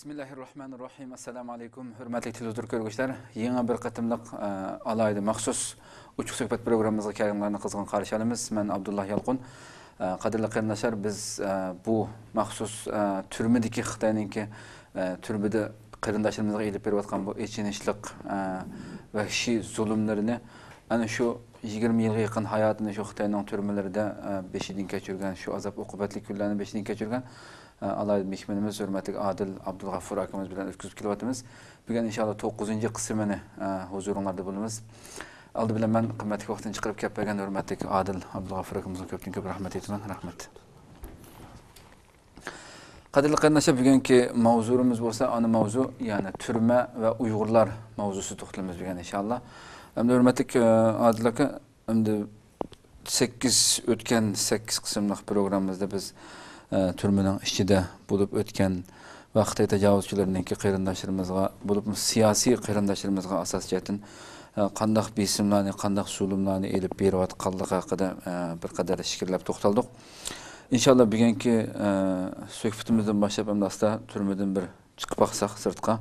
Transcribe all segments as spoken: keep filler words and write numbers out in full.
بىسمىللاھىررەھمانىررەھىم. ئەسسالامۇ ئەلەيكۇم، ھۆرمەتلىك تېلېۋىزور كۆرگۈچىلەر. يېڭى بىر قېتىملىق، ئە، ئالاھىدە مەخسۇس ئوچۇق سۆھبەت پروگراممىمىزغا كەلگەنلەرنى قىزغىن قارشى ئالىمىز. مەن ئابدۇللا يالقۇن. ئە، قەدىرلىك قېرىنداشلار، بىز، ئە، بۇ مەخسۇس، ئە، تۈرمىدىكى خىتاينىڭكى، ئە، تۈرمىدە قېرىنداشلىرىمىزغا ئېلىپ بېرىۋاتقان بۇ ئېچىنىشلىق، ئە، ۋەھشىي زۇلۇملىرىنى، ئەنە شۇ يىگىرمە يىلغا يېقىن ھاياتىنى شۇ خىتاينىڭ تۈرمىلىرىدە، ئە، بېشىدىن كەچۈرگەن، شۇ ئازاب-ئوقۇبەتلىك كۈنلەرنى بېشىدىن كەچۈرگەن، ئالاھىدە مېھمىنىمىز ھۆرمەتلىك ئادىل ئابدۇلغەفۇر ئاكىمىز بىلەن ئۆتكۈزۈپ كېلىۋاتىمىز. بۈگۈن ئىنشاللا توققۇزىنچى قىسمىنى، ئە، ھۇزۇرۇڭلاردا بولىمىز. ئالدى بىلەن مەن قىممەتلىك ۋاقتىنى چىقىرىپ كەپ بەرگەن ھۆرمەتلىك ئادىل ئابدۇلغەفۇر ئاكىمىزغا كۆپتىن كۆپ رەھمەت ئېيتىمەن. رەھمەت. قەدىرلىك قېرىنداشلار، بۈگۈنكى ماۋزۇمىز بولسا ئانا ماۋزۇ، يەنى تۈرمە ۋە ئۇيغۇرلار ماۋزۇسىدا توختىلىمىز بۈگۈن ئىنشاللا. ئەمدى ھۆرمەتلىك، ئە، ئادىل ئاكا، ئەمدى سەككىز، ئۆتكەن سەككىز قىسىملىق پروگراممىمىزدا بىز، ئە، تۈرمىنىڭ ئىچىدە بولۇپ ئۆتكەن ۋە خىتاي تاجاۋۇزچىلىرىنىڭكى قېرىنداشلىرىمىزغا، بولۇپمۇ سىياسىي قېرىنداشلىرىمىزغا ئاساسىي جەھەتتىن، ئە، قانداق بېسىملارنى، قانداق زۇلۇملارنى ئېلىپ بېرىۋاتقانلىقى ھەققىدە، ئە، بىر قەدەر ئىچكىرىلەپ توختالدۇق. ئىنشاللا بۈگۈنكى، ئە، سۆھبىتىمىزدىن باشلاپ ئەمدى ئاستا تۈرمىدىن بىر چىقىپ باقساق سىرتقا.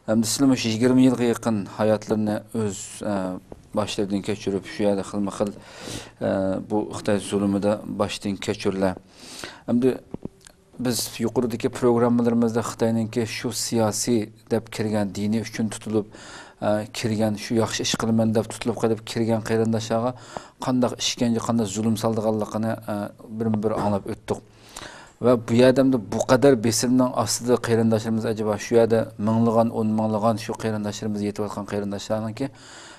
ئەمدى سىلەر مۇشۇ يىگىرمە يىلغا يېقىن ھاياتلىرىنى ئۆز، ئە، باشلىرىدىن كەچۈرۈپ، شۇ يەردە خىلمۇ خىل، ئە، بۇ خىتاي زۇلۇمىدا باشتىن كەچۈرلە. ئەمدى بىز يۇقىرىدىكى پروگراممىلىرىمىزدا خىتاينىڭكى شۇ سىياسىي دەپ كىرگەن، دىنى ئۈچۈن تۇتۇلۇپ، ئە، كىرگەن، شۇ ياخشى ئىش قىلىمەن دەپ تۇتۇلۇپ قېلىپ كىرگەن قېرىنداشلارغا قانداق ئىشكەنجە، قانداق زۇلۇم سالىدىغانلىقىنى، ئە، بىرمۇ بىر ئاڭلاپ ئۆتتۇق. ۋە بۇ يەردە ئەمدى بۇ قەدەر بېسىمنىڭ ئاستىدا قېرىنداشلىرىمىز ئەجەبا شۇ يەردە مىڭلىغان، ئون مىڭلىغان شۇ قېرىنداشلىرىمىز يېتىۋاتقان قېرىنداشلارنىڭكى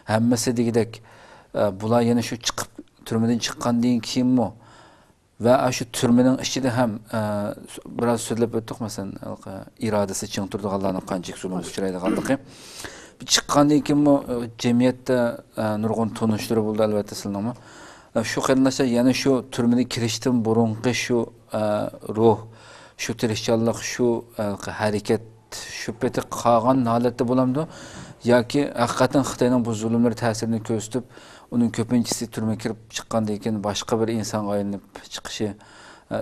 ھەممىسى دېگۈدەك، ئە، بۇلار يەنە شۇ چىقىپ، تۈرمىدىن چىققاندىن كېيىنمۇ ۋە شۇ تۈرمىنىڭ ئىچىدە ھەم، ئە، بىراز سۆزلەپ ئۆتتۇق، مەسىلەن، ھېلىقى ئىرادىسى چىڭ تۇرىدىغانلارنىڭ قانچىلىك زۇلۇمغا ئۇچرايدىغانلىقى. چىققاندىن كېيىنمۇ، ئە، جەمئىيەتتە، ئە، نۇرغۇن تونۇشلىرى بولدى، ئەلۋەتتە، سىلىنىڭمۇ. ئە، شۇ قېرىنداشلار يەنە شۇ تۈرمىدە كىرىشتىن بۇرۇنقى شۇ، ئە، روھ، شۇ تىرىشچانلىق، شۇ، ئە، ھەرىكەت شۇ پېتى قالغان ھالەتتە بولامدۇ؟ ياكى ھەقىقەتەن خىتاينىڭ بۇ زۇلۇملىرى تەسىرىنى كۆرسىتىپ، ئۇنىڭ كۆپىنچىسى تۈرمىگە كىرىپ چىققاندىن كېيىن باشقا بىر ئىنسانغا ئايلىنىپ چىقىشى، ئە،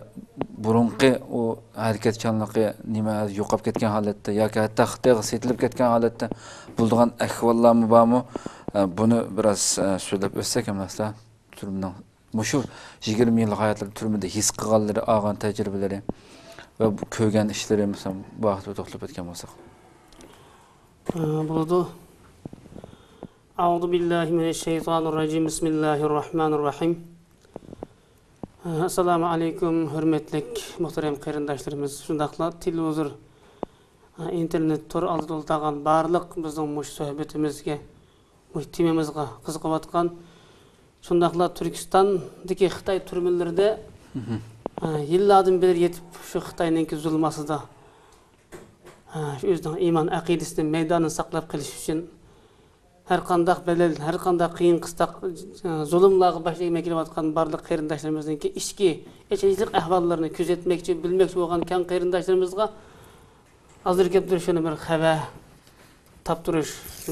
بۇرۇنقى ئۇ ھەرىكەتچانلىقى نېمە يوقاپ كەتكەن ھالەتتە ياكى ھەتتا خىتايغا سېتىلىپ كەتكەن ھالەتتە بولىدىغان ئەھۋاللارمۇ بارمۇ؟ ئە، بۇنى بىراز، ئە، سۆزلەپ ئۆتسەك ئەمەسلا تۈرمىنىڭ مۇشۇ يىگىرمە يىل ھاياتلىرى تۈرمىدە ھېس قىلغانلىرى، ئالغان تەجرىبىلىرى ۋە بۇ كۆرگەن ئىشلىرى، مىسال، بۇ ھەقتە توختىلىپ ئۆتكەن بولساق. ئە، بولىدۇ. أعوذ بالله من الشيطان الرجيم. بسم الله الرحمن الرحيم. ئە، ئەسسالامۇ ئەلەيكۇم، ھۆرمەتلىك، مۇھتەرەم قېرىنداشلىرىمىز، شۇنداقلا تېلېۋىزور، ئە، ئىنتېرنېت تور ئالدىدا ئولتۇرغان بارلىق بىزنىڭ مۇشۇ سۆھبىتىمىزگە، مۇشۇ تېمىمىزغا قىزىقىۋاتقان، شۇنداقلا تۈركىستاندىكى خىتاي تۈرمىلىرىدە، ئە، يىللاردىن بېرى يېتىپ، شۇ خىتاينىڭكى زۇلمى ئاستىدا، ئە، شۇ ئۆزىنىڭ ئىمان ئەقىدىسىنى، مەيدانىنى ساقلاپ قېلىش ئۈچۈن ھەر قانداق بەدەل، ھەر قانداق قىيىن قىستاق، ئە، زۇلۇملارغا باش ئەگمەي كېلىۋاتقان بارلىق قېرىنداشلىرىمىزنىڭكى ئىچكى ئېچىنىشلىق ئەھۋاللىرىنى كۆزەتمەكچى، بىلمەكچى بولغان كەڭ قېرىنداشلىرىمىزغا ھازىر كەپتۇر شۇنى بىر خەۋەر تاپتۇرۇش،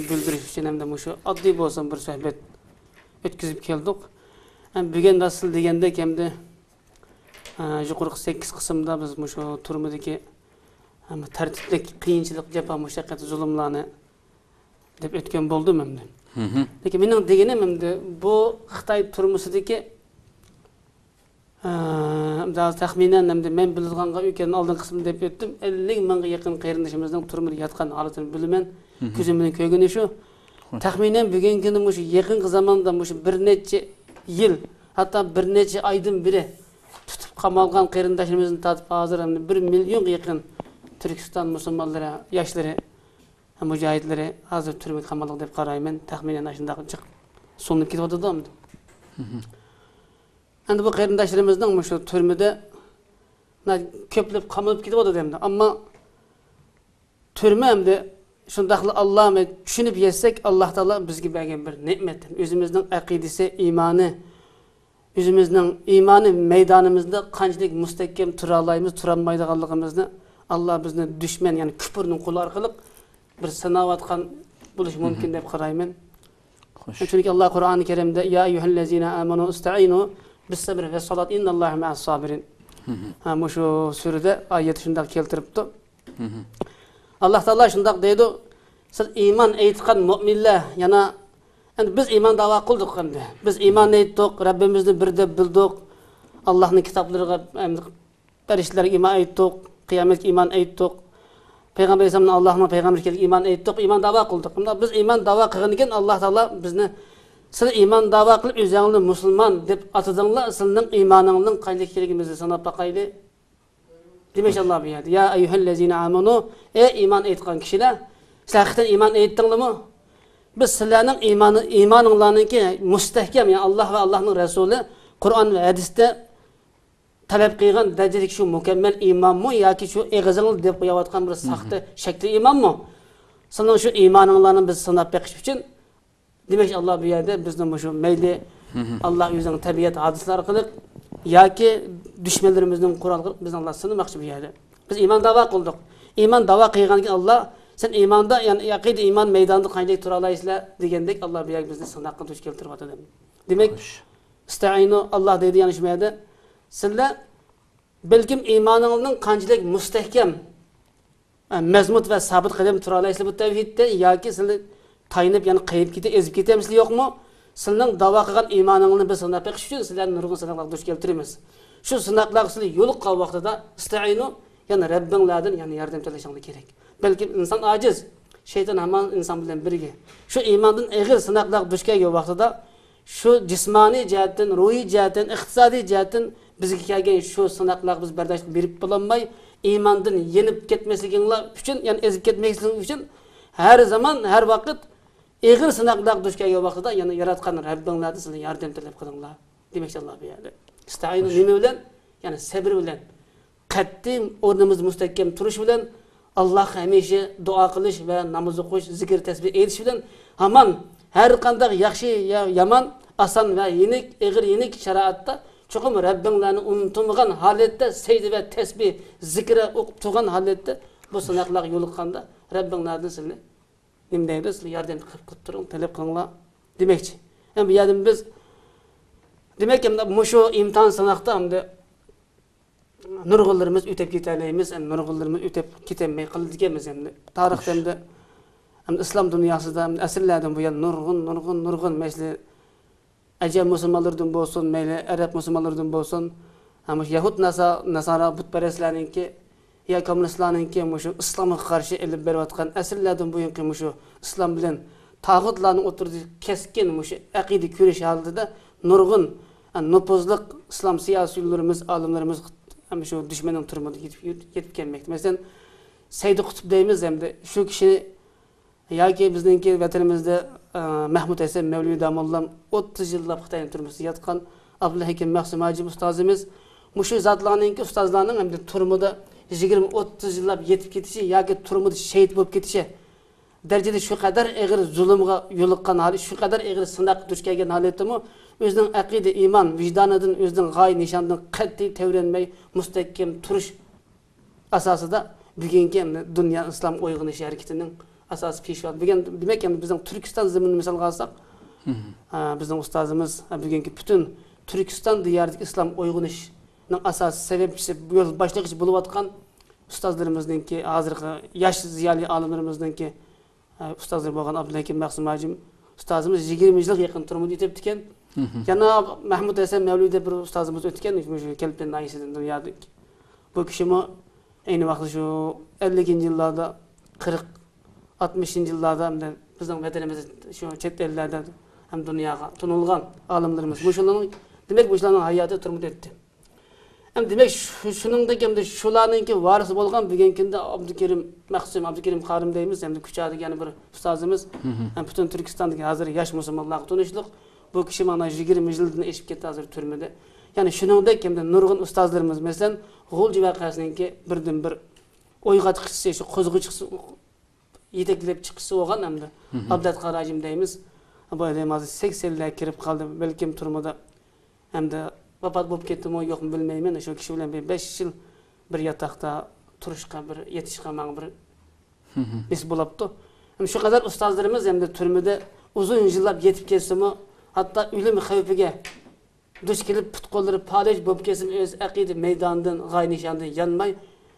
بىلدۈرۈش ئۈچۈن ھەمدە مۇشۇ ئاددىي بولسىمۇ بىر سۆھبەت ئۆتكۈزۈپ كەلدۇق. ھەم بۈگۈن راست سىز دېگەندەك ھەمدە، ئە، يۇقىرىقى سەككىز قىسىمدا بىز مۇشۇ تۈرمىدىكى ھەم تەرتىپلىك قىيىنچىلىق، جاپا، مۇشەققەت، زۇلۇملارنى دەپ ئۆتكەن بولدۇم ئەمدى. لېكىن مېنىڭ دېگىنىم ئەمدى بۇ خىتاي تۈرمىسىدىكى، ئە، ئەمدى ھازىر تەخمىنەن ئەمدى مەن بىلىدىغانغا ئۆتكەن ئالدىنقى قىسىمدا دەپ ئۆتتۈم، ئەللىك مىڭغا يېقىن قېرىندىشىمىزنىڭ تۈرمىدە ياتقان ھالىتىنى بىلىمەن. كۆزۈم بىلەن كۆرگىنى شۇ. تەخمىنەن بۈگۈنكى كۈندە مۇشۇ يېقىنقى زاماندا مۇشۇ بىر نەچچە يىل، ھەتتا بىر نەچچە ئايدىن بېرى تۇتۇپ قامالغان قېرىنداشلىرىمىزنى تارتىپ ھازىر ئەمدى بىر مىليونغا يېقىن تۈركىستان مۇسۇلمانلىرى، ياشلىرى، مۇجاھىدلىرى ھازىر تۈرمىگە قامالغان دەپ قارايمەن. تەخمىنەن ئاشۇنداق جىق سولىنىپ كېتىۋاتىدۇ ئەمدى. ئەمدى بۇ قېرىنداشلىرىمىزنىڭ مۇشۇ تۈرمىدە كۆپلەپ قامىلىپ كېتىۋاتىدۇ ئەمدى. ئەمما تۈرمە ئەمدى شۇنداقلا ئاللا، چۈشىنىپ يەتسەك، ئاللا تائالا بىزگە بەرگەن بىر نېمەت. ئۆزىمىزنىڭ ئەقىدىسى، ئىمانى، ئۆزىمىزنىڭ ئىمانى مەيدانىمىزدا قانچىلىك مۇستەھكەم تۇرالايمىز، تۇرالمايدىغانلىقىمىزنى ئاللا بىزنى دۈشمەن، يەنى كۇپۇرنىڭ قولى ئارقىلىق بىر سىناۋاتقان بولۇشى مۇمكىن دەپ قارايمەن. خوش. چۈنكى ئاللا قۇرئانى كەرىمدە، يا أيها الذين آمنوا استعينوا بالصبر والصلاة إن الله مع الصابرين. ھە، مۇشۇ سۈرىدە ئايەت شۇنداق كەلتۈرۈپتۇ. ئاللاھ تائالا شۇنداق دەيدۇ، سىز ئىمان ئېيتقان مۆمىنلەر، يەنە، ئەمدى بىز ئىمان داۋا قىلدۇق، ئەمدى بىز ئىمان ئېيتتۇق، رەببىمىزنى بىر دەپ بىلدۇق، ئاللاھنىڭ كىتابلىرىغا، ئەمدى پەرىشتىلەرگە ئىمان ئېيتتۇق، قىيامەتكە ئىمان ئېيتتۇق، پەيغەمبەر ئەلەيھىسسالامنى ئاللاھنىڭ پەيغەمبىرى ئىكەنلىكىگە ئىمان ئېيتتۇق، ئىمان داۋا قىلدۇق. ئەمما بىز ئىمان داۋا قىلغاندىن كېيىن ئاللاھ تائالا بىزنى، سىلەر ئىمان داۋا قىلىپ ئۆزۈڭلارنى مۇسۇلمان دەپ ئاتىدىڭلار، سىلەرنىڭ ئىمانىڭلارنىڭ قانچىلىك ئىكەنلىكىمىزنى سىناپ باقايلى. دېمەكچى ئاللاھ بۇ يەردە، يا ئەييۇھەللەزىنە ئامەنۇ، ئەي ئىمان ئېيتقان كىشىلەر، سىلەر ھەقىقەتەن ئىمان ئېيتتىڭلارمۇ؟ بىز سىلەرنىڭ ئىمانى، ئىمانىڭلارنىڭكى مۇستەھكەم، يەنى ئاللاھ ۋە ئاللاھنىڭ رەسۇلى، قۇرئان ۋە ھەدىستە تەلەپ قىلغان دەرىجىدىكى شۇ مۇكەممەل ئىمانمۇ ياكى شۇ ئېغىزىڭلار دەپ قويۇۋاتقان بىر ساختا، شەكلى ئىمانمۇ؟ سىلەرنىڭ شۇ ئىمانىڭلارنى بىز سىناپ بېقىش ئۈچۈن، دېمەك، ئاللاھ بۇ يەردە بىزنى مۇشۇ مەيلى ئاللاھ ئۆزىنىڭ تەبىئەت ھادىسىلىرى ئارقىلىق ياكى دۈشمەنلىرىمىزنىڭ قورالى ئارقىلىق بىزنى ئاللاھ سىنىماقچى بۇ يەردە. بىز ئىمان داۋا قىلدۇق. ئىمان داۋا قىلغاندىن كېيىن ئاللاھ، سەن ئىماندا، يەنى ئەقىدە ئىمان مەيدانىدا قانچىلىك تۇرالايسىلەر دېگەندەك، ئاللاھ بۇ يەردە بىزنى سىناققا دۇچ كەلتۈرۈۋاتىدۇ. دېمەك، خوش. ئىستەئىنۇ، ئاللاھ دەيدۇ يەنە شۇ يەردە. سىلەر بەلكىم ئىمانىڭلارنىڭ قانچىلىك مۇستەھكەم، ئە، مەزمۇت ۋە سابىت قەدەم تۇرالايسىلەر بۇ تەۋھىدتە ياكى سىلەر تايىنىپ، يەنى قېيىپ كېتە-، ئېزىپ كېتەمسىلەر يوقمۇ؟ سىلەرنىڭ داۋا قىلغان ئىمانىڭلارنى بىز سىناپ بېقىش ئۈچۈن سىلەرنى نۇرغۇن سىناقلارغا دۇچ كەلتۈرىمىز. شۇ سىناقلارغا سىلەر يولۇققان ۋاقتىدا ئىستەئىنۇ، يەنى رەببىڭلاردىن، يەنى ياردەم تىلىشىڭلار كېرەك. بەلكىم ئىنسان ئاجىز، شەيتان ھامان ئىنسان بىلەن بىرگە. شۇ ئىماندىن ئېغىر سىناقلارغا دۇچ كەلگەن ۋاقتىدا، شۇ جىسمانىي جەھەتتىن، روھىي جەھەتتىن، ئىقتىسادىي جەھەتتىن بىزگە كەلگەن شۇ سىناقلارغا بىز بەرداشلىق بېرىپ بولالماي، ئىماندىن يېنىپ كەتمەسلىكىڭلار ئۈچۈن، يەنى ئېزىپ كەتمەسلىكىڭ ئۈچۈن، ھەر زامان، ھەر ۋاقىت ئېغىر سىناقلارغا دۇچ كەلگەن ۋاقتىدا، يەنى ياراتقان رەببىڭلاردىن سىلەر ياردەم تەلەپ قىلىڭلار، دېمەكچى ئاللاھ بۇ يەردە. ئىستەئىنۇ نېمە بىلەن؟ يەنى سەبر بىلەن. قەتئىي ئورنىمىزدا مۇستەھكەم تۇرۇش بىلەن، ئاللاھقا ھەمىشە دۇئا قىلىش ۋە ناماز ئوقۇش، زىكىر تەسبىھ ئېيتىش بىلەن ھامان ھەر قانداق ياخشى يا يامان، ئاسان ۋە يېنىك، ئېغىر يېنىك شارائىتتا چوقۇم رەببىڭلارنى ئۇنتۇمىغان ھالەتتە سەجدە ۋە تەسبىھ، زىكىر ئوقۇپ تۇرغان ھالەتتە بۇ سىناقلارغا يولۇققاندا رەببىڭلاردىن سىلەرنى نېمە دەيدۇ؟ سىلەر ياردەم قىلىپ، قىلىپ تۇرۇڭ، تەلەپ قىلىڭلار دېمەكچى. ئەمدى بۇ يەردىن بىز، دېمەك، ئەمدى مۇشۇ ئىمتىھان سىناقتا ئەمدى نۇرغۇنلىرىمىز ئۆتۈپ كېتەلەيمىز، ئەمدى نۇرغۇنلىرىمىز ئۆتۈپ كېتەلمەي قالىدىكەنمىز ئەمدى. تارىختا ئەمدى، ئەمدى ئىسلام دۇنياسىدا ئەمدى ئەسىرلەردىن بۇيان نۇرغۇن، نۇرغۇن، نۇرغۇن مەسىلە ئەجەم مۇسۇلمانلىرىدىن بولسۇن، مەيلى ئەرەب مۇسۇلمانلىرىدىن بولسۇن، ھە، مۇشۇ يەھۇد ناسا-، ناسارا بۇتپەرەسلەرنىڭكى يا كوممۇنىستلارنىڭكى مۇشۇ ئىسلامغا قارشى ئېلىپ بېرىۋاتقان ئەسىرلەردىن بۇيانقى مۇشۇ ئىسلام بىلەن تاغۇتلارنىڭ ئوتتۇرىسىدا كەسكىن مۇشۇ ئەقىدە كۈرىشى ھالىتىدە نۇرغۇن، ھە، نوپۇزلۇق ئىسلام سىياسىيونلىرىمىز، ئالىملىرىمىز مۇشۇ دۈشمەننىڭ تۈرمىدە يېتىپ، يېتىپ كەلمەكتە. مەسىلەن، سەيدى قۇتۇپ دەيمىز ئەمدى، شۇ كىشى ياكى بىزنىڭكى ۋەتىنىمىزدە، ئە، مەھمۇد ھەسەن مەۋلىۋى داموللام ئوتتۇز يىللاپ خىتاينىڭ تۈرمىسىدە ياتقان، ئابدۇلھەكىم مەخسۇم ھاجىم ئۇستازىمىز مۇشۇ زاتلارنىڭكى، ئۇستازلارنىڭ ئەمدى تۈرمىدە يىگىرمە، ئوتتۇز يىللاپ يېتىپ كېتىشى ياكى تۈرمىدە شېھىت بولۇپ كېتىشى دەرىجىدە شۇ قەدەر ئېغىر زۇلۇمغا يولۇققان ھالى، شۇ قەدەر ئېغىر سىناققا دۇچ كەلگەن ھالەتتىمۇ ئۆزىنىڭ ئەقىدە، ئىمان، ۋىجدانىدىن، ئۆزىنىڭ غايە نىشانىدىن قەتئىي تەۋرەنمەي مۇستەھكەم تۇرۇش ئاساسىدا بۈگۈنكى دۇنيا ئىسلام ئويغىنىش ھەرىكىتىنىڭ ئاساسىي پېشۋاسى. بۈگۈن، دېمەك، ئەمدى بىزنىڭ تۈركىستان زېمىنىنى مىسالغا ئالساق، ئە، بىزنىڭ ئۇستازىمىز، ئە، بۈگۈنكى پۈتۈن تۈركىستان دىيارىدىكى ئىسلام ئويغىنىشىنىڭ ئاساسىي سەۋەبچىسى، يول باشلىغۇچى بولۇۋاتقان ئۇستازلىرىمىزنىڭكى، ھازىرقى ياش زىيالىي ئالىملىرىمىزنىڭكى، ئە، ئۇستازلىرى بولغان ئابدۇلھەكىم مەخسۇم ھاجىم ئۇستازىمىز يىگىرمە يىلغا يېقىن تۈرمىدە ئۆتۈپتىكەن. يەنە مەھمۇد ھەسەن مەۋلىۋى دەپ بىر ئۇستازىمىز ئۆتكەن، مۇشۇ كەلپىن ناھىيەسىدىن دۇنيادىن. بۇ كىشىمۇ ئەينى ۋاقىتتا شۇ ئەللىكىنچى يىللاردا، قىرىق، ئاتمىشىنچى يىللاردا ھەمدە بىزنىڭ ۋەتىنىمىزدە، شۇ چەت ئەللەردە ھەم دۇنياغا تونۇلغان ئالىملىرىمىز. مۇشۇلارنىڭ، دېمەك، مۇشۇلارنىڭ ھاياتى تۈرمىدە ئۆتتى. ھەم دېمەك، شۇ، شۇنىڭدەك ھەمدە شۇلارنىڭكى ۋارىسى بولغان بۈگۈنكى كۈندە ئابدۇكېرىم مەخسۇم، ئابدۇكېرىم قارىم دەيمىز، ھەمدە كۇچادىكى يەنە بىر ئۇستازىمىز، ھەم پۈتۈن تۈركىستاندىكى ھازىر ياش مۇسۇلمانلارغا تونۇشلۇق. بۇ كىشى مانا يىگىرمە يىلدىن ئېشىپ كەتتى ھازىر تۈرمىدە. يەنى شۇنىڭدەك ھەمدە نۇرغۇن ئۇستازلىرىمىز، مەسىلەن، غۇلجا ۋەقەسىنىڭكى بىردىنبىر ئويغاتقۇچىسى، شۇ قوزغىغۇچىسى، يېتەكلەپ چىققۇچىسى بولغان ھەمدە ئابلەت قاراجىم دەيمىز. بۇ ئادەم ھازىر سەكسەنلەرگە كىرىپ قالدى، بەلكىم تۈرمىدە ھەمدە ۋاپات بولۇپ كەتتىمۇ يوقمۇ بىلمەيمەن. شۇ كىشى بىلەن بىر بەش يىل بىر ياتاقتا تۇرۇشقا، بىر يېتىشقا ماڭا بىر نېسىپ بولاپتۇ. ھەم شۇ قەدەر ئۇستازلىرىمىز ھەمدە تۈرمىدە ئۇزۇن يىللاپ يېتىپ كەتسىمۇ، ھەتتا ئۆلۈم خەۋپىگە دۇچ كېلىپ، پۇت-قوللىرى پالەچ بولۇپ كەتسىمۇ، ئۆز ئەقىدە مەيدانىدىن، غايە نىشانىدىن يانماي،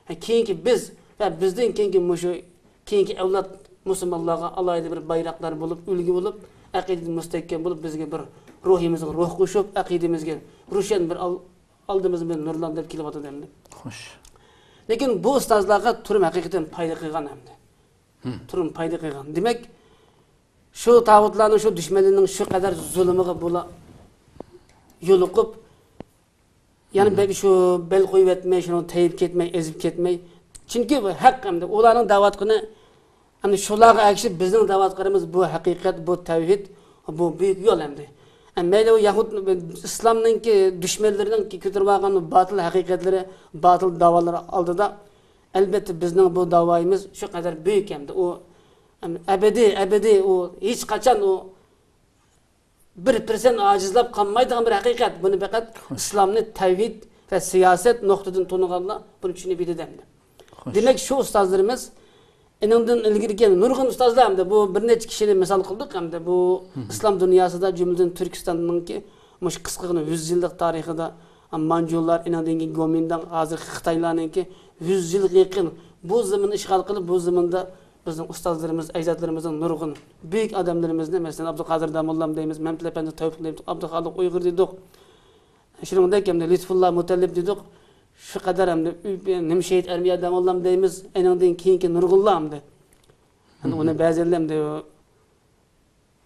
كېيىنكى بىز ۋە بىزدىن كېيىنكى مۇشۇ كېيىنكى ئەۋلاد مۇسۇلمانلارغا ئالاھىدە بىر بايراقلار بولۇپ، ئۈلگە بولۇپ، ئەقىدىدە مۇستەھكەم بولۇپ، بىزگە بىر روھىمىزغا روھ قوشۇپ، ئەقىدىمىزگە روشەن بىر ئال-، ئالدىمىزدا بىر نۇرلار دەپ كېلىۋاتىدۇ ئەمدى. خوش. لېكىن بۇ ئۇستازلارغا تۈرمە ھەقىقەتەن پايدا قىلغان ئەمدى. تۈرمە پايدا قىلغان. دېمەك، شۇ تاغۇتلارنىڭ، شۇ دۈشمەنلىرىنىڭ شۇ قەدەر زۇلۇمىغا بۇلار يولۇقۇپ، يەنە بەك شۇ بەل قويۇۋەتمەي، شۇنىڭغا تەيىپ كەتمەي، ئېزىپ كەتمەي. چۈنكى بۇ ھەق ئەمدى. ئۇلارنىڭ دەۋاتقىنى، ئەمدى شۇلارغا ئەگىشىپ بىزنىڭ دەۋاتقىنىمىز بۇ ھەقىقەت، بۇ تەۋھىد، بۇ بۈيۈك يول ئەمدى. ئە، مەيلى ئۇ يەھۇد، ئىسلامنىڭكى دۈشمەنلىرىنىڭكى كۆتۈرۈۋالغان باتىل ھەقىقەتلىرى، باتىل داۋالىرى ئالدىدا، ئەلبەتتە بىزنىڭ بۇ داۋايىمىز شۇ قەدەر بۈيۈك ئەمدى. ئۇ، ئەم، ئەبەدىي، ئەبەدىي ئۇ ھېچقاچان ئۇ بىر پىرسەنت ئاجىزلاپ قالمايدىغان بىر ھەقىقەت. بۇنى پەقەت ئىسلامنى تەۋھىد ۋە سىياسەت نۇقتىدىن تونۇغانلار بۇنى چۈشىنىپ يېتىدۇ ئەمدى. خوش. دېمەك، شۇ ئۇستازلىرىمىز ئېنىڭدىن ئىلگىرىكى نۇرغۇن ئۇستازلار ئەمدى بۇ بىر نەچچە كىشىنى مىسال قىلدۇق ئەمدى بۇ ئىسلام دۇنياسىدا، جۈملىدىن تۈركىستاننىڭكى مۇشۇ قىسقىغىنە يۈز يىللىق تارىخىدا مانجۇلار، ئېنىڭدىن كېيىن گومىنداڭ، ھازىرقى خىتايلارنىڭكى يۈز يىلغا يېقىن بۇ زېمىننى ئىشغال قىلىپ، بۇ زېمىندا بىزنىڭ ئۇستازلىرىمىز، ئەجدادلىرىمىزنىڭ نۇرغۇن بۈيۈك ئادەملىرىمىزنى، مەسىلەن، ئابدۇقادىر داموللام دەيمىز، مەمتىلى ئەپەندى تەۋپىق دەيمىز، ئابدۇخالىق ئۇيغۇر دېدۇق. شۇنىڭدەك ئەمدى لۇتپۇللا مۇتەللىپ دېدۇق. شۇ قەدەر ئەمدى نىمشېھىت ئەرمىيە داموللام دەيمىز، ئېنىڭدىن كېيىنكى نۇرغۇنلار ئەمدى. ئەمدى ئۇنى بەزىلەر ئەمدى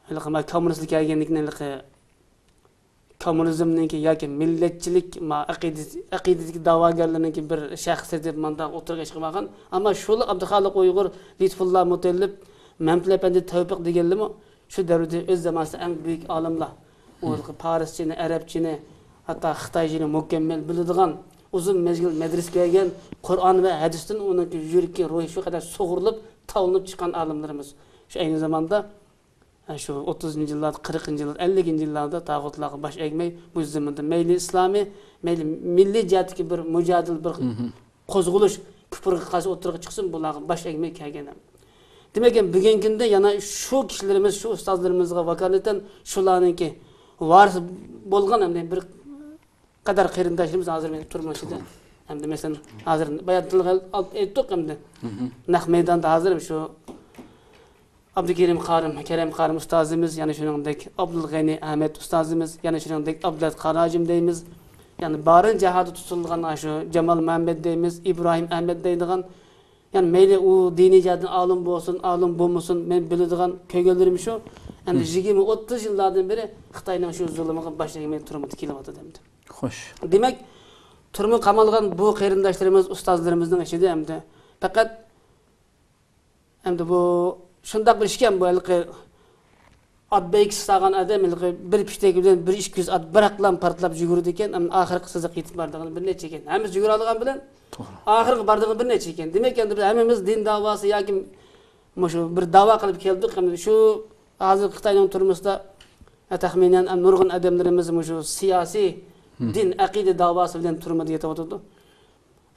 ھېلىقى ما كوممۇنىستلار كەلگەندىن كېيىن ھېلىقى كوممۇنىزمنىڭكى ياكى مىللەتچىلىك ما ئەقىدىسى، ئەقىدىدىكى دەۋاگەرلىرىنىڭكى بىر شەخسى دەپ مانداق ئوتتۇرىغا چىقىپ قالغان. ئەمما شۇلا ئابدۇخالىق ئۇيغۇر، لۇتپۇللا مۇتەللىپ، مەمتىلى ئەپەندى تەۋپىق دېگەنلىرىمۇ شۇ دەۋردە ئۆز زامانىسىدا ئەڭ بۈيۈك ئالىملار. ئۇ پارسچىنى، ئەرەبچىنى، ھەتتا خىتايچىنى مۇكەممەل بىلىدىغان، ئۇزۇن مەزگىل مەدرىسە كۆرگەن، قۇرئان ۋە ھەدىستىن ئۇنىڭكى يۈرىكى، روھى شۇ قەدەر سۇغۇرۇلۇپ، تاۋلىنىپ چىققان ئالىملىرىمىز. شۇ ئەينى زاماندا، ھە، شۇ ئوتتۇزىنچى يىللاردا، قىرىقىنچى يىللاردا، ئەللىكىنچى يىللاردا تاغۇتلارغا باش ئەگمەي، بۇ زېمىندا مەيلى ئىسلامىي، مەيلى مىللىي جەھەتتىكى بىر مۇجادىلە، بىر قوزغىلىش كۇپۇرغا قارشى ئوتتۇرىغا چىقسۇن، بۇلارغا باش ئەگمەي كەلگەن. دېمەك، بۈگۈنكى كۈندە يەنە شۇ كىشىلىرىمىز، شۇ ئۇستازلىرىمىزغا ۋاكالىتەن شۇلارنىڭكى ۋارىسى بولغان ئەمدى بىر قەدەر قېرىنداشلىرىمىز ھازىر مېنىڭ تۈرمە ئىچىدە. ئەمدى مەسىلەن، ھازىر بايان تىلغا ئېلىپ ئېيتتۇق ئەمدى. نەق مەيداندا ھازىر شۇ ئابدۇكېرىم قارىم، كېرەم قارىم ئۇستازىمىز، يەنە شۇنىڭدەك ئابدۇلغېنى ئەمەت ئۇستازىمىز، يەنە شۇنىڭدەك ئابدۇللات قاراجىم دەيمىز. يەنى بارىن جاھاندا تۇتۇلغان شۇ جامال مۇھەممەد دەيمىز، ئىبراھىم ئەمەت دەيدىغان، يەنى مەيلى ئۇ دىنىي جەھەتتىن ئالىم بولسۇن، ئالىم بولمىسۇن، مەن بىلىدىغان، كۆرگەنلىرىم شۇ. ئەمدى يىگىرمە، ئوتتۇز يىللاردىن بېرى خىتاينىڭ شۇ زۇلۇمىغا باش ئەگمەي تۈرمىدە كېلىۋاتىدۇ ئەمدى. خوش. دېمەك، تۈرمە قامالغان بۇ قېرىنداشلىرىمىز، ئۇستازلىرىمىزنىڭ ئىچىدە ئەمدى پەقەت ئەمدى بۇ شۇنداق بىر ئىشكەن، بۇ ھېلىقى ئات بەيگىسى سالغان ئادەم ھېلىقى بىر پىشتەك بىلەن بىر ئىككى يۈز ئات بىراقلا پارتلاپ يۈگۈرىدىكەن، ئەمدى ئاخىرقى سىزىققا يېتىپ بارىدىغان بىر نەچچە ئىكەن. ھەممىسى يۈگۈرەلىگەن بىلەن توغرا. ئاخىرقى بارىدىغان بىر نەچچە ئىكەن. دېمەك، ئەمدى بىز ھەممىمىز دىن داۋاسى ياكى مۇشۇ بىر داۋا قىلىپ كەلدۇق. ئەمدى شۇ ھازىر خىتاينىڭ تۈرمىسىدە، ھە، تەخمىنەن، ئەم، نۇرغۇن ئادەملىرىمىز مۇشۇ سىياسىي، دىن، ئەقىدە داۋاسى بىلەن تۈرمىدە يېتىۋاتىدۇ.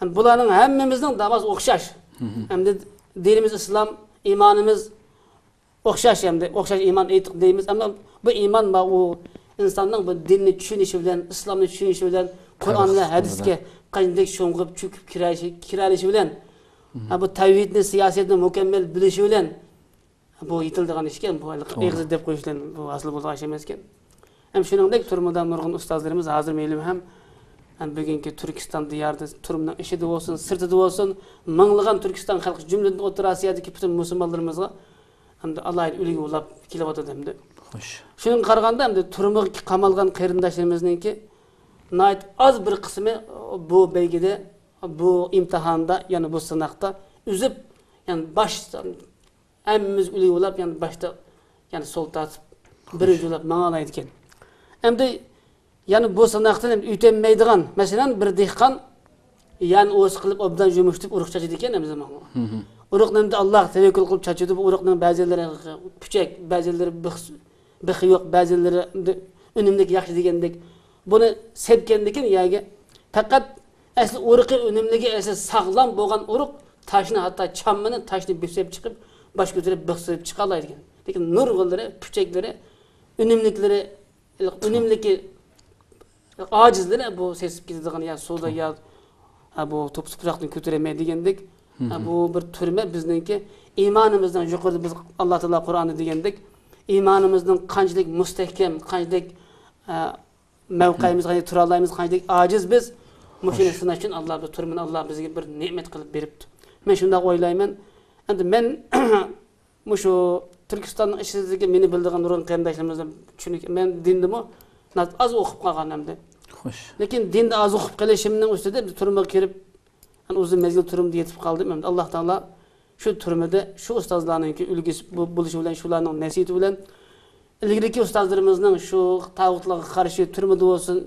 ئەم، بۇلارنىڭ ھەممىمىزنىڭ داۋاسى ئوخشاش. ئەمدى دىنىمىز ئىسلام، ئىمانىمىز ئوخشاش، ئەمدى ئوخشاش ئىمان ئېيتتۇق دەيمىز. ئەمما بۇ ئىمان، ما، ئۇ ئىنساننىڭ بۇ دىننى چۈشىنىشى بىلەن، ئىسلامنى چۈشىنىشى بىلەن، قۇرئان ۋە ھەدىسكە قانداق شۇڭغۇپ، چۆكۈپ كىرەلىشى، كىرەلىشى بىلەن، ھە، بۇ تەۋھىدنى، سىياسەتنى مۇكەممەل بىلىشى بىلەن، بۇ يېتىلىدىغان ئىشكەن، بۇ توغرا. ئېغىزدا دەپ قويۇش بىلەن بۇ ھاسىل بولىدىغان ئىش ئەمەسكەن. ھەم شۇنىڭدەك تۈرمىدە نۇرغۇن ئۇستازلىرىمىز ھازىر مەيلىم ھەم، ھەم بۈگۈنكى تۈركىستان دىيارىدا، تۈرمىنىڭ ئىچىدە بولسۇن، سىرتىدا بولسۇن، مىڭلىغان تۈركىستان خەلقى، جۈملىدىن ئوتتۇرا ئاسىيادىكى پۈتۈن مۇسۇلمانلىرىمىزغا ئەمدى ئالاھىدە ئۈلگە بولاپ كېلىۋاتىدۇ ئەمدى. خوش. شۇنىڭغا قارىغاندا ئەمدى تۈرمىگە قامالغان قېرىنداشلىرىمىزنىڭكى ناھايىتى ئاز بىر قىسمى بۇ بەيگىدە، بۇ ئىمتىھاندا، يەنى بۇ سىناقتا ئۈزۈپ، يەنى باش ھەممىمىز ئۈلگە بولاپ، يەنى باشتا، يەنى سول تارتىپ، بىرىنچى بولاپ ماڭالايدىكەن. ئەمدى، يەنى بۇ سىناقتىن ئۆتەلمەيدىغان، مەسىلەن، بىر دېھقان يەنى ئوسا قىلىپ ئوبدان يۇمشىتىپ ئۇرۇق چاچىدىكەن ئەمدى ماڭا. ئۇرۇقنى ئەمدى ئاللاغا تەۋەككۈل قىلىپ چاچىدۇ. بۇ ئۇرۇقنىڭ بەزىلىرى پۈچەك، بەزىلىرى بىخ-، بىخى يوق، بەزىلىرى ئۈنۈملۈك ياخشى دېگەندەك. بۇنى سەپكەندىكىن يەرگە پەقەت ئەسلى ئۇرۇقى ئۈنۈملۈكى، ئەسلى ساغلام بولغان ئۇرۇق تاشنى، ھەتتا چاممىنى، تاشنى بۆسۈپ چىقىپ، باش كۆتۈرۈپ بىخسىرىپ چىقالايدىكەن. لېكىن نۇرغۇنلىرى، پۈچەكلىرى، ئۈنۈملۈكلىرى، ئۈنۈملۈكى ئاجىزلىرى بۇ سېسىپ كېتىدىغان يا سۇدا يا، ھە، بۇ توپا-، تۇپراقتىن كۆتۈرەلمەي دېگەندەك. ھە، بۇ بىر تۈرمە بىزنىڭكى ئىمانىمىزنىڭ يۇقىرىدا بىز ئاللا تائالا قۇرئاندا دېگەندەك، ئىمانىمىزنىڭ قانچىلىك مۇستەھكەم، قانچىلىك، ئە، مەۋقەيىمىز، قانچىلىك تۇرالايمىز، قانچىلىك ئاجىز بىز. مۇشۇنى سىناش ئۈچۈن ئاللا بۇ تۈرمىنى ئاللا بىزگە بىر نېمەت قىلىپ بېرىپتۇ. مەن شۇنداق ئويلايمەن. ئەمدى مەن مۇشۇ تۈركىستاننىڭ ئىچىدىكى مېنى بىلىدىغان نۇرغۇن قېرىنداشلىرىمىزدىن، چۈنكى مەن دىندىمۇ ناھايىتى ئاز ئوقۇپ قالغان ئەمدى. خوش. لېكىن دىندا ئاز ئوقۇپ قېلىشىمنىڭ ئۈستىدە تۈرمىگە كىرىپ، مەن ئۇزۇن مەزگىل تۈرمىدە يېتىپ قالدىم. ئەمدى ئاللا تائالا شۇ تۈرمىدە شۇ ئۇستازلارنىڭكى ئۈلگىسى بو-، بولۇشى بىلەن، شۇلارنىڭ نەسىھىتى بىلەن، ئىلگىرىكى ئۇستازلىرىمىزنىڭ شۇ تاغۇتلارغا قارشى تۈرمىدە بولسۇن،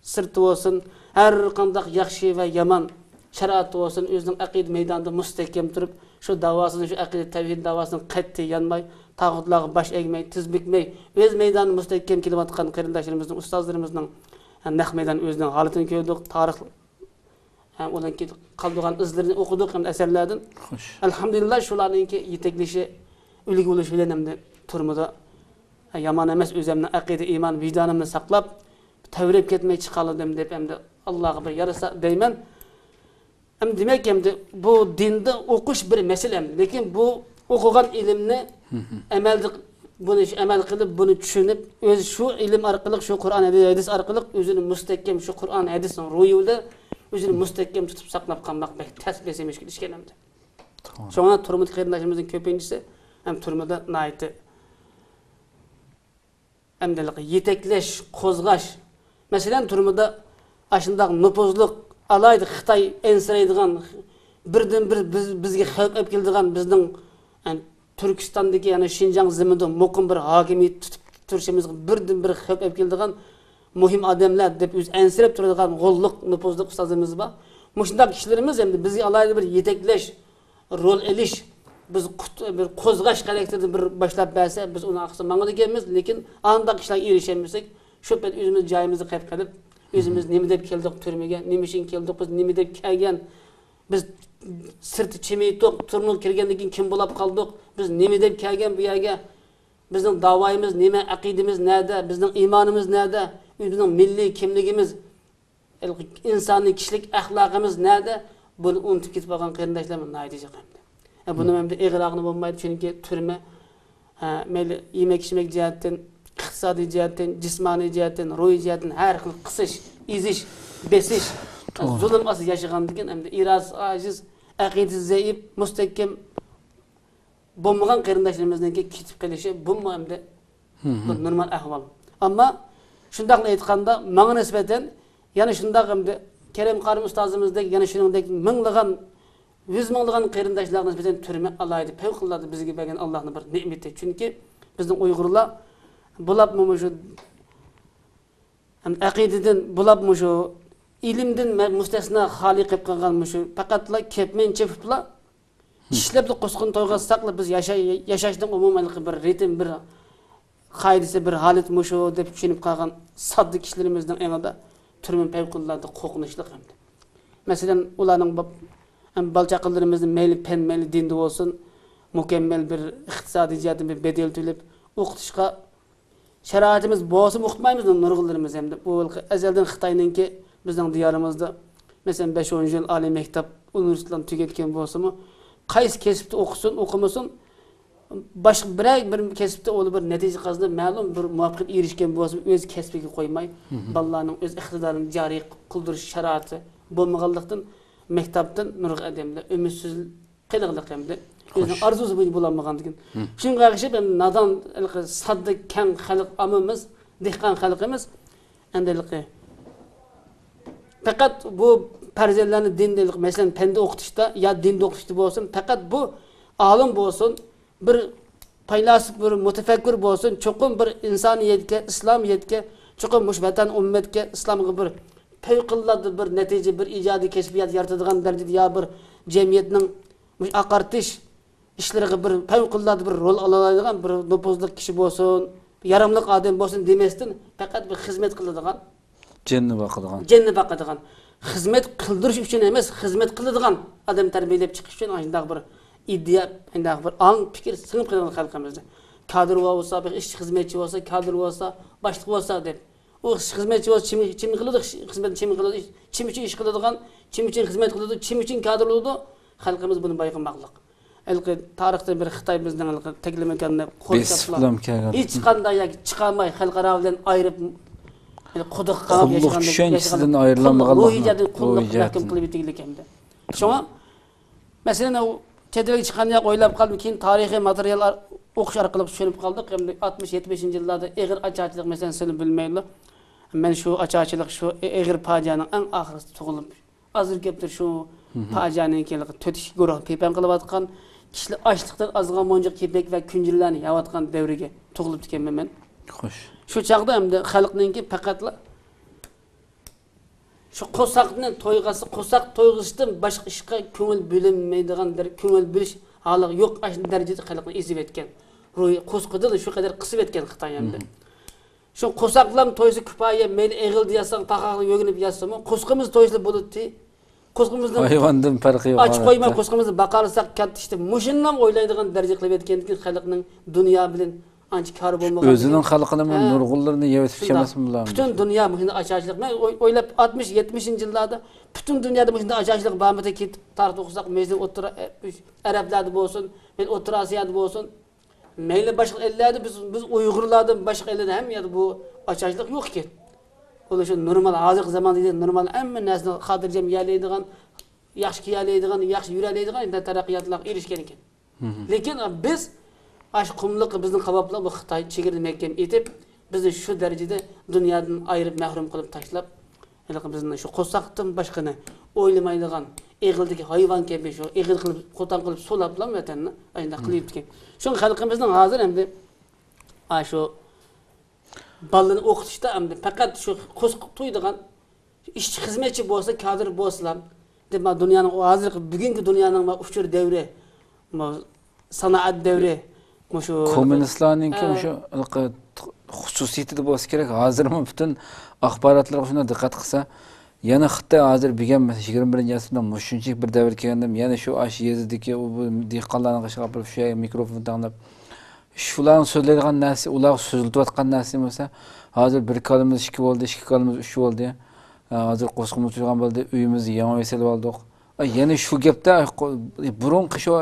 سىرتتا بولسۇن، ھەر قانداق ياخشى ۋە يامان شارائىتتا بولسۇن، ئۆزىنىڭ ئەقىدە مەيدانىدا مۇستەھكەم تۇرۇپ، شۇ داۋاسىنى، شۇ ئەقىدە تەۋھىد داۋاسىنى قەتئىي يانماي، تاغۇتلارغا باش ئەگمەي، تىز بۈكمەي، ئۆز مەيدانىدا مۇستەھكەم كېلىۋاتقان قېرىنداشلىرىمىزنىڭ، ئۇستازلىرىمىزنىڭ نەق مەيدان ئۆزىنىڭ ھالىتىنى كۆردۇق، تارىخ ھەم ئۇنىڭ كېيىن قالدۇرغان ئىزلىرىنى ئوقۇدۇق ھەم ئەسەرلەردىن. خوش. ئەلھەمدۇلىللا، شۇلارنىڭكى يېتەكلىشى، ئۈلگە بولۇشى بىلەن ئەمدى تۈرمىدە، ھە، يامان ئەمەس، ئۆزۈمنىڭ ئەقىدە، ئىمان، ۋىجدانىمنى ساقلاپ، تەۋرەپ كەتمەي چىقالىدىم دەپ، ئەمدى ئاللاغا بىر يارىسا دەيمەن. ئەمدى دېمەك، ئەمدى بۇ دىندا ئوقۇش بىر مەسىلە ئەمدى. لېكىن بۇ ئوقۇغان ئىلىمنى ئەمەلدە، بۇنى ئەمەل قىلىپ، بۇنى چۈشىنىپ، ئۆزى شۇ ئىلىم ئارقىلىق، شۇ قۇرئان ھەدىس ئارقىلىق ئۆزىنى مۇستەھكەم، شۇ قۇرئان ھەدىسنىڭ روھى بىلەن ئۆزىنى مۇستەھكەم تۇتۇپ ساقلاپ قالماق بەك تەس، بەك بېسىم ئىشكىل ئىكەن ئەمدى. توغرا. شۇڭا تۈرمىدىكى قېرىنداشلىرىمىزنىڭ كۆپىنچىسى ھەم تۈرمىدە ناھايىتى ئەمدى يېتەكلەش، قوزغاش. مەسىلەن، تۈرمىدە ئاشۇنداق نوپۇزلۇق، ئالاھىدە خىتاي ئەنسىرەيدىغان، بىردىنبىر بىز، بىزگە خەۋپ ئەپ كېلىدىغان، بىزنىڭ، يەنى، تۈركىستاندىكى، يەنى شىنجاڭ زېمىنىدا مۇقىم بىر ھاكىمىيەت تۇتۇپ تۇرۇشىمىزغا بىردىنبىر خەۋپ ئەپ كېلىدىغان مۇھىم ئادەملەر دەپ ئۆزى ئەنسىرەپ تۇرىدىغان غوللۇق، نوپۇزلۇق ئۇستازلىرىمىز بار. مۇشۇنداق كىشىلىرىمىز ئەمدى بىزگە ئالاھىدە بىر يېتەكلەش، رول ئېلىش، بىز قۇت-، بىر قوزغاش خاراكتېرىدا بىر باشلاپ بەرسە، بىز ئۇنىڭ ئارقىسىدا ماڭىدىكەنمىز، لېكىن ئانداق ئىشلارغا ئېرىشەلمىسەك، شۇ پەت ئۆزىمىز جايىمىزدا قېلىپ قېلىپ، ئۆزىمىز نېمە دەپ كەلدۇق تۈرمىگە، نېمە ئۈچۈن كەلدۇق، بىز نېمە دەپ كەلگەن، بىز سىرتتا چىمىيتۇق، تۈرمىگە كىرگەندىن كېيىن كىم بولاپ قالدۇق، بىز نېمە دەپ كەلگەن بۇ يەرگە، بىزنىڭ داۋايىمىز نېمە، ئەقىدىمىز نەدە، بىزنىڭ ئىمانىمىز نەدە، بىزنىڭ مىللىي كىملىكىمىز، ئىنسانىي كىشىلىك ئەخلاقىمىز نەدە؟ بۇنى ئۇنتۇپ كېتىپ قالغان قېرىنداشلار ناھايىتى جىق ئەمدى. ھە، بۇنىڭ ئەمدى ئېغىر ئاغنى بولمايدۇ، چۈنكى تۈرمە، ھە، مەيلى يېمەك-ئىچمەك جەھەتتىن، ئىقتىسادىي جەھەتتىن، جىسمانىي جەھەتتىن، روھىي جەھەتتىن ھەر خىل قىسىش، ئېزىش، بېسىش، توغرا. زۇلۇم ئاستىدا ياشىغاندىكىن ئەمدى ئىرادىسى ئاجىز، ئەقىدىسى زەئىپ، مۇستەھكەم بولمىغان قېرىنداشلىرىمىزنىڭكى كېتىپ قېلىشى بۇمۇ ئەمدى بىر نورمال ئەھۋال. ئەمما شۇنداقلا ئېيتقاندا، ماڭا نىسبەتەن يەنە شۇنداق ئەمدى كېرەم قارىم ئۇستازىمىزدەك، يەنە شۇنىڭدەك مىڭلىغان، يۈز مىڭلىغان قېرىنداشلارغا نىسبەتەن تۈرمە ئالاھىدە پەۋقۇلئاددە بىزگە بەرگەن ئاللانىڭ بىر نېمىتى. چۈنكى بىزنىڭ ئۇيغۇرلار بولۇپمۇ مۇشۇ ھەم ئەقىدىدىن بولۇپ مۇشۇ ئىلىمدىن مە-، مۇستەسنا خالىي قېلىپ قالغان مۇشۇ پەقەتلا كەپمەن چېپىپلا ئىشلەپلا قۇسقىنى تويغۇزساقلا بىز ياشاي-، ياشاشنىڭ ئومۇمەن بىر رىتىم، بىر قائىدىسى، بىر ھالەت مۇشۇ دەپ چۈشىنىپ قالغان ساددا كىشىلىرىمىزنىڭ ئېڭىدا تۈرمە پەۋقۇلئاددە قورقۇنچلۇق ئەمدى. مەسىلەن، ئۇلارنىڭ ب-، ھەم بالا-چاقىلىرىمىزنى مەيلى پەن، مەيلى دىندا بولسۇن، مۇكەممەل بىر ئىقتىسادىي جەھەتتىن بىر بەدەل تۆلەپ ئوقۇتۇشقا شارائىتىمىز بولسىمۇ ئۇقمايمىز نۇرغۇنلىرىمىز ئەمدى. بۇ ئەزەلدىن خىتاينىڭكى بىزنىڭ دىيارىمىزدا، مەسىلەن، بەش ئون يىل ئالىي مەكتەپ، ئۇنىۋېرسىتېتلارنى تۈگەتكەن بولسىمۇ، قايسى كەسىپتە ئوقۇسۇن، ئوقۇمىسۇن، باشقا بىرەر بىر كەسىپتە ئۇلار بىر نەتىجە قازىنىپ، مەلۇم بىر مۇۋەپپەقىيەت ئېرىشكەن بولسىمۇ، ئۆز كەسپىگە قويماي، بالىلارنىڭ ئۆز ئىقتىدارىنى جارى قىلدۇرۇش شارائىتى بولمىغانلىقتىن، مەكتەپتىن نۇرغۇن ئادەملەر ئۈمىدسىز قىلىقلىق ئەمدى. ئۆزىنىڭ ئارزۇسى بويىچە بولالمىغاندىكىن. شۇنىڭغا ئەگىشىپ، ئەمدى نادان، ھېلىقى ساددا، كەڭ خەلق ئاممىمىز، دېھقان خەلقىمىز، ئەمدى ھېلىقى پەقەت بۇ پەرزەنتلەرنى دىندا، ھېلىقى، مەسىلەن، پەندە ئوقۇتۇشتا يا دىندا ئوقۇتۇشتا بولسۇن، پەقەت بۇ ئالىم بولسۇن، بىر پەيلاسوپ، بىر مۇتەپەككۇر بولسۇن، چوقۇم بىر ئىنسانىيەتكە، ئىسلامىيەتكە، چوقۇم مۇشۇ ۋەتەن ئۈممەتكە، ئىسلامغا بىر پەۋقۇلئاددە بىر نەتىجە، بىر ئىجادىي كەشپىيات يارىتىدىغان دەرىجىدە يا بىر جەمئىيەتنىڭ مۇشۇ ئاقارتىش ئىشلىرىغا بىر پەۋقۇلئاددە بىر رول ئالالايدىغان بىر نوپۇزلۇق كىشى بولسۇن، ياراملىق ئادەم بولسۇن دېمەستىن، پەقەت بىر خىزمەت قىلىدىغان، جېنىنى باقىدىغان. جېنىنى باقىدىغان. خىزمەت قىلدۇرۇش ئۈچۈن ئەمەس، خىزمەت قىلىدىغان ئادەم تەربىيەلەپ چىقىش ئۈچۈن ئاشۇنداق بىر ئىدىيە، شۇنداق بىر ئاڭ پىكىر سىڭىپ قالغان خەلقىمىزدە. كادىر بولسا، بىر ئىشچى خىزمەتچى بولسا، كادىر بولسا، باشلىق بولسا دەپ. ئۇ خىزمەتچى بولسا، چىم، چىم قىلىدۇ، خىزمەت چىم قىلىدۇ، چىم ئۈچۈن ئىش قىلىدىغان، چىم ئۈچۈن خىزمەت قىلىدۇ، چىم ئۈچۈن كادىر بولىدۇ. خەلقىمىز بۇنى بايقىماقلىق. ھېلىقى تارىختىن بېرى خىتاي بىزنىڭ ھېلىقى تەكلىماكاننى قورشاپلا، بىلەن كەلگەن. ھېچقانداق ياكى چىقالماي، خەلقئارا بىلەن ئايرىپ، ھېلى قۇدۇققا قاماپ قۇللۇق ياشىغان، چۈشەنچىسىدىن ياشىغان ئايرىلالمىغان قۇللۇق، روھىي جەھەتتىن قۇللۇقنى مەھكۇم قىلىپ يېتىگلىك ئەمدى. شۇڭا، مەسىلەن، ئۇ چەت ئەلگە چىققاندىن ئويلاپ قالدىم، كېيىن تارىخىي ماتېرىيال ئار-، ئوقۇش ئارقىلىق چۈشىنىپ قالدۇق. ئەمدى ئاتمىش، يەتمىشىنچى يىللاردا ئېغىر ئاچارچىلىق مەسىلىسىنى بىلمەيدۇ. مەن شۇ ئاچارچىلىق، شۇ ئېغىر پاجىئەنىڭ ئەڭ ئاخىرىسىدا تۇغۇلۇپ، ھازىر كەپتۇر شۇ پاجىئەنىڭ كېيىنلىقى تۆت ئىككى گۇرۇھ پىپەڭ قىلىۋاتقان، كىشىلەر ئاچلىقتىن ئازغان مۇنچە كېپەك ۋە كۈنجۈرلەرنى يەۋاتقان دەۋرگە تۇغۇلۇپتىكەنمەن مەن. خوش. شۇ چاغدا ئەمدى خەلقنىڭكى پەقەتلا شۇ قورساقنى تويغۇزسا، قورساق تويغۇزۇشتىن باشقا ئىشقا كۆڭۈل بۆلۈنمەيدىغان دەر-، كۆڭۈل بۆلۈش ھالىغا يوق، ئاشۇ دەرىجىدە خەلقنى ئېزىۋەتكەن. روھىي قورسىقىدىن شۇ قەدەر قىسىۋەتكەن خىتاي ئەمدى. شۇ قورساقلام تويسا كۇپايە، مەيلى ئېغىلدا ياتسا، پاخاقتا يۆگىنىپ ياتسىمۇ، قورسىقىمىز تويسا بولىدۇ. قورسىقىمىزنىڭ ھايۋاندىن پەرقى يوق، ئاچ قويماي قورسىقىمىزنى باقالىساق كاتتا ئىشتە، مۇشۇنداق ئويلايدىغان دەرىجىگە قىلىۋەتكەندىكىن خەلقنىڭ دۇنيا بىلەن ئانچە كارى بولمىغان. ئۆزىنىڭ خەلقىنىمۇ ھە. نۇرغۇنلىرىنى يەۋېتىپ شۇنداق. كەلمەسمۇ بۇلار؟ پۈتۈن دۇنيا مۇشۇنداق ئاچارچىلىق. مەن ئوي-، ئويلاپ، ئاتمىش، يەتمىشىنچى يىللاردا پۈتۈن دۇنيادا مۇشۇنداق ئاچارچىلىق بارمىدى؟ كېيىن تارىختا ئوقۇساق، مەيلى ئوتتۇرا، ئەرەبلەردە بولسۇن، مەيلى ئوتتۇرا ئاسىيادا بولسۇن، مەيلى باشقا ئەللەردە بىز، بىز ئۇيغۇرلاردىن باشقا ئەللەردە ھەممە يەردە بۇ ئاچارچىلىق يوق ئىكەن. ئۇلار شۇ نورمال، ھازىرقى زامان دېگەن نورمال، ھەممە نەرسىنى خاتىرجەم يېيەلەيدىغان، ياخشى كىيەلەيدىغان، ياخشى يۈرەلەيدىغان تەرەققىياتلارغا ئېرىشكەن ئىكەن. لېكىن بىز ئاشۇ قۇملۇققا بىزنى قاماپلا بۇ خىتاي چېگرىنى مەھكەم ئېتىپ، بىزنى شۇ دەرىجىدە دۇنيادىن ئايرىپ، مەھرۇم قىلىپ تاشلاپ، ھېلىقى بىزنى شۇ قورساقتىن باشقىنى ئويلىمايدىغان، ئېغىلدىكى ھايۋان كەبى شۇ ئېغىل قىلىپ، قوتان قىلىپ سولاپلا ۋەتەننى ئاشۇنداق قىلىۋېتىپتىكەن. شۇڭا خەلقىمىزنىڭ ھازىر ئەمدى ئاشۇ بالىنى ئوقۇتۇشتا ئەمدى پەقەت شۇ قورسىقى تويىدىغان ئىشچى، خىزمەتچى بولسا، كادىر بولسىلا، دەپ، مانا دۇنيانىڭ، ھازىرقى، بۈگۈنكى دۇنيانىڭ، مانا، ئۇچۇر دەۋرى، مانا سانائەت دەۋرى، مۇشۇ كوممۇنىستلارنىڭكى ھە. مۇشۇ خۇسۇسىيىتىدە بولسا كېرەك، ھازىرمۇ پۈتۈن ئاخباراتلارغا شۇنداق دىققەت قىلسا، يەنە خىتاي ھازىر بۈگۈن يىگىرمە بىرىنچى ئەسىردە مۇشۇنچىلىك بىر دەۋر كەلگەندە، يەنە شۇ ئاشۇ يېزىدىكى ئۇ، بۇ دېھقانلارنىڭ قېشىغا بېرىپ شۇ يەرگە مىكروفون تەڭلەپ، شۇلارنىڭ سۆزلەيدىغان نەرسە، ئۇلار سۆزلىتىۋاتقان نەرسە بولسا، ھازىر بىر كالىمىز ئىككى بولدى، ئىككى كالىمىز ئۈچ بولدى. ھازىر قورسىقىمىز تويغان بولدى، ئۆيىمىزنى يېڭى سېلىپ ئالدۇق. يەنە شۇ گەپتە، بۇرۇنقى شۇ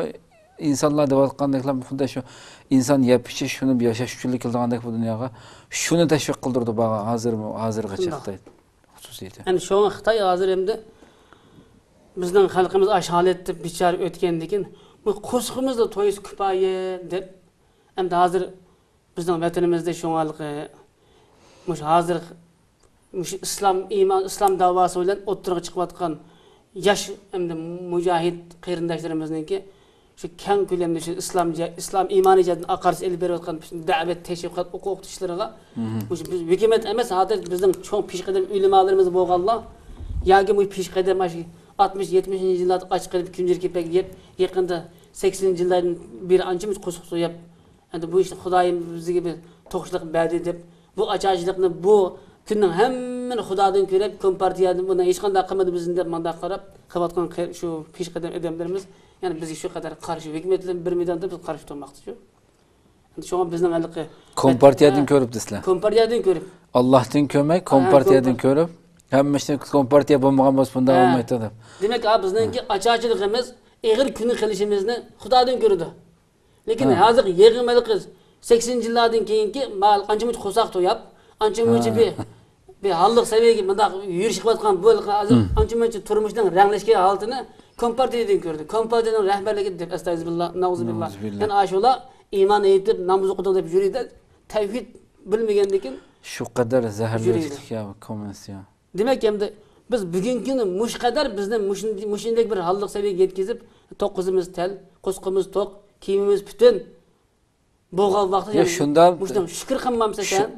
ئىنسانلار دەۋاتقاندەكلا، خۇددى شۇ ئىنسان يەپ ئىچىش، شۇنى ياشاش ئۈچۈنلا كېلىدىغاندەك بۇ دۇنياغا، شۇنى تەشۋىق قىلدۇرىدۇ، بارغان ھازىرمۇ، ھازىرغىچە شۇنداق. خىتاي خۇسۇسىيىتى. ئەمدى شۇڭا خىتاي ھازىر ئەمدى بىزنىڭ خەلقىمىز ئاشۇ ھالەتتە بىچارە ئۆتكەندىكىن، بۇ قورسىقىمىزلا تويسا كۇپايە دەپ، ئەمدى ھازىر بىزنىڭ ۋەتىنىمىزدە شۇڭا ھېلىقى مۇشۇ ھازىر مۇشۇ ئىسلام ئىمان، ئىسلام داۋاسى بىلەن ئوتتۇرىغا چىقىۋاتقان ياش ئەمدى مۇجاھىد قېرىنداشلىرىمىزنىڭكى شۇ كەڭ كۆلەمدە شۇ ئىسلام جە-، ئىسلام ئىمانىي جەھەتتىن ئاقارسا ئېلىپ بېرىۋاتقان پۈتۈن دەۋەت، تەشۋىقات، ئوقۇتۇشلىرىغا مۇشۇ بىز ھۆكۈمەت ئەمەس، ھازىر بىزنىڭ چوڭ پېشقەدەم ئۆلىمالىرىمىز بولغانلار ياكى مۇشۇ پېشقەدەم ئاشۇ ئاتمىش، يەتمىشىنچى يىللاردا ئاچ قېلىپ كۈنجۈر كېپەك يەپ، يېقىندا سەكسىنىنچى يىللاردىن بېرى ئانچە مۇنچە قورساق تويۇپ، ئەمدى بۇ ئىشنى خۇدايىم بىزگە بىر توقچىلىق بەردى دەپ، بۇ ئاچارچىلىقنى، بۇ كۈننىڭ ھەممىنى خۇدادىن كۆرۈپ، كومپارتىيەدىن بۇنى ھېچقانداق قىلمىدى بىزنى دەپ مۇنداق قاراپ قىلىۋاتقان قېر-، شۇ پېشقەدەم ئادەملىرىمىز، يەنى بىزگە شۇ قەدەر قارشى، ھۆكۈمەتلەر بىر مەيداندا بىز قارشى تۇرماقتا شۇ. شۇڭا بىزنىڭ ھېلىقى كومپارتىيەدىن ھە. كۆرۈپ دېسىلە. كومپارتىيەدىن كۆرۈپ. ئاللاھتىن كۆرمەي، ھە، كومپارتىيەدىن كومپار- كۆرۈپ. ھەممە ئىشنى كومپارتىيە بولمىغان بولسا بۇنداق ھە. بولمايتتى دەپ. دېمەك، ھە، بىزنىڭكى ئاچارچىلىقىمىز، ئېغىر كۈن قېلىشىمىزنى خۇدادىن كۆرىدۇ. لېكىن ھە. ھازىر يېڭى مەلقىز سەكسىنىنچى يىللاردىن كېيىنكى مال ئانچە مۇنچە قورساق توياپ، ئانچە مۇنچە ھە. بىر، بىر ھاللىق سەۋىيەگە مۇنداق يۈرۈشۈپ كەتكەن بۇ ھازىر ھىم. ئانچە مۇنچە تۇرمۇشنىڭ رەڭلەشكەن ھالىتىنى كومپارتىيەدىن كۆردى. كومپارتىيەنىڭ رەھبەرلىكى دەپ، ئەستەغىزىللا، نەئۇزۇبىللا. نەئۇزۇبىللا. يەنە ئاشۇلار ئىمان ئېيتىپ، ناماز ئوقۇدۇق دەپ يۈرىدە، تەۋھىد بىلمىگەندىكىن شۇ قەدەر زەھەرلىك يۈرىدە. يا كوممۇنىست يا. دېمەك، ئەمدى بىز بۈگۈنكى كۈنى مۇشۇ قەدەر بىزنى مۇشۇن-، مۇشۇندەك بىر ھاللىق سەۋىيەگە يەتكۈزۈپ، توقىمىز تەل، قورسىقىمىز توق، كىيىمىمىز پۈتۈن بولغان ۋاقىتتا يا يەنە شۇنداق، مۇشۇنىڭ شۈكۈر قىلمامسەن شۇ-، سەن؟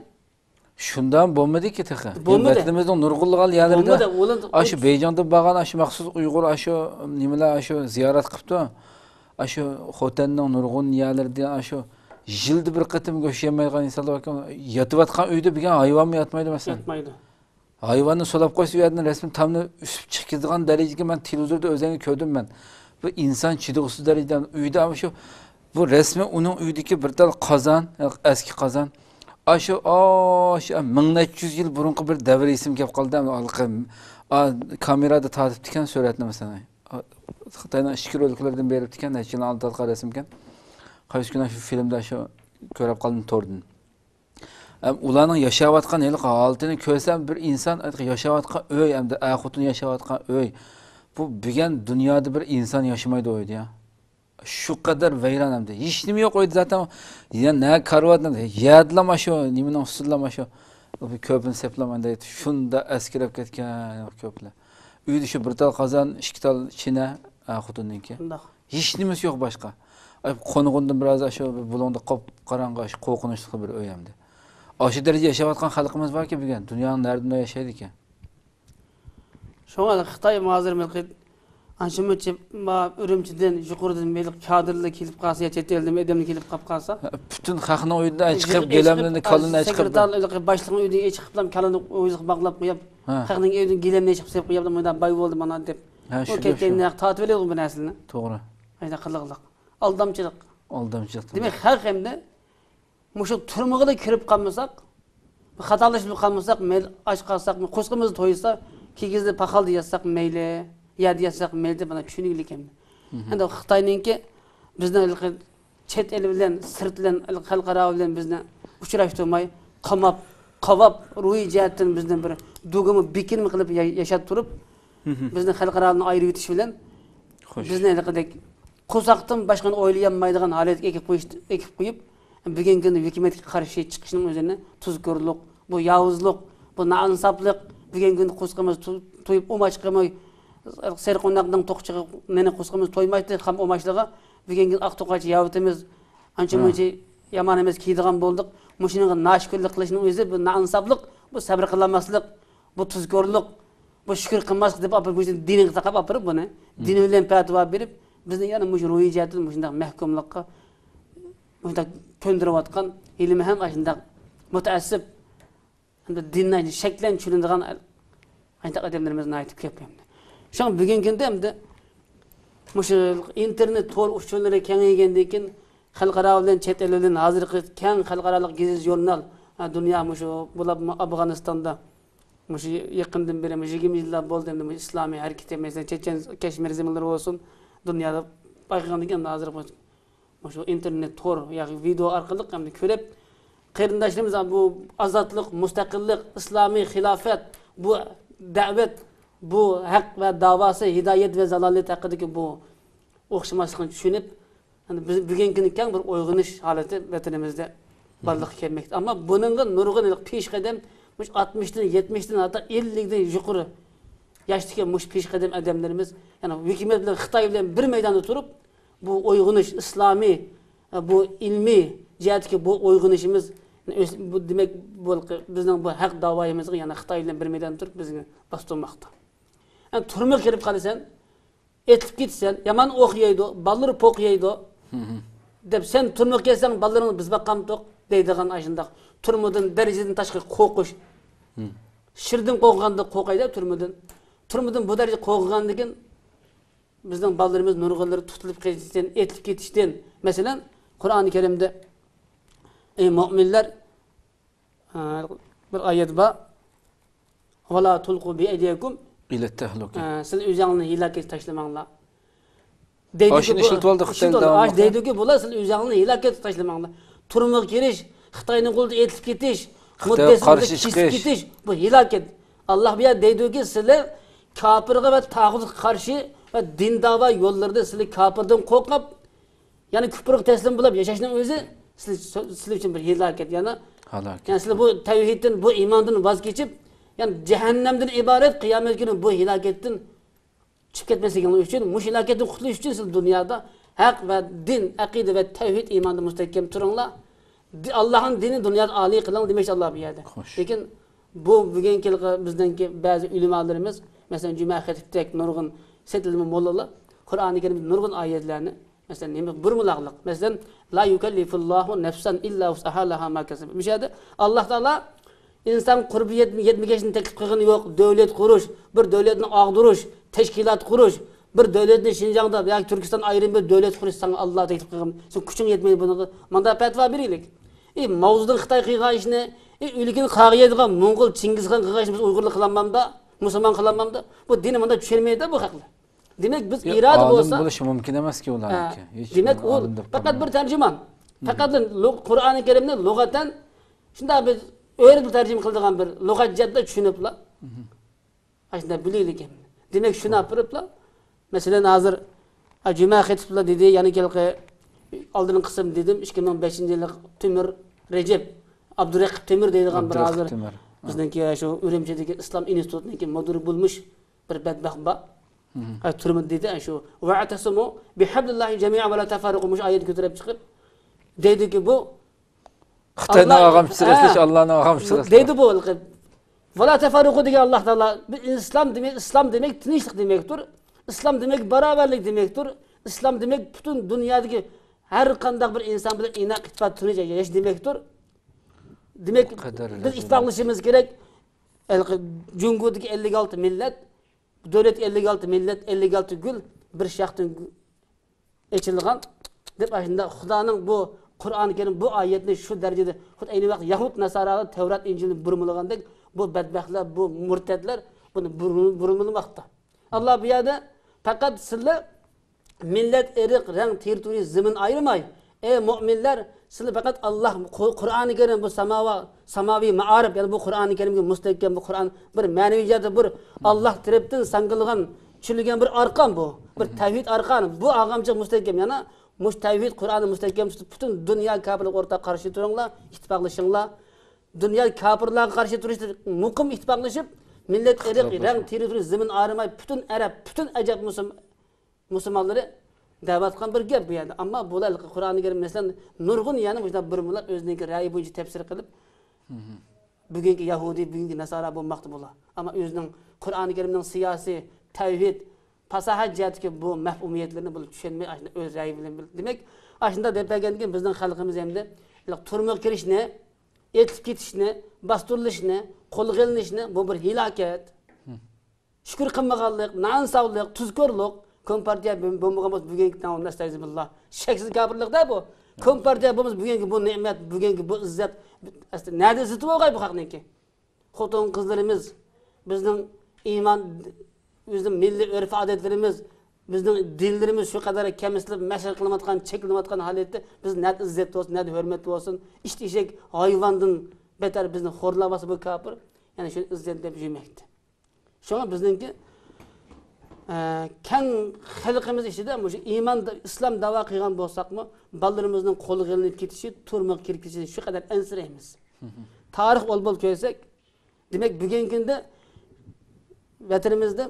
شۇنداق بولمىدىكى تېخى. بولمىدى. ۋەتىنىمىزنىڭ نۇرغۇنلىغان يەرلىرىدە بولمىدى. ئۇلار ئاشۇ ئۇ بېيجىڭدىن بارغان ئاشۇ مەخسۇس ئۇيغۇر ئاشۇ نېمىلەر ئاشۇ زىيارەت قىپتۇ. ئاشۇ خوتەننىڭ نۇرغۇن يەرلىرىدە ئاشۇ يىلدا بىر قېتىم گۆش يېمەيدىغان ئىنسانلار باركەن، يېتىۋاتقان ئۆيدە بىر ھايۋانمۇ ياتمايدۇ مەسىلەن. ياتمايدۇ. ھايۋاننى سولاپ قويسا، ئۇ يەردىن رەسمىي تامنى ئۈسۈپ چىقىپ كېتىدىغان دەرىجىگە مەن تېلېۋىزوردا ئۆزۈمگە كۆردۈم مەن. بۇ ئىنسان چىدىغۇسىز دەرىجىدە ئۆيدە ئاشۇ، بۇ رەسمىي ئۇنىڭ ئۆيىدىكى بىر تال قازان، ئەسكى قازان. ئاشۇ، ئاشۇ مىڭ نەچچە يۈز يىل بۇرۇنقى بىر دەۋر ئېسىمگە كەپ قالدى. ئا، كامېرادا تارتىپتىكەن سۈرەتنى مەسىلەن. ئا، خىتاينىڭ ئىچكىرى ئۆلكىلىرىدىن بېرىپتىكەن، نەچچە يىلنىڭ ئالدىدا تارتقان رەسىمكەن. قايسى كۈنى شۇ فىلىمدا شۇ كۆرۈپ قالدىم توردىن. ئەم، ئۇلارنىڭ ياشاۋاتقان ھېلىقى ھالىتىنى كۆرسەم، بىر ئىنسان ياشاۋاتقان ئۆي، ئەمدى ئەر-خوتۇن ياشاۋاتقان ئۆي، بۇ بۈگۈن دۇنيادا بىر ئىنسان ياشىمايدۇ ئۆيدە يا. شۇ قەدەر ۋەيران ئەمدى. ھېچنېمە يوق ئۆيدە زاتەن. يا نە كارىۋات، نە يەردىلا مانا شۇ نېمىنىڭ ئۈستىدىلا مانا شۇ كۆپىنى سېپىلام ئەمدى شۇنداق ئەسكىرەپ كەتكەن كۆپلەر. ئۆيدە شۇ بىر تال قازان، ئىككى تال چىنە، ئەر-خوتۇننىڭكى. شۇنداق. ھېچنېمىسى يوق باشقا. ئاي، قونغۇندىن بىر ئاز شۇ بۇلۇڭدا قاپ قاراڭغۇ، شۇ قورقۇنچلۇق بىر ئۆي ئەمدى. ئاشۇ دەرىجىدە ياشاۋاتقان خەلقىمىز باركى بۈگۈن، دۇنيانىڭ نەرىدىن ياشايدىكەن. شۇڭا خىتاي ھازىر مەلقىت ئانچە مۇنچە ما ئۈرۈمچىدىن، يۇقىرىدىن مەلقىت كادىرلار كېلىپ قالسا يا چەت ئەلدىن ئادەملەر كېلىپ قاپ قالسا، پۈتۈن خەقنىڭ ئۆيىدىن ئەچىقىپ، يىغىپ گىلەملىرىنى، ئېچىقىپ، كالىنى ئەچىقىپ، سېكرېتارلار باشلىقنىڭ ئۆيىدىن ئېچىقىپلا كالىنى ئۆيىگە باغلاپ قويۇپ، ھە. خەقنىڭ ئۆيىدىن گىلەمنى ئېچىقىپ سېلىپ قويۇپ، مۇنداق باي بولدى مانا دەپ. ھە، ئۇ شۇ گەپ، كەتكەندە شۇ. تارتىۋېلىدۇ بۇ نەرسىنى. توغرا. ئايدا قىلىقلىق. ئالدامچىلىق. ئالدامچىلىق. دېمەك، خەق ئەمدى مۇشۇ تۈرمىگىلا كىرىپ قالمىساق، خاتالىشىپ قالمىساق، مەيلى ئاچ قالساق، قورسىقىمىز تويسا، كىگىزدە پاخالدا ياتساق مەيلى، يەردە ياتساق مەيلى دەپ مانا چۈشىنىگلىك ئەمدى. مم. ئەمدى خىتاينىڭكى بىزنىڭ ھېلىقى چەت ئەل بىلەن، سىرت بىلەن، خەلقئارا بىلەن بىزنى ئۇچراشتۇرماي، قاماپ، قاۋاپ، روھىي جەھەتتىن بىزنى بىر دۇگىمۇ بېكىنمە قىلىپ يا-، ياشاپ تۇرۇپ، مم. بىزنى خەلقئارادىن ئايرىۋېتىش بىلەن خوش. بىزنى ھېلىقىدەك قورساقتىن باشقىنى ئويلىيالمايدىغان ھالەتكە ئېكىپ قويۇش، ئېكىپ قويۇپ، بۈگۈنكى كۈندە ھۆكۈمەتكە قارشى چىقىشنىڭ ئۆزىنى تۇزكورلۇق، بۇ ياۋۇزلۇق، بۇ نائىنساپلىق، بۈگۈنكى كۈندە قورسىقىمىز تو-، تويۇپ ئوماچ قىلماي، سېرىق ئويناقنىڭ توقىچىغا نېنى قورسىقىمىز تويمايتتى، خام ئوماچلىقى، بۈگۈنكى ئاق توقاچ يەۋېتىمىز، ئانچە ھە. مۇنچە يامان ئەمەس كىيىدىغان بولدۇق. مۇشۇنىڭغا ناشۈكۈرلۈك قىلىشنىڭ ئۆزى بۇ نائىنساپلىق، بۇ سەۋر قىلالماسلىق، بۇ تۇزكورلۇق، بۇ شۈكۈر قىلماسلىق دەپ ئاپىرىپ، مۇشۇ دىنىغا تاقاپ ئاپىرىپ بۇنى. مم. دىنى بىلەن پەتىۋا بېرىپ، بىزنى يەنە مۇشۇ روھىي جەھەتتىن مۇشۇنداق مەھكۇملۇققا، مۇشۇنداق كۆندۈرۈۋاتقان، ھېلىمۇ ھەم ئاشۇنداق مۇتەئەسسىپ، ھەمدە دىننى شەكلەن چۈشىنىدىغان ئاشۇنداق ئادەملىرىمىز ناھايىتى كۆپ ئەمدى. شۇڭا بۈگۈنكى كۈندە ئەمدى مۇشۇ ئىنتېرنېت تور ئۇچۇرلىرى كېڭەيگەندىن كېيىن، خەلقئارا بىلەن چەت ئەل بىلەن ھازىرقى كەڭ خەلقئارالىق گېزىت ژۇرنال، ھە، دۇنيا مۇشۇ بولۇپمۇ ئافغانىستاندا مۇشۇ يېقىندىن بېرى، مۇشۇ يىگىرمە يىللار بولدى ئەمدى مۇشۇ ئىسلامىي ھەرىكىتى، مەسىلەن، چېچەن كەشمىر زېمىنلىرى بولسۇن، دۇنيادا بايقىغاندىن كېيىن ھازىر مۇشۇ ئىنتېرنېت تور ياكى ۋىدېئو ئارقىلىق ئەمدى كۆرۈپ، قېرىنداشلىرىمىز بۇ ئازادلىق، مۇستەقىللىق، ئىسلامىي خىلاپەت، بۇ دەۋەت، بۇ ھەق ۋە داۋاسى، ھىدايەت ۋە زالالەت ھەققىدىكى بۇ ئوخشىماسلىقنى چۈشىنىپ، يەنى بىز بۈگۈنكى كۈنى كەڭ بىر ئويغىنىش ھالىتى ۋەتىنىمىزدە بارلىققا كەلمەكتە. ئەمما بۇنىڭغا نۇرغۇن پېشقەدەم، مۇشۇ ئاتمىشتىن، يەتمىشتىن، ھەتتا ئەللىكتىن يۇقىرى ياشتىكى مۇشۇ پېشقەدەم ئادەملىرىمىز، يەنى ھۆكۈمەت بىلەن خىتاي بىلەن بىر مەيداندا تۇرۇپ، بۇ ئويغىنىش، ئىسلامىي، بۇ ئىلمىي جەھەتتىكى بۇ ئويغىنىشىمىز، بۇ دېمەك، بۇ بىزنىڭ بۇ ھەق داۋايىمىزغا يەنە خىتاي بىلەن بىر مەيداندا تۇرۇپ بىزنى باستۇرماقتا. يەنى تۈرمىگە كىرىپ قالىسەن، ئېتىلىپ كېتىسەن، يامان ئوق يەيدۇ، بالىلىرى پوق يەيدۇ دەپ سەن تۈرمىگە كەلسەڭ، بالىلىرىڭنى بىز باقامتۇق دەيدىغان ئاشۇنداق تۈرمىدىن دەرىجىدىن تاشقىرى قورقۇش. شىردىن قورققاندا قورقايدۇ تۈرمىدىن. تۈرمىدىن بۇ دەرىجىدە قورققاندىن كېيىن بىزنىڭ بالىلىرىمىز نۇرغۇنلىرى تۇتۇلۇپ قېلىشتىن، ئېتىلىپ كېتىشتىن، مەسىلەن، قۇرئانى كەرىمدە، ئەي مۆمىنلەر، ئە، بىر ئايەت بار. ۋالا تۇلقۇ بىئەيدىكۇم. ئىلەت تەھلۇكە. ئە، سىلەر ئۆزۈڭلارنى ھىلاكەتكە تاشلىماڭلار. دەيدۇكى ئاشۇنى بۇ، ئىشلىتىۋالدى خىتاي ئىشلىتىۋالدى. داۋاملىق. ئاش دەيدۇكى بۇلار، سىلەر ئۆزۈڭلارنى ھىلاكەتكە تاشلىماڭلار. تۈرمىگە كىرىش، خىتاينىڭ قولىدا ئېتىلىپ كېتىش، خىتايغا مۇددەتسىز قارشى كېسىپ چىقىش. كېتىش، بۇ ھىلاكەت. ئاللا بۇ يەردە دەيدۇكى، سىلەر كاپىرغا ۋە تاغۇتقا قارشى ۋە دىن داۋا يوللىرىدا سىلەر كاپىردىن قورقۇپ، يەنى كۇپرغا تەسلىم بولۇپ ياشاشنىڭ ئۆزى سىلەر، سىلەر ئۈچۈن بىر ھىلاكەت. يەنى، ھالاكەت. يەنى سىلەر بۇ تەۋھىدتىن، بۇ ئىماندىن ۋاز كېچىپ، يەنى جەھەننەمدىن ئىبارەت قىيامەت كۈنى بۇ ھىلاكەتتىن چىقىپ كەتمەسلىكىڭلار ئۈچۈن، مۇشۇ ھالاكەتتىن قۇتۇلۇش ئۈچۈن سىلەر دۇنيادا ھەق ۋە دىن، ئەقىدە ۋە تەۋھىد ئىماندا مۇستەھكەم تۇرۇڭلار. دى-، ئاللاھنىڭ دىنىنى دۇنيادا ئالىي قىلىڭ دېمەكچى ئاللا بۇ يەردە. خوش. لېكىن بۇ بۈگۈنكى بىزنىڭكى بەزى ئۆلىمالىرىمىز، مەسىلەن، جۈمە خېتىپتەك نۇرغۇن سەت ئىلمى موللىلار قۇرئانى كەرىمدە نۇرغۇن ئايەتلەرنى، مەسىلەن، نېمە بۇرمىلاقلىق. مەسىلەن، لا يۇكەللىفۇللاھۇ نەفسەن ئىللا ۋۇسئەھا لەھا ما كەسەبەت. مۇشۇ يەردە ئاللا تائالا ئىنسان قۇربى يەت-، يەتمىگەچنى تەكلىپ قىلغىنى يوق. دۆلەت قۇرۇش، بىر دۆلەتنى ئاغدۇرۇش، تەشكىلات قۇرۇش، بىر دۆلەتنى شىنجاڭدا ياكى تۈركىستان ئايرىم بىر دۆلەت قۇرۇش ساڭا ئاللا تەكلىپ قىلغان. سەن كۈچۈڭ يەتمەيدۇ بۇنىڭغا. ماڭا پەتىۋا بېرەيلىك. ئى، ماۋزېدۇڭ خىتاي قىلغان ئىشنى، ئى، ئۆلگەن قاغا يەيدىغان موڭغۇل چىڭگىزخان قىلغان ئىشنى بىز ئۇيغۇرلار قىلالمامدا، مۇسۇلمان قىلالمامدا؟ بۇ دىننى مۇنداق چۈشەنمەيدۇ بۇ خەقلەر. دېمەك، بىز يا، ئىرادە ئالىم بولسا، بولۇشى مۇمكىن ئەمەسكى ئۇلارنىڭكى. ھە، ھېچ دېمەك، ئۇ ئالىم دەپ پەقەت بىر قارىمايدۇ. تەرجىمان. مم. پەقەتلا لۇ-، قۇرئانى كەرىمنى لۇغەتەن شۇنداق بىز ئۆرۈپ تەرجىمە قىلىدىغان بىر لۇغەت جەھەتتە چۈشىنىپلا. مم. ئاشۇنداق بىلىلىكەن. دېمەك، شۇنى ئاپىرىپلا، مەسىلەن، ھازىر، ھە، جۈمە خېتىپلا دېدى، يەنە كېلىقى ئالدىنقى قىسىم دېدىم، ئىككى مىڭ بەشىنچى يىللىق تۆمۈر رەجەپ، ئابدۇرەقىپ تۆمۈر دەيدىغان بىر ئابدۇرەقىپ ھازىر تۆمۈر. ھە. بىزنىڭكى شۇ ئۈرۈمچىدىكى ئىسلام ئىنستىتۇتىنىڭكى مۇدىرى بولمۇش بىر بەتبەخت بار. مم. ھە، تۈرمىدە دېدى، شۇ، «ۋەئتەسىمۇ بىھەبلىللاھى جەمىئەن ۋە لا تەفەررەقۇ» مۇشۇ ئايەتنى كۆتۈرۈپ چىقىپ، دەيدىكى بۇ خىتاينىڭ ئاللا، ئاغام چىچىراسى، ھە، ئاللانىڭ ئاغام چىچىراسى. دەيدۇ بۇ. «ۋەلا تەفەررۇقۇ» دېگەن ئاللا تائالا، بۇ ئىسلام دېمەك، ئىسلام دېمەك تىنچلىق دېمەكتۇر. ئىسلام دېمەك باراۋەرلىك دېمەكتۇر. ئىسلام دېمەك پۈتۈن دۇنيادىكى ھەر قانداق بىر ئىنسان بىلەن ئىناق، ئىتتىپاق، تىنچ ياشاش دېمەكتۇر. دېمەك، بىز ئىتتىپاقلىشىمىز كېرەك. ھېلىقى جۇڭگودىكى ئەللىك ئالتە مىللەت، دۆلەت ئەللىك ئالتە مىللەت، ئەللىك ئالتە گۈل بىر شاختىن ئېچىلغان دەپ، ئاشۇنداق خۇدانىڭ بۇ قۇرئانى كەرىم بۇ ئايەتنى شۇ دەرىجىدە، خۇددى ئەينى ۋاقىت يەھۇد ناسارالار تەۋرات ئىنجىلنى بۇرمىلىغاندەك، بۇ بەتبەختلەر، بۇ مۇرتەتلەر بۇنى بۇرمىلىماقتا. ئاللا بۇ يەردە پەقەت سىلەر مىللەت، ئىرق، رەڭ، تېررىتورىيە، زېمىن ئايرىماي، ئەي مۆمىنلەر، سىلەر پەقەت ئاللا، قۇ-، قۇرئانى كەرىم، بۇ ساماۋا-، ساماۋىي مائارىپ، يەنى بۇ قۇرئانى كەرىمگە مۇستەھكەم، بۇ قۇرئان بىر مەنىۋى جەھەتتە بىر ئاللا تەرەپتىن ساڭگىلىغان، چۈشۈرۈلگەن بىر ئارقان بۇ. بىر تەۋھىد ئارقانى. بۇ ئاغامچىق مۇستەھكەم. يەنە مۇشۇ تەۋھىد قۇرئاننى مۇستەھكەم تۇتۇپ، پۈتۈن دۇنيا كاپىرلىقى ئورتاق قارشى تۇرۇڭلار، ئىتتىپاقلىشىڭلار. دۇنيا كاپىرلارغا قارشى تۇرۇشتا مۇقىم ئىتتىپاقلىشىپ، مىللەت، ئىرق، رەڭ، تېررىتورىيە، زېمىن ئايرىماي، پۈتۈن ئەرەب، پۈتۈن ئەجەب مۇسۇلمانلىرى دەۋاتقان بىر گەپ بۇ يەردە. ئەمما بۇلار قۇرئانى كەرىم، مەسىلەن، نۇرغۇن يەنە مۇشۇنداق بىر مۇللار ئۆزىنىڭكى رەئىي بويىچە تەپسىر قىلىپ، بۈگۈنكى يەھۇدىي، بۈگۈنكى ناسارا بولماقتا بۇلار. ئەمما ئۆزىنىڭ قۇرئانى كەرىمنىڭ سىياسىي، تەۋھىد، پاساھەت جەھەتتىكى بۇ مەفھۇمىيەتلىرىنى بۇلار چۈشەنمەي، ئاشۇنداق ئۆز رەئيى بىلەن بىل-، دېمەك، ئاشۇنداق دەپ بەرگەندىن كېيىن بىزنىڭ خەلقىمىز ئەمدى تۈرمىگە كىرىشنى، ئېتىلىپ كېتىشنى، باستۇرۇلۇشنى، قولغا ئېلىنىشنى، بۇ بىر ھېلاكەت. شۈكۈر قىلمىغانلىق، نائىنساپلىق، تۇزكورلۇق. كومپارتىيە بولمىغان بولسا بۈگۈنكى، نەستەئىزبىللا، شەكسىز كاپىرلىق-دە بۇ. كومپارتىيە بولمىسا بۈگۈنكى بۇ نېمەت، بۈگۈنكى بۇ ئىززەت، ئەسلى نەدە ئىززىتى بولغاي بۇ خەقنىڭكى؟ خوتۇن-قىزلىرىمىز، بىزنىڭ ئىمان، بىزنىڭ مىللىي ئۆرپ-ئادەتلىرىمىز، بىزنىڭ دىنلىرىمىز شۇ قەدەر كەمسىتىلىپ، مەسخىرە قىلىنىۋاتقان، چەكلىنىۋاتقان ھالەتتە بىز نەدە ئىززەت بولسۇن، نەدە ھۆرمەت بولسۇن؟ ئىت ئېشەك ھايۋاندىن بەتەر بىزنى خورلاۋاتسا بۇ كاپىر، يەنە شۇنى ئىززەت دەپ يۈرمەكتە. شۇڭا بىزنىڭكى، ئە، كەڭ خەلقىمىز ئىچىدە مۇشۇ ئىمان، ئىسلام دەۋا قىلغان بولساقمۇ، بالىلىرىمىزنىڭ قولغا ئېلىنىپ كېتىشى، تۈرمىگە كىرىپ كېتىشىنى شۇ قەدەر ئەنسىرەيمىز. تارىخ ئوبدان كۆرسەك، دېمەك، بۈگۈنكى كۈندە ۋەتىنىمىزدە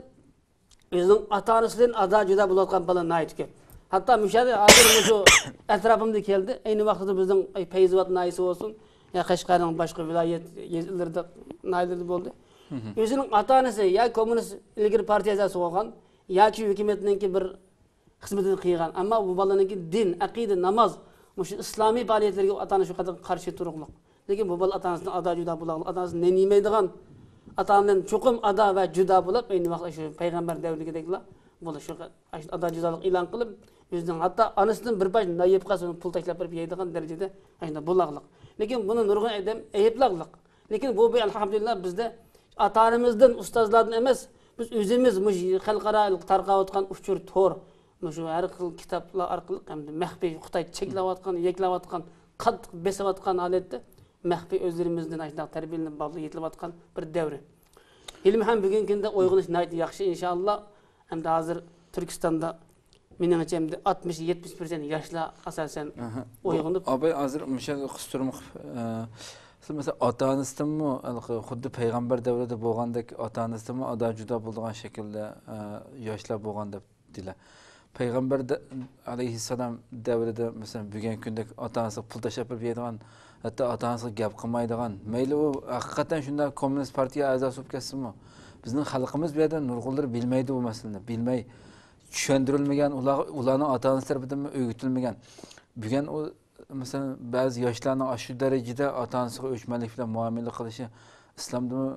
ئۆزىنىڭ ئاتا-ئانىسىدىن ئادا-جۇدا بولۇۋاتقان بالا ناھايىتى كۆپ. ھەتتا مۇشۇ يەردە ھازىر مۇشۇ ئەتراپىمدا كەلدى. ئەينى ۋاقتىدا بىزنىڭ، ئەي، پەيزىۋات ناھىيەسى بولسۇن، يا قەشقەرنىڭ باشقا ۋىلايەت يېزىلىرىدا، ناھىيەلىرىدە بولدى. ئۆزىنىڭ ئاتا-ئانىسى يا كوممۇنىست ئىلگىرى پارتىيە ئەزاسى بولغان ياكى ھۆكۈمەتنىڭكى بىر خىزمىتىنى قىلغان. ئەمما بۇ بالىنىڭكى دىن، ئەقىدە، ناماز، مۇشۇ ئىسلامىي پائالىيەتلەرگە ئاتا-ئانا شۇ قەدەر قارشى تۇرۇقلۇق. لېكىن بۇ بالا ئاتا-ئانىسىدىن ئادا-جۇدا بولغان، ئاتا-ئانىسى نېمە يېمەيدىغان، ئاتا-ئانىدىن چوقۇم ئادا ۋە جۇدا بولۇپ، ئەينى ۋاقىتتا شۇ پەيغەمبەر دەۋرىدىكىدەكلا بولۇش، شۇ ئاشۇ ئادا-جۇدالىق ئېلان قىلىپ، ئۆزىنىڭ ھەتتا ئانىسىدىن بىر پارچە نان يەپ قالسا، ئۇنى پۇل تاشلاپ بېرىپ يەيدىغان دەرىجىدە ئاشۇنداق بولاقلىق. لېكىن بۇنى نۇرغۇن ئادەم ئەيىبلەقلىق. لېكىن بۇ، بۇ ئەلھەمدۇلىللا بىزدە ئاتا-ئانىمىزدىن، ئۇستازلاردىن ئەمەس، بىز ئۆزىمىز مۇشۇ خەلقئارا تارقاۋاتقان ئۇچۇر تور، مۇشۇ ھەر خىل كىتابلار ئارقىلىق ھەمدە مەخپىي خىتاي چەكلەۋاتقان، يەكلەۋاتقان، قاتتىق بېسىۋاتقان ھالەتتە مەخپىي ئۆزلىرىمىزدىن ئاشۇنداق تەربىيەلىنىپ بالىلار يېتىلىۋاتقان بىر دەۋر. ھېلىمۇ ھەم بۈگۈنكى كۈندە ئويغىنىش ناھايىتى ياخشى، ئىنشائاللا. ھەمدە ھازىر تۈركىستاندا مېنىڭچە ئەمدى ئاتمىش، يەتمىش پىرسەنت ياشلار ئاساسەن ئاھا. بۇ ئويغىنىپ. ئاباي ھازىر مۇشۇ قىستۇرما، ئە، سىز مەسىلەن، ئاتا-ئانىسىدىنمۇ، ھېلىقى خۇددى پەيغەمبەر دەۋرىدە بولغاندەك ئاتا-ئانىسىدىنمۇ ئادا-جۇدا بولىدىغان شەكىلدە، ئە، ياشلار بولغان دەپ دېدىلەر. پەيغەمبەر دە-، ئەلەيھىسسالام دەۋرىدە، مەسىلەن، بۈگۈنكى كۈندەك ئاتا-ئانىسىغا پۇل تاشلاپ بېرىپ يەيدىغان، ھەتتا ئاتا-ئانىسىغا گەپ قىلمايدىغان، مەيلى ئۇ ھەقىقەتەن شۇنداق كوممۇنىست پارتىيە ئەزاسى بولۇپ كەتسىمۇ، بىزنىڭ خەلقىمىز بۇ يەردە نۇرغۇنلىرى بىلمەيدۇ بۇ مەسىلىنى. بىلمەي، چۈشەندۈرۈلمىگەن، ئۇلار، ئۇلارنىڭ ئاتا-ئانىسى تەرىپىدىنمۇ ئۆگىتىلمىگەن. بۈگۈن ئۇ، مەسىلەن، بەزى ياشلارنىڭ ئاشۇ دەرىجىدە ئاتا-ئانىسىغا ئۆچمەنلىك بىلەن مۇئامىلە قىلىشى ئىسلامدىمۇ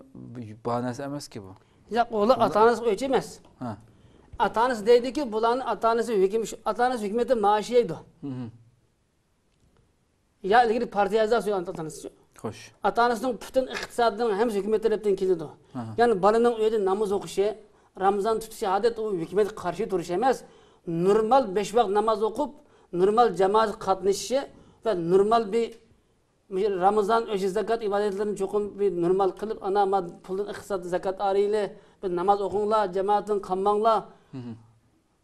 بار نەرسە ئەمەسكى بۇ. ياق، ئۇلار ئۇلار ئاتا-ئانىسىغا ئۆچ ئەمەس. ھە. ئاتا-ئانىسى دەيدۇكى، بۇلارنى ئاتا-ئانىسى ھۆكۈم-، ئاتا-ئانىسى ھۆكۈمەتتىن مائاش يەيدۇ. ھە. يا ئىلگىرى پارتىيە ئەزاسى ئاتا-ئانىسى. خوش. ئاتا-ئانىسىنىڭ پۈتۈن ئىقتىسادىنىڭ ھەممىسى ھۆكۈمەت تەرەپتىن كېلىدۇ. ھە. يەنى بالىنىڭ ئۆيدە ناماز ئوقۇشى، رامىزان تۇتۇشى ئادەت، ئۇ ھۆكۈمەتكە قارشى تۇرۇش ئەمەس. نورمال بەش ۋاق ناماز ئوقۇپ، نورمال جامائەتكە قاتنىشىشى ۋە نورمال بىر، بىر رامىزان، ئۆشە زاكات ئىبادەتلىرىنى چوقۇم بىر نورمال قىلىپ، ئانا، ما پۇلدىن ئىقتىساد، زاكات ئايرىلى، بىر ناماز ئوقۇڭلار، جامائەتتىن قالماڭلار،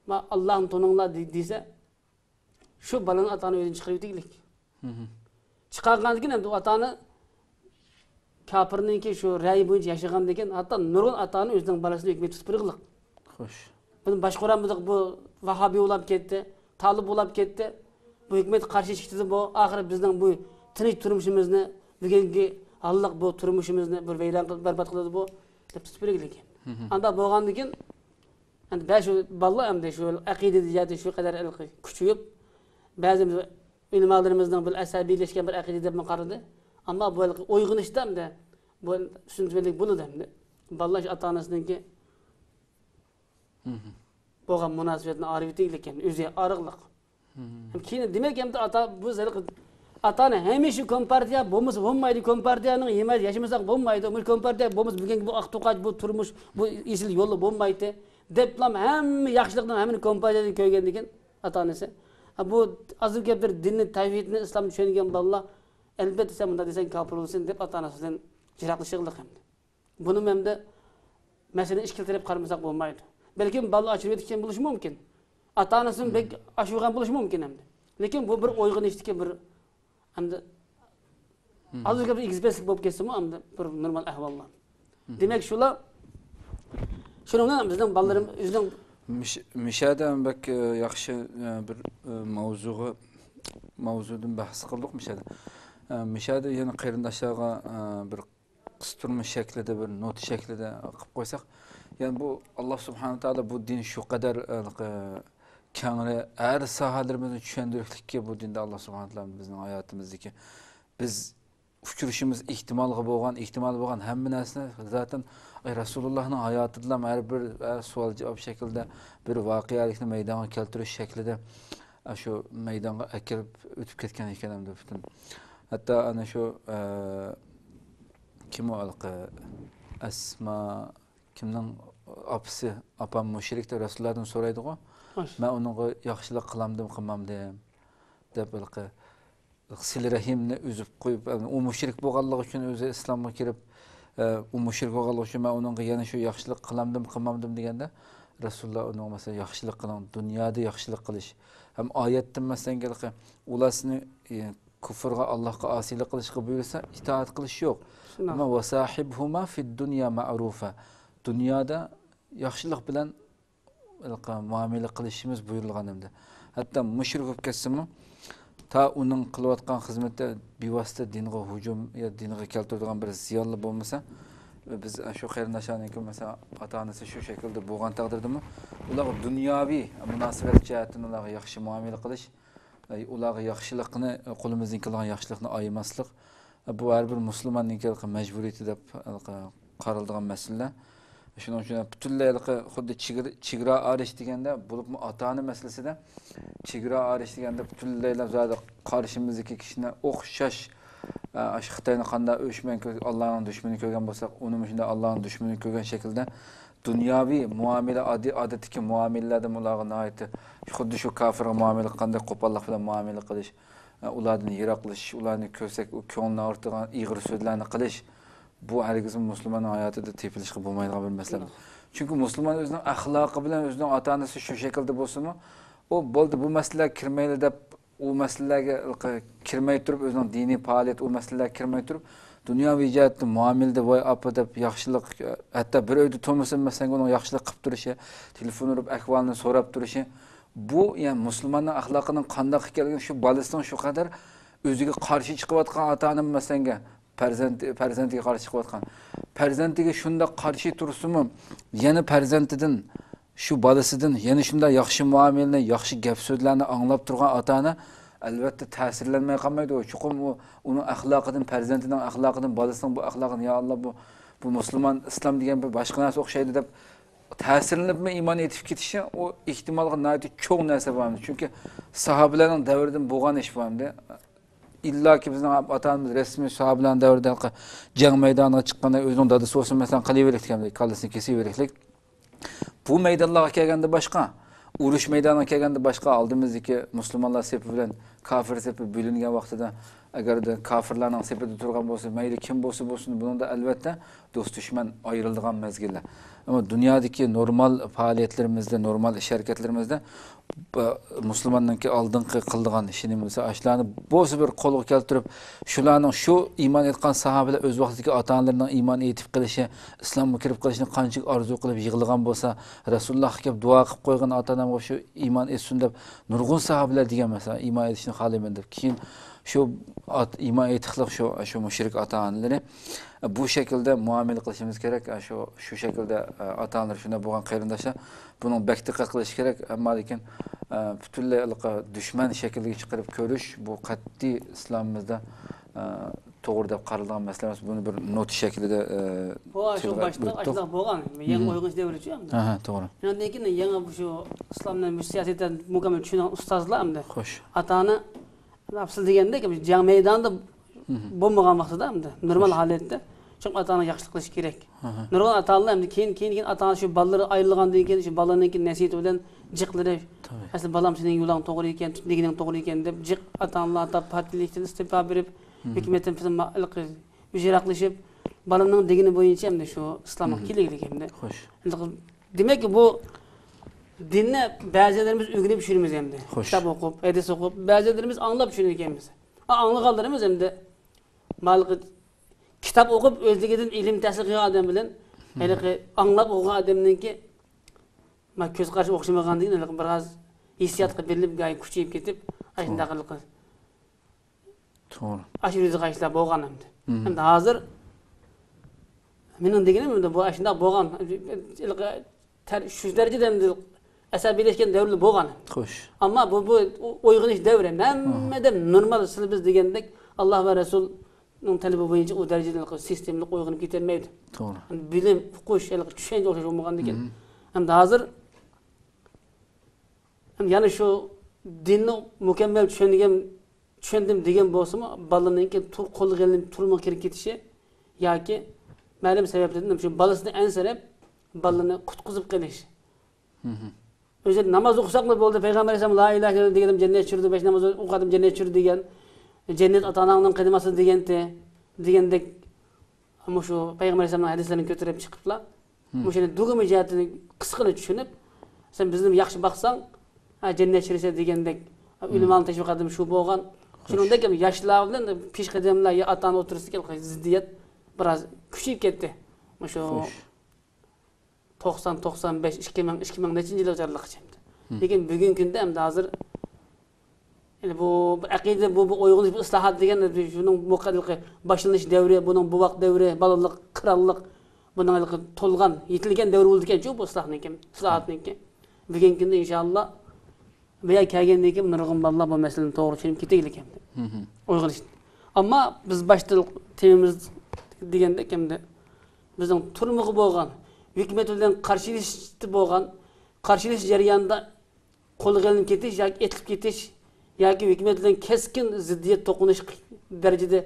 ما ئاللاھنى تونۇڭلار دې-، دېسە، شۇ بالىنى ئاتا ئانا ئۆيدىن چىقىرىۋېتىگلىك. چىقارغاندىن كېيىن ئەمدى ئۇ ئاتا ئانا كاپىرنىڭكى شۇ رەيى بويىچە ياشىغاندىن كېيىن، ھەتتا نۇرغۇن ئاتا ئانا ئۆزىنىڭ بالىسىنى ھۆكۈمەتكە تۇتۇپ بېرىغلىق. خوش. بۇنى باشقۇرالمىدۇق، بۇ ۋاھابىي بولاپ كەتتى، تالىپ بولاپ كەتتى. بۇ ھۆكۈمەتكە قارشى چىقتى، بۇ ئاخىرى بىزنىڭ بۇ تىنچ تۇرمۇشىمىزنى، بۈگۈنكى ھاللىق بۇ تۇرمۇشىمىزنى بىر ۋەيران قىلىپ، بەربات قىلىدۇ بۇ، دەپ تۇتۇپ بېرىگلىك. ئانداق بولغاندىن كېيىن، ئەمدى بەزى بالىلار ئەمدى شۇ ئەقىدە جەھەتتە شۇ قەدەر كۈچىيىپ، بەزى ئۆلىمالىرىمىزنىڭ بىر ئەسەبىيلەشكەن بىر ئەقىدە دەپمۇ قارىدى. ئەمما بۇ ھېلىقى ئويغىنىشتا ئەمدى بۇ سۈننەت بولىدۇ ئەمدى. بالىلار شۇ ئاتا-ئانىسىنىڭكى بولغان مۇناسىۋەتنى ئايرىۋېتىگلىككەن، ئۆزى ئارىغلىق. كېيىن دېمەك، ئەمدى ئاتا، بۇ ھېلىقى ئاتا-ئانا ھەمىشە كومپارتىيە بولمىسا بولمايدۇ، كومپارتىيەنىڭ ھىمايىسىدە ياشىمىساق بولمايدۇ، مۇشۇ كومپارتىيە بولمىسا بۈگۈنكى بۇ ئاق توقاچ، بۇ تۇرمۇش، بۇ ئېسىل يوللا بولمايتتى، دەپلا ھەممە ياخشىلىقنىڭ ھەممىنى كومپارتىيەدىن كۆرگەندىن كېيىن ئاتا-ئانىسى. ھە، بۇ ئازدىن كۆپ بىر دىننى، تەۋھىدنى، ئىسلامنى چۈشەنگەن بالىلار، ئەلۋەتتە سەن مۇنداق دېسەڭ كاپىر بولىسەن دەپ ئاتا-ئانىسى بىلەن يىراقلىشىغلىق ئەمدى. بۇنىمۇ ئەمدى مەسىلىنى ئىككىلا تەرەپ قارىمىساق بولمايدۇ. بەلكىم بالا ئاچىنىۋېتىشكەن بولۇشى مۇمكىن. ئاتا-ئانىسىمۇ بەك ئاشۇرغان بولۇشى مۇمكىن ئەمدى. لېكىن بۇ بىر ئويغىنىشتىكى بىر، ئەمدى ئازغىنە بىر ئېگىز-پەسلىك بولۇپ كەتسىمۇ، ئەمدى بىر نورمال ئەھۋاللار. دېمەك، شۇلار، شۇنىڭ بىلەن بىزنىڭ بالىلىرىمىز ئۆزىنىڭ مىش-، مىشەدە بەك، ئە، ياخشى، ئە، بىر، ئە، ماۋزۇغا، ماۋزۇدىن بەھس قىلدۇق مىشەدە. ئە، مىشەدە يەنە قېرىنداشلارغا، ئە، بىر قىستۇرما شەكلىدە، بىر نوتا شەكلىدە قىلىپ قويساق، يەنى بۇ ئاللا سۇبھانە تائالا بۇ دىن شۇ قەدەر، ئە، كەڭرى، ھەر ساھەلىرىمىزنى چۈشەندۈرۈشلۈككى، بۇ دىندا ئاللا سۇبھانە تائالا بىزنىڭ ھاياتىمىزدىكى بىز ئۇچرىشىمىز ئېھتىمالغا بولغان، ئېھتىمال بولغان ھەممە نەرسىنى زاتەن، ئەي، رەسۇلۇللانىڭ ھاياتىدىلا ھەر بىر، ئە، سوئال-جاۋاب شەكلىدە بىر ۋەقەلىكنى مەيدانغا كەلتۈرۈش شەكلىدە، ئە، شۇ مەيدانغا ئەكىرىپ ئۆتۈپ كەتكەن ئىكەن ئەمدى پۈتۈن. ھەتتا ئەنە شۇ، ئە، كىم ئۇ ھېلىقى ئەسما، كىمنىڭ ئاپىسى، ئاپام مۇشرىك دەپ رەسۇلۇللادىن سورايدىغۇ. مەن ئۇنىڭغا ياخشىلىق قىلامدىم، قىلمامدىم دەپ ھېلىقى سىلە رەھىمنى ئۈزۈپ قويۇپ، ئۇ مۇشرىك بولغانلىقى ئۈچۈن ئۆزى ئىسلامغا كىرىپ، ئۇ مۇشرىك بولغانلىقى ئۈچۈن مەن ئۇنىڭغا يەنە شۇ ياخشىلىق قىلامدىم، قىلمامدىم دېگەندە، رەسۇلۇللا ئۇنىڭغا مەسىلەن ياخشىلىق قىلىڭ، دۇنيادا ياخشىلىق قىلىش. ھەم ئايەتتىن مەسىلەن، ئۇلار سېنى، ئى، كۇفرغا، ئاللاھقا ئاسىيلىق قىلىشقا بۇيرۇسا، ئىتائەت قىلىش يوق. شۇنداق. ئەمما، «ۋەساھىبھۇما فىددۇنيا مەئرۇفا.» دۇنيادا ياخشىلىق بىلەن مۇئامىلە قىلىشىمىز بۇيرۇلغان ئەمدى. ھەتتا مۇشرىك بولۇپ كەتسىمۇ، تا ئۇنىڭ قىلىۋاتقان خىزمىتى بىۋاسىتە دىنغا ھۇجۇم يا دىنغا كەلتۈرىدىغان بىر زىيانلا بولمىسا، بىز شۇ قېرىنداشلارنىڭكى، مەسىلەن، ئاتا-ئانىسى شۇ شەكىلدە بولغان تەقدىردىمۇ، ئۇلارغا دۇنياۋى مۇناسىۋەت جەھەتتىن ئۇلارغا ياخشى مۇئامىلە قىلىش، ئۇلارغا ياخشىلىقنى، قولىمىزدىن كېلىدىغان ياخشىلىقنى ئايىماسلىق، بۇ ھەر بىر مۇسۇلماننىڭكى مەجبۇرىيىتى دەپ قارىلىدىغان مەسىلىلەر. شۇنىڭ ئۈچۈن پۈتۈنلەي ھېلىقى خۇددى چېگرا، چېگرا ئارىش دېگەندە، بولۇپمۇ ئاتا-ئانا مەسىلىسىدە، چېگرا ئارىش دېگەندە پۈتۈنلەيلا زادى قارشىمىزدىكى كىشىنى ئوخشاش، ئاشۇ خىتاينى قانداق ئۆچمەن كۆ-، ئاللانىڭ دۈشمىنى كۆرگەن بولساق، ئۇنىمۇ شۇنداق ئاللانىڭ دۈشمىنى كۆرگەن شەكىلدە دۇنياۋى مۇئامىلە، ئاددىي، ئادەتتىكى مۇئامىلىلەردىمۇ ئۇلارغا ناھايىتى خۇددى شۇ كاپىرغا مۇئامىلە قىلغاندەك قوپاللىق بىلەن مۇئامىلە قىلىش، ئۇلاردىن يىراقلىشىش، ئۇلارنى كۆرسەك، ئۇ كۆڭلىنى ئاغرىتىدىغان ئېغىر سۆزلەرنى قىلىش، بۇ ھەرگىزمۇ مۇسۇلماننىڭ ھاياتىدا تېپىلىشقا بولمايدىغان بىر مەسىلە. چۈنكى مۇسۇلمان ئۆزىنىڭ ئەخلاقى بىلەن ئۆزىنىڭ ئاتا-ئانىسى شۇ شەكىلدە بولسىمۇ، ئۇ بولدى، بۇ مەسىلىلەرگە كىرمەيلى دەپ، ئۇ مەسىلىلەرگە كىرمەي تۇرۇپ، ئۆزىنىڭ دىنىي پائالىيەت، ئۇ مەسىلىلەرگە كىرمەي تۇرۇپ، دۇنياۋى جەھەتتە مۇئامىلىدە ۋاي ئاپا دەپ ياخشىلىق، ھەتتا بىر ئۆيدە تۇرمىسا مەسىلەن، ئۇنىڭ ياخشىلىق قىلىپ تۇرۇشى، تېلېفون ئۇرۇپ ئەھۋالىنى سوراپ تۇرۇشى، بۇ، يەنى مۇسۇلماننىڭ ئەخلاقىنىڭ قانداق ئىكەنلىكىنى، شۇ بالىسىنىڭ شۇ قەدەر ئۆزىگە قارشى چىقىۋاتقان ئاتا-ئانا، مەسىلەنگە، پەرزەنت-، پەرزەنتىگە قارشى چىقىۋاتقان. پەرزەنتىگە شۇنداق قارشى تۇرسىمۇ، يەنە پەرزەنتىدىن، شۇ بالىسىدىن يەنە شۇنداق ياخشى مۇئامىلىنى، ياخشى گەپ-سۆزلەرنى ئاڭلاپ تۇرغان ئاتا-ئانا، ئەلۋەتتە، تەسىرلەنمەي قالمايدۇ. چوقۇم ئۇ، ئۇنىڭ ئەخلاقىدىن، پەرزەنتىنىڭ ئەخلاقىدىن، بالىسىنىڭ بۇ ئەخلاقىدىن، يا ئاللا، بۇ، بۇ مۇسۇلمان، ئىسلام دېگەن بىر باشقا نەرسە ئوخشايدۇ دەپ، تەسىرلىنىپمۇ ئىمان ئېيتىپ كېتىشى، ئۇ ئېھتىمالغا ناھايىتى چوڭ نەرسە بار. چۈنكى ساھابىلەرنىڭ دەۋرىدىن بولغان ئىش بۇ ئەمدى. ئىللاكى بىزنىڭ ئاتا-ئانىمىز رەسمىي ساھابىلەرنىڭ دەۋرىدە جەڭ مەيدانىغا چىققاندا ئۆزىنىڭ دادىسى بولسۇن، مەسىلەن، قىلىۋېرىكلىك، كاللىسىنى كېسىۋېرىكلىك. بۇ مەيدانلارغا كەلگەندە باشقا، ئۇرۇش مەيدانىغا كەلگەندە باشقا، ئالدىمىزدىكى مۇسۇلمانلار سېپى بىلەن كاپىر سېپى بۆلۈنگەن ۋاقتىدا، ئەگەردە كاپىرلارنىڭ سېپىدە تۇرغان بولسا، مەيلى كىم بولسا بولسۇن، بۇنىڭدا ئەلۋەتتە دوست دۈشمەن ئايرىلىدىغان مەزگىللەر. ئەمما دۇنيادىكى نورمال پائالىيەتلىرىمىزدە، نورمال ئىش ھەرىكەتلىرىمىزدە ب-، مۇسۇلماننىڭكى ئالدىنقى قىلىدىغان ئىشى نېمە دېسە، ئاشۇلارنى بولسا بىر قولغا كەلتۈرۈپ، شۇلارنىڭ شۇ ئىمان ئېيتقان ساھابىلەر ئۆز ۋاقتىدىكى ئاتا-ئانىلىرىنىڭ ئىمان ئېيتىپ قېلىشى، ئىسلامغا كىرىپ قېلىشىنى قانچىلىك ئارزۇ قىلىپ يىغلىغان بولسا، رەسۇلۇللاھقا كەپ دۇئا قىلىپ قويغىن، ئاتا-ئانامغا شۇ ئىمان ئېيتسۇن دەپ نۇرغۇن ساھابىلەر دېگەن، مەسىلەن، ئىمان ئېيتىشنى خالايمەن دەپ. كېيىن شۇ ئات-، ئىمان ئېيتىقلىق شۇ، شۇ مۇشرىك ئاتا-ئانىلىرى. بۇ شەكىلدە مۇئامىلە قىلىشىمىز كېرەك. شۇ، شۇ شەكىلدە، ئاتا-ئانىلىرى شۇنداق بولغان قېرىنداشلار بۇنىڭ بەك دىققەت قىلىشى كېرەك. ئەمما لېكىن، پۈتۈنلەي ھېلىقى دۈشمەن شەكلىگە چىقىرىپ كۆرۈش، بۇ قەتئىي ئىسلامىمىزدا، توغرا دەپ قارىلىدىغان مەسىلە ئەمەس. بۇنى بىر نوتا شەكلىدە، بۇ شۇ تىلغا باشتا ئېيتتۇق. ئاشۇنداق بولغان. يېڭى مم. ئويغىنىش دەۋرى شۇ ئەمدى. ئاھا، توغرا. شۇنىڭدىن كېيىن يېڭى شۇ ئىسلامنى، مۇشۇ سىياسەتتە مۇكەممەل چۈشىنىدىغان ئۇستازلار ئەمدى. خوش. ئاتا-ئانا، ئەپسۇل دېگەندەك، جەڭ مەيدانىدا مم. بولمىغان ۋاقتىدا ئەمدى نورمال خوش. ھالەتتە چوقۇم ئاتا-ئانىغا ياخشىلىق قىلىش كېرەك. ئاھا. نۇرغۇن ئاتا-ئانىلار ئەمدى كېيىن، كېيىن، كېيىن ئاتا-ئانا شۇ بالىلىرى ئايرىلغاندىن كېيىن شۇ بالىنىڭكى نەسىھىتى بىلەن جىقلىرى، تەبىئىي. ئەسلى بالام، سېنىڭ يولۇڭ توغرا ئىكەن، تۇتقان دېگىنىڭ توغرا ئىكەن دەپ جىق ئاتا-ئانىلار پارتىيىلىكتىن ئىستېپا بېرىپ، مم. ھۆكۈمەتتىن پىل-، ما-، ھېلىقى يىراقلىشىپ، بالىنىڭ دېگىنى بويىچە ئەمدى شۇ ئىسلامغا مم. كېلىگلىك ئەمدى. خوش. دېمەك، بۇ دىننى بەزىلىرىمىز ئۆگىنىپ چۈشىنىمىز ئەمدى. خوش. كىتاب ئوقۇپ، ھەدىس ئوقۇپ، بەزىلىرىمىز ئاڭلاپ چۈشىنىدىكەنمىز. ئا، ئاڭلىغانلىرىمىز ئەمدى مالقى كىتاب ئوقۇپ، ئۆزلۈكىدىن ئىلىم تەھسىل قىلغان ئادەم بىلەن مم. ھېلىقى ئاڭلاپ ئوقۇغان ئادەمنىڭكى ما كۆز قارىشى ئوخشىمىغاندىن كېيىن، ھېلىقى بىر ئاز ھېسسىياتقا بېرىلىپ، گاھى كۈچىيىپ كېتىپ، ئاشۇنداق ھېلىقى توغرا. ئاشۇ يۈزىگە ئاشۇنداق بولغان ئەمدى. مم. ئەمدى ھازىر مېنىڭ دېگىنىم ئەمدى بۇ ئاشۇنداق بولغان. ھېلىقى تەر-، شۇ دەرىجىدە ئەمدى ئەسەبىيلەشكەن دەۋرلەر بولغان. خوش. ئەمما بۇ، بۇ ئويغىنىش دەۋرى. ھەممە ئادەم نورمال، سىز بىز دېگەندەك ئاللا ۋە رەسۇلنىڭ تەلىپى بويىچە ئۇ دەرىجىدە سىستېمىلىق ئويغىنىپ كېتەلمەيدۇ. توغرا. بىلىم، ئۇقۇش، ھېلىقى چۈشەنچە ئوخشاش بولمىغاندىكىن. مم. ئەمدى ھازىر ئەمدى يەنە شۇ دىننى مۇكەممەل چۈشەنگەن، چۈشەندىم دېگەن بولسىمۇ، بالىنىڭكى تۇر-، قولغا ئېلىنىپ تۇرمىغا كىرىپ كېتىشى ياكى مەلۇم سەۋەبلەردىن شۇ بالىسىنى ئەنسىرەپ، بالىنى قۇتقۇزۇپ قېلىش. مم. ئۆزى ناماز ئوقۇساقلا بولدى، پەيغەمبەر ئەلەيھىسسالام لا ئىلاھە ئىللاللا دېگەن ئادەم جەننەتكە چۈشىدۇ، بەش ناماز ئوقۇغان ئادەم جەننەتكە چۈشىدۇ دېگەن، جەننەت ئاتا-ئاناڭنىڭ قەدىماسىدا دېگەنتى، دېگەندەك مۇشۇ پەيغەمبەر ئەلەيھىسسالامنىڭ ھەدىسلىرىنى كۆتۈرۈپ چىقىپلا، مم. مۇشۇنى دۇگىمە جەھەتتىن قىسقىلا چۈشىنىپ، سەن بىزنى ياخشى باقساڭ، ھە، جەننەت چۈشىسەن دېگەندەك، مم. ئۆلىمانىڭ تەشۋىقاتىمۇ شۇ بولغان. خوش. شۇنىڭدەك ياشلار بىلەن پېشقەدەملەر يا ئاتا-ئانا ئوتتۇرىسىدىكى زىددىيەت بىراز كۈچىيىپ كەتتى. مۇشۇ خوش. توقسان، توقسان بەش، ئىككى مىڭ، ئىككى مىڭ نەچچىنچى يىللىق جارلىققىچە. مم. لېكىن بۈگۈنكى كۈندە ئەمدى ھازىر يەنى بۇ، بۇ ئەقىدە، بۇ، بۇ ئويغىنىش، بۇ ئىسلاھات دېگەن شۇنىڭ مۇقەددىرلىقى باشلىنىش دەۋرى، بۇنىڭ بوۋاق دەۋرى، بالىلىق، قىرانلىق، بۇنىڭ ھېلىقى تولغان، يېتىلگەن دەۋرى بولىدىكەنچۇ بۇ ئىسلاھنىڭكى، ئىسلاھاتنىڭكى. بۈگۈنكى كۈندە ئىنشاللا بۇ يەرگە كەلگەندىن كېيىن نۇرغۇن بالىلار بۇ مەسىلىنى توغرا چۈشىنىپ كېتىگلىكەن. مم. ئويغىنىش. ئەمما بىز باشتا تېمىمىز دېگەندەك ئەمدى بىزنىڭ تۈرمىگە بولغان ھۆكۈمەت بىلەن قارشىلىشىشتا بولغان، قارشىلىشىش جەريانىدا قولغا ئېلىنىپ كېتىش ياكى ئېتىلىپ كېتىش ياكى ھۆكۈمەت بىلەن كەسكىن زىددىيەت توقۇنۇش دەرىجىدە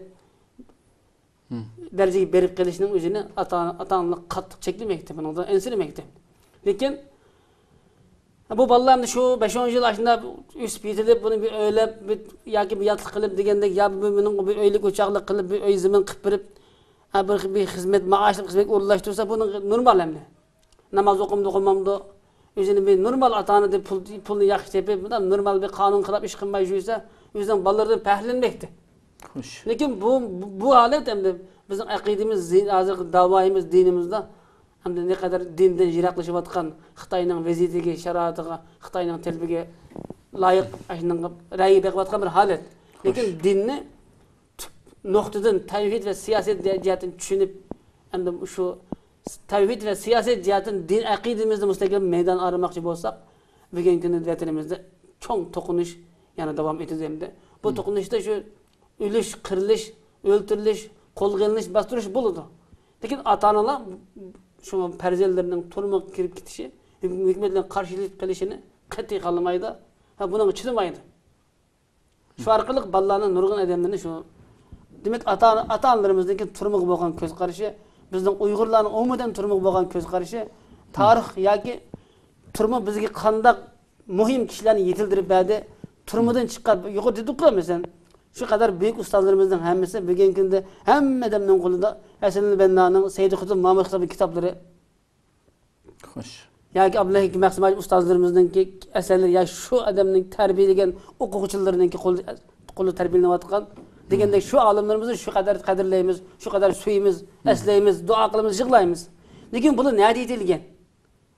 مم. دەرىجىگە بېرىپ قېلىشنىڭ ئۆزىنى ئاتا، ئاتا-ئانىلار قاتتىق چەكلىمەكتە، بۇنىڭدىن ئەنسىرىمەكتە. لېكىن بۇ بالىلار ئەمدى شۇ بەش-ئون يىل ئاشۇنداق ئۆسۈپ يېتىلىپ، بۇنى بىر ئۆيلەپ، بىر، ياكى بىر ياتلىق قىلىپ دېگەندەك، يا بىر، بىر مېنىڭ بىر ئۆيلۈك ئوچاقلىق قىلىپ، بىر ئۆي زېمىن قىلىپ بېرىپ، ھە، بىر، بىر خىزمەت، مائاشلىق خىزمەتكە ئورۇنلاشتۇرسا، بۇنىڭ نورمال ئەمدى. ناماز ئوقۇمدۇ، ئوقۇمامدۇ، ئۆزىنى بىر نورمال ئاتا-ئانا دەپ پۇل، پۇلنى ياخشى تېپىپ، نورمال بىر قانۇن خىلاپ ئىش قىلماي يۈرسە، ئۆزىنىڭ بالىلىرىدىن پەخىرلەنمەكتە. خوش. لېكىن بۇ، بۇ، بۇ ھالەت ئەمدى بىزنىڭ ئەقىدىمىز، زى-، ھازىرقى داۋايىمىز، دىنىمىزدا ئەمدى نەقەدەر دىندىن يىراقلىشىۋاتقان، خىتاينىڭ ۋەزىيىتىگە، شارائىتىغا، خىتاينىڭ تەلىپىگە لايىق، ئاشۇنىڭغا رەي بېقىۋاتقان بىر ھالەت. خوش. لېكىن دىننى تۈپ نۇقتىدىن تەۋھىد ۋە سىياسەت جە-، جەھەتتىن چۈشىنىپ، ئەمدى شۇ تەۋھىد ۋە سىياسەت جەھەتتىن دىن ئەقىدىمىزنى مۇستەھكەم مەيدان ئارىماقچى بولساق، بۈگۈنكى كۈندە ۋەتىنىمىزدە چوڭ توقۇنۇش يەنە داۋام ئېتىدۇ ئەمدى. بۇ مم. توقۇنۇشتا شۇ ئۆلۈش، قىرىلىش، ئۆلتۈرۈلۈش، قولغا ئېلىنىش، باستۇرۇش بولىدۇ. لېكىن ئاتا-ئانىلار شۇ پەرزەنتلىرىنىڭ تۈرمىگە كىرىپ كېتىشى، ھۆكۈمەت بىلەن قارشىلىشىپ قېلىشىنى قەتئىي خالىمايدۇ ۋە بۇنىڭغا چىدىمايدۇ. شۇ ئارقىلىق بالىلارنىڭ نۇرغۇن ئادەملىرىنى شۇ، دېمەك، ئاتا، ئاتا-ئانىلىرىمىزنىڭكى تۈرمىگە بولغان كۆز قارىشى، بىزنىڭ ئۇيغۇرلارنىڭ ئومۇمەن تۈرمىگە بولغان كۆز قارىشى، تارىخ ياكى تۈرمە بىزگە قانداق مۇھىم كىشىلەرنى يېتىلدۈرۈپ بەردى؟ تۈرمىدىن چىققان، يۇقىرىدا دېدۇققۇ، مەسىلەن، شۇ قەدەر بۈيۈك ئۇستازلىرىمىزنىڭ ھەممىسى بۈگۈنكى كۈندە ھەممە ئادەمنىڭ قولىدا ھەسەن بەننانىڭ، سەيدى قۇتۇب مامۇت قاتارلىق كىتابلىرى، خوش. ياكى ئابدۇللا ھېكىم مەخسۇماجىپ ئۇستازلىرىمىزنىڭكى ئەسەرلىرى، يا شۇ ئادەمنىڭ تەربىيەلىگەن ئوقۇغۇچىلىرىنىڭكى قولىدا، قولىدا تەربىيەلىنىۋاتقان دېگەندەك، شۇ ئالىملىرىمىزنى شۇ قەدەر قەدىرلەيمىز، شۇ قەدەر سۆيىمىز، ئەسلەيمىز، دۇئا قىلىمىز، يىغلايمىز. لېكىن بۇلار نەدە يېتىلگەن؟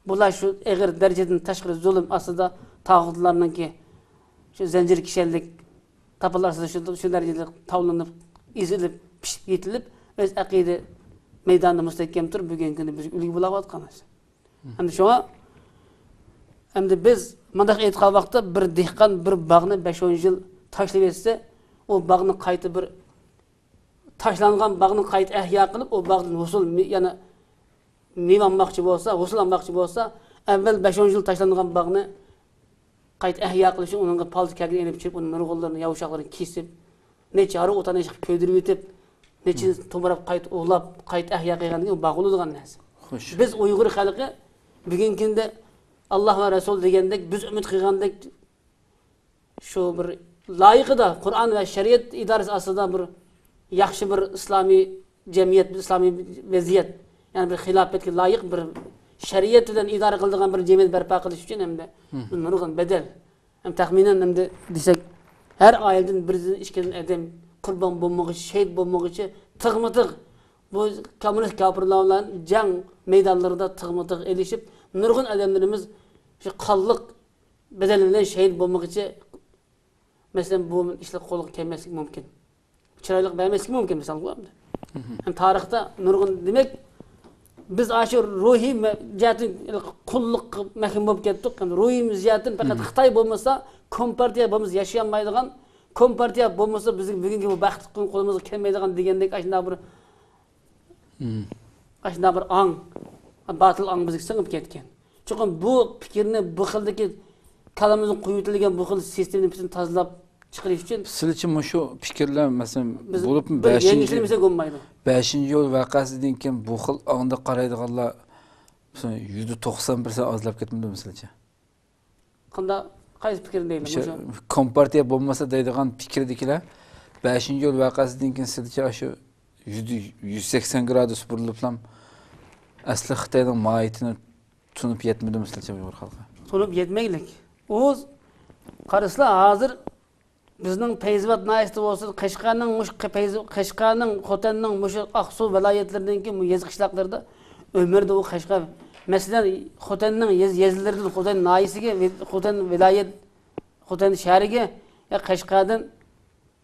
بۇلار شۇ ئېغىر دەرىجىدىن تاشقىرى زۇلۇم ئاستىدا، تاغۇتلارنىڭكى شۇ زەنجىر كىشەنلىك تاپىلار ئاستىدا شۇ، شۇ دەرىجىدە تاۋلىنىپ، ئېزىلىپ، پىشىپ يېتىلىپ، ئۆز ئەقىدە مەيدانىدا مۇستەھكەم تۇرۇپ، بۈگۈنكى كۈندە بىزگە ئۈلگە بولاۋاتقان نەرسە. ئەمدى شۇڭا، ئەمدى بىز مۇنداق ئېيتقان ۋاقىتتا، بىر دېھقان بىر باغنى بەش-ئون يىل تاشلىۋەتسە، ئۇ باغنى قايتا بىر، تاشلانغان باغنى قايتا ئەھيا قىلىپ، ئۇ باغدىن ھوسۇل مې-، يەنە مېۋە ئالماقچى بولسا، ھوسۇل ئالماقچى بولسا، ئەۋۋەل بەش-ئون يىل تاشلانغان باغنى قايتا ئەھيا قىلىش ئۈچۈن ئۇنىڭغا پالتا كەلگىنى ئېلىپ چىقىپ، ئۇنىڭ نۇرغۇنلىرىنى، ياۋىشاقلىرىنى كېسىپ، نەچچە ھارۋا ئوتان ئېشىققا كۆيدۈرۈۋېتىپ، نەچچە تومۇراپ قايتا ئۇۋىلاپ، قايتا ئەھيا قىلغاندىن كېيىن باغ بولىدىغان نەرسە. خوش. بىز ئۇيغۇر خەلقى بۈگۈنكى كۈندە ئاللا ۋە رەسۇل دېگەندەك، بىز ئۈمىد قىلغاندەك شۇ بىر لايىقىدا، قۇرئان ۋە شەرىئەت ئىدارىسى ئاستىدا بىر ياخشى بىر ئىسلامىي جەمئىيەت، بىر ئىسلامىي ۋەزىيەت، يەنى بىر خىلاپەتكە لايىق بىر شەرىئەت بىلەن ئىدارە قىلىدىغان بىر جەمئىيەت بەرپا قىلىش ئۈچۈن ھەمدە بىز نۇرغۇن بەدەل، ھەم تەخمىنەن ھەمدە دېسەك، ھەر ئائىلىدىن بىردىن، ئىككىدىن ئادەم قۇربان بولمىغۇچە، شېھىت بولمىغۇچە تىغمۇ تىغ بۇ كوممۇنىست كاپىرلار بىلەن جەڭ مەيدانلىرىدا تىغمۇ تىغ ئېلىشىپ، نۇرغۇن ئادەملىرىمىز شۇ قانلىق بەدەل بىلەن شېھىت بولمىغۇچە، مەسىلەن، بۇ ئىشلار قولغا كەلمەسلىكى مۇمكىن. چىرايلىق بەرمەسلىكى مۇمكىن، مىسالغا ئەمدى. ھەم تارىختا نۇرغۇن، دېمەك، بىز ئاشۇ روھىي مە-، جەھەتتىن قۇللۇققا مەھرۇم بولۇپ كەتتۇق. ئەمدى روھىي جەھەتتىن پەقەت خىتاي بولمىسا، كومپارتىيە بولمىسا ياشىيالمايدىغان، كومپارتىيە بولمىسا بىزنىڭ بۈگۈنكى بۇ بەخت قولىمىزغا كەلمەيدىغان دېگەندەك ئاشۇنداق بىر ئاشۇنداق بىر ئاڭ، باتىل ئاڭ بىزگە سىڭىپ كەتكەن. چوقۇم بۇ پىكىرنى، بۇ خىلدىكى كاللىمىزغا قويۇۋېتىلگەن بۇ خىل سىستېمىنى پۈتۈن تازىلاپ چىقىرىش ئۈچۈن. سىلىچە مۇشۇ پىكىرلەر، مەسىلەن، بىز بولۇپمۇ بىر يېڭى بەشىنچى، ئىشلىمىسەك بولمايدۇ. بەشىنچى ئىيۇل ۋەقەسىدىن كېيىن بۇ خىل ئاڭدا قارايدىغانلار، مەسىلەن، يۈزدە توقسان پىرسەنت ئازلاپ كەتمىدىمۇ سىلىچە؟ قانداق، قايسى پىكىرنى دەيلى؟ مۇشۇ مۇشۇ كومپارتىيە بولمىسا دەيدىغان پىكىردىكىلەر بەشىنچى ئىيۇل ۋەقەسىدىن كېيىن سىلىچە ئاشۇ يۈزدە يۈز سەكسەن گرادۇس بۇرۇلۇپلا ئەسلى خىتاينىڭ ماھىيىتىنى تونۇپ يەتمىدىمۇ سىلىچە ئۇيغۇر خەلقى؟ تونۇپ يەتمەيلىك. ئۇ قارىسىلا، ھازىر بىزنىڭ پەيزىۋات ناھىيەسىدە بولسۇن، قەشقەرنىڭ مۇشۇ قەشقەرنىڭ، خوتەننىڭ، مۇشۇ ئاقسۇ ۋىلايەتلىرىنىڭكى يېزا قىشلاقلىرىدا ئۆمرىدە ئۇ قەشقەر، مەسىلەن، خوتەننىڭ يېز-، يېزىلىرىدىن خوتەن ناھىيەسىگە، خوتەن ۋىلايەت، خوتەن شەھىرىگە، يا قەشقەردىن،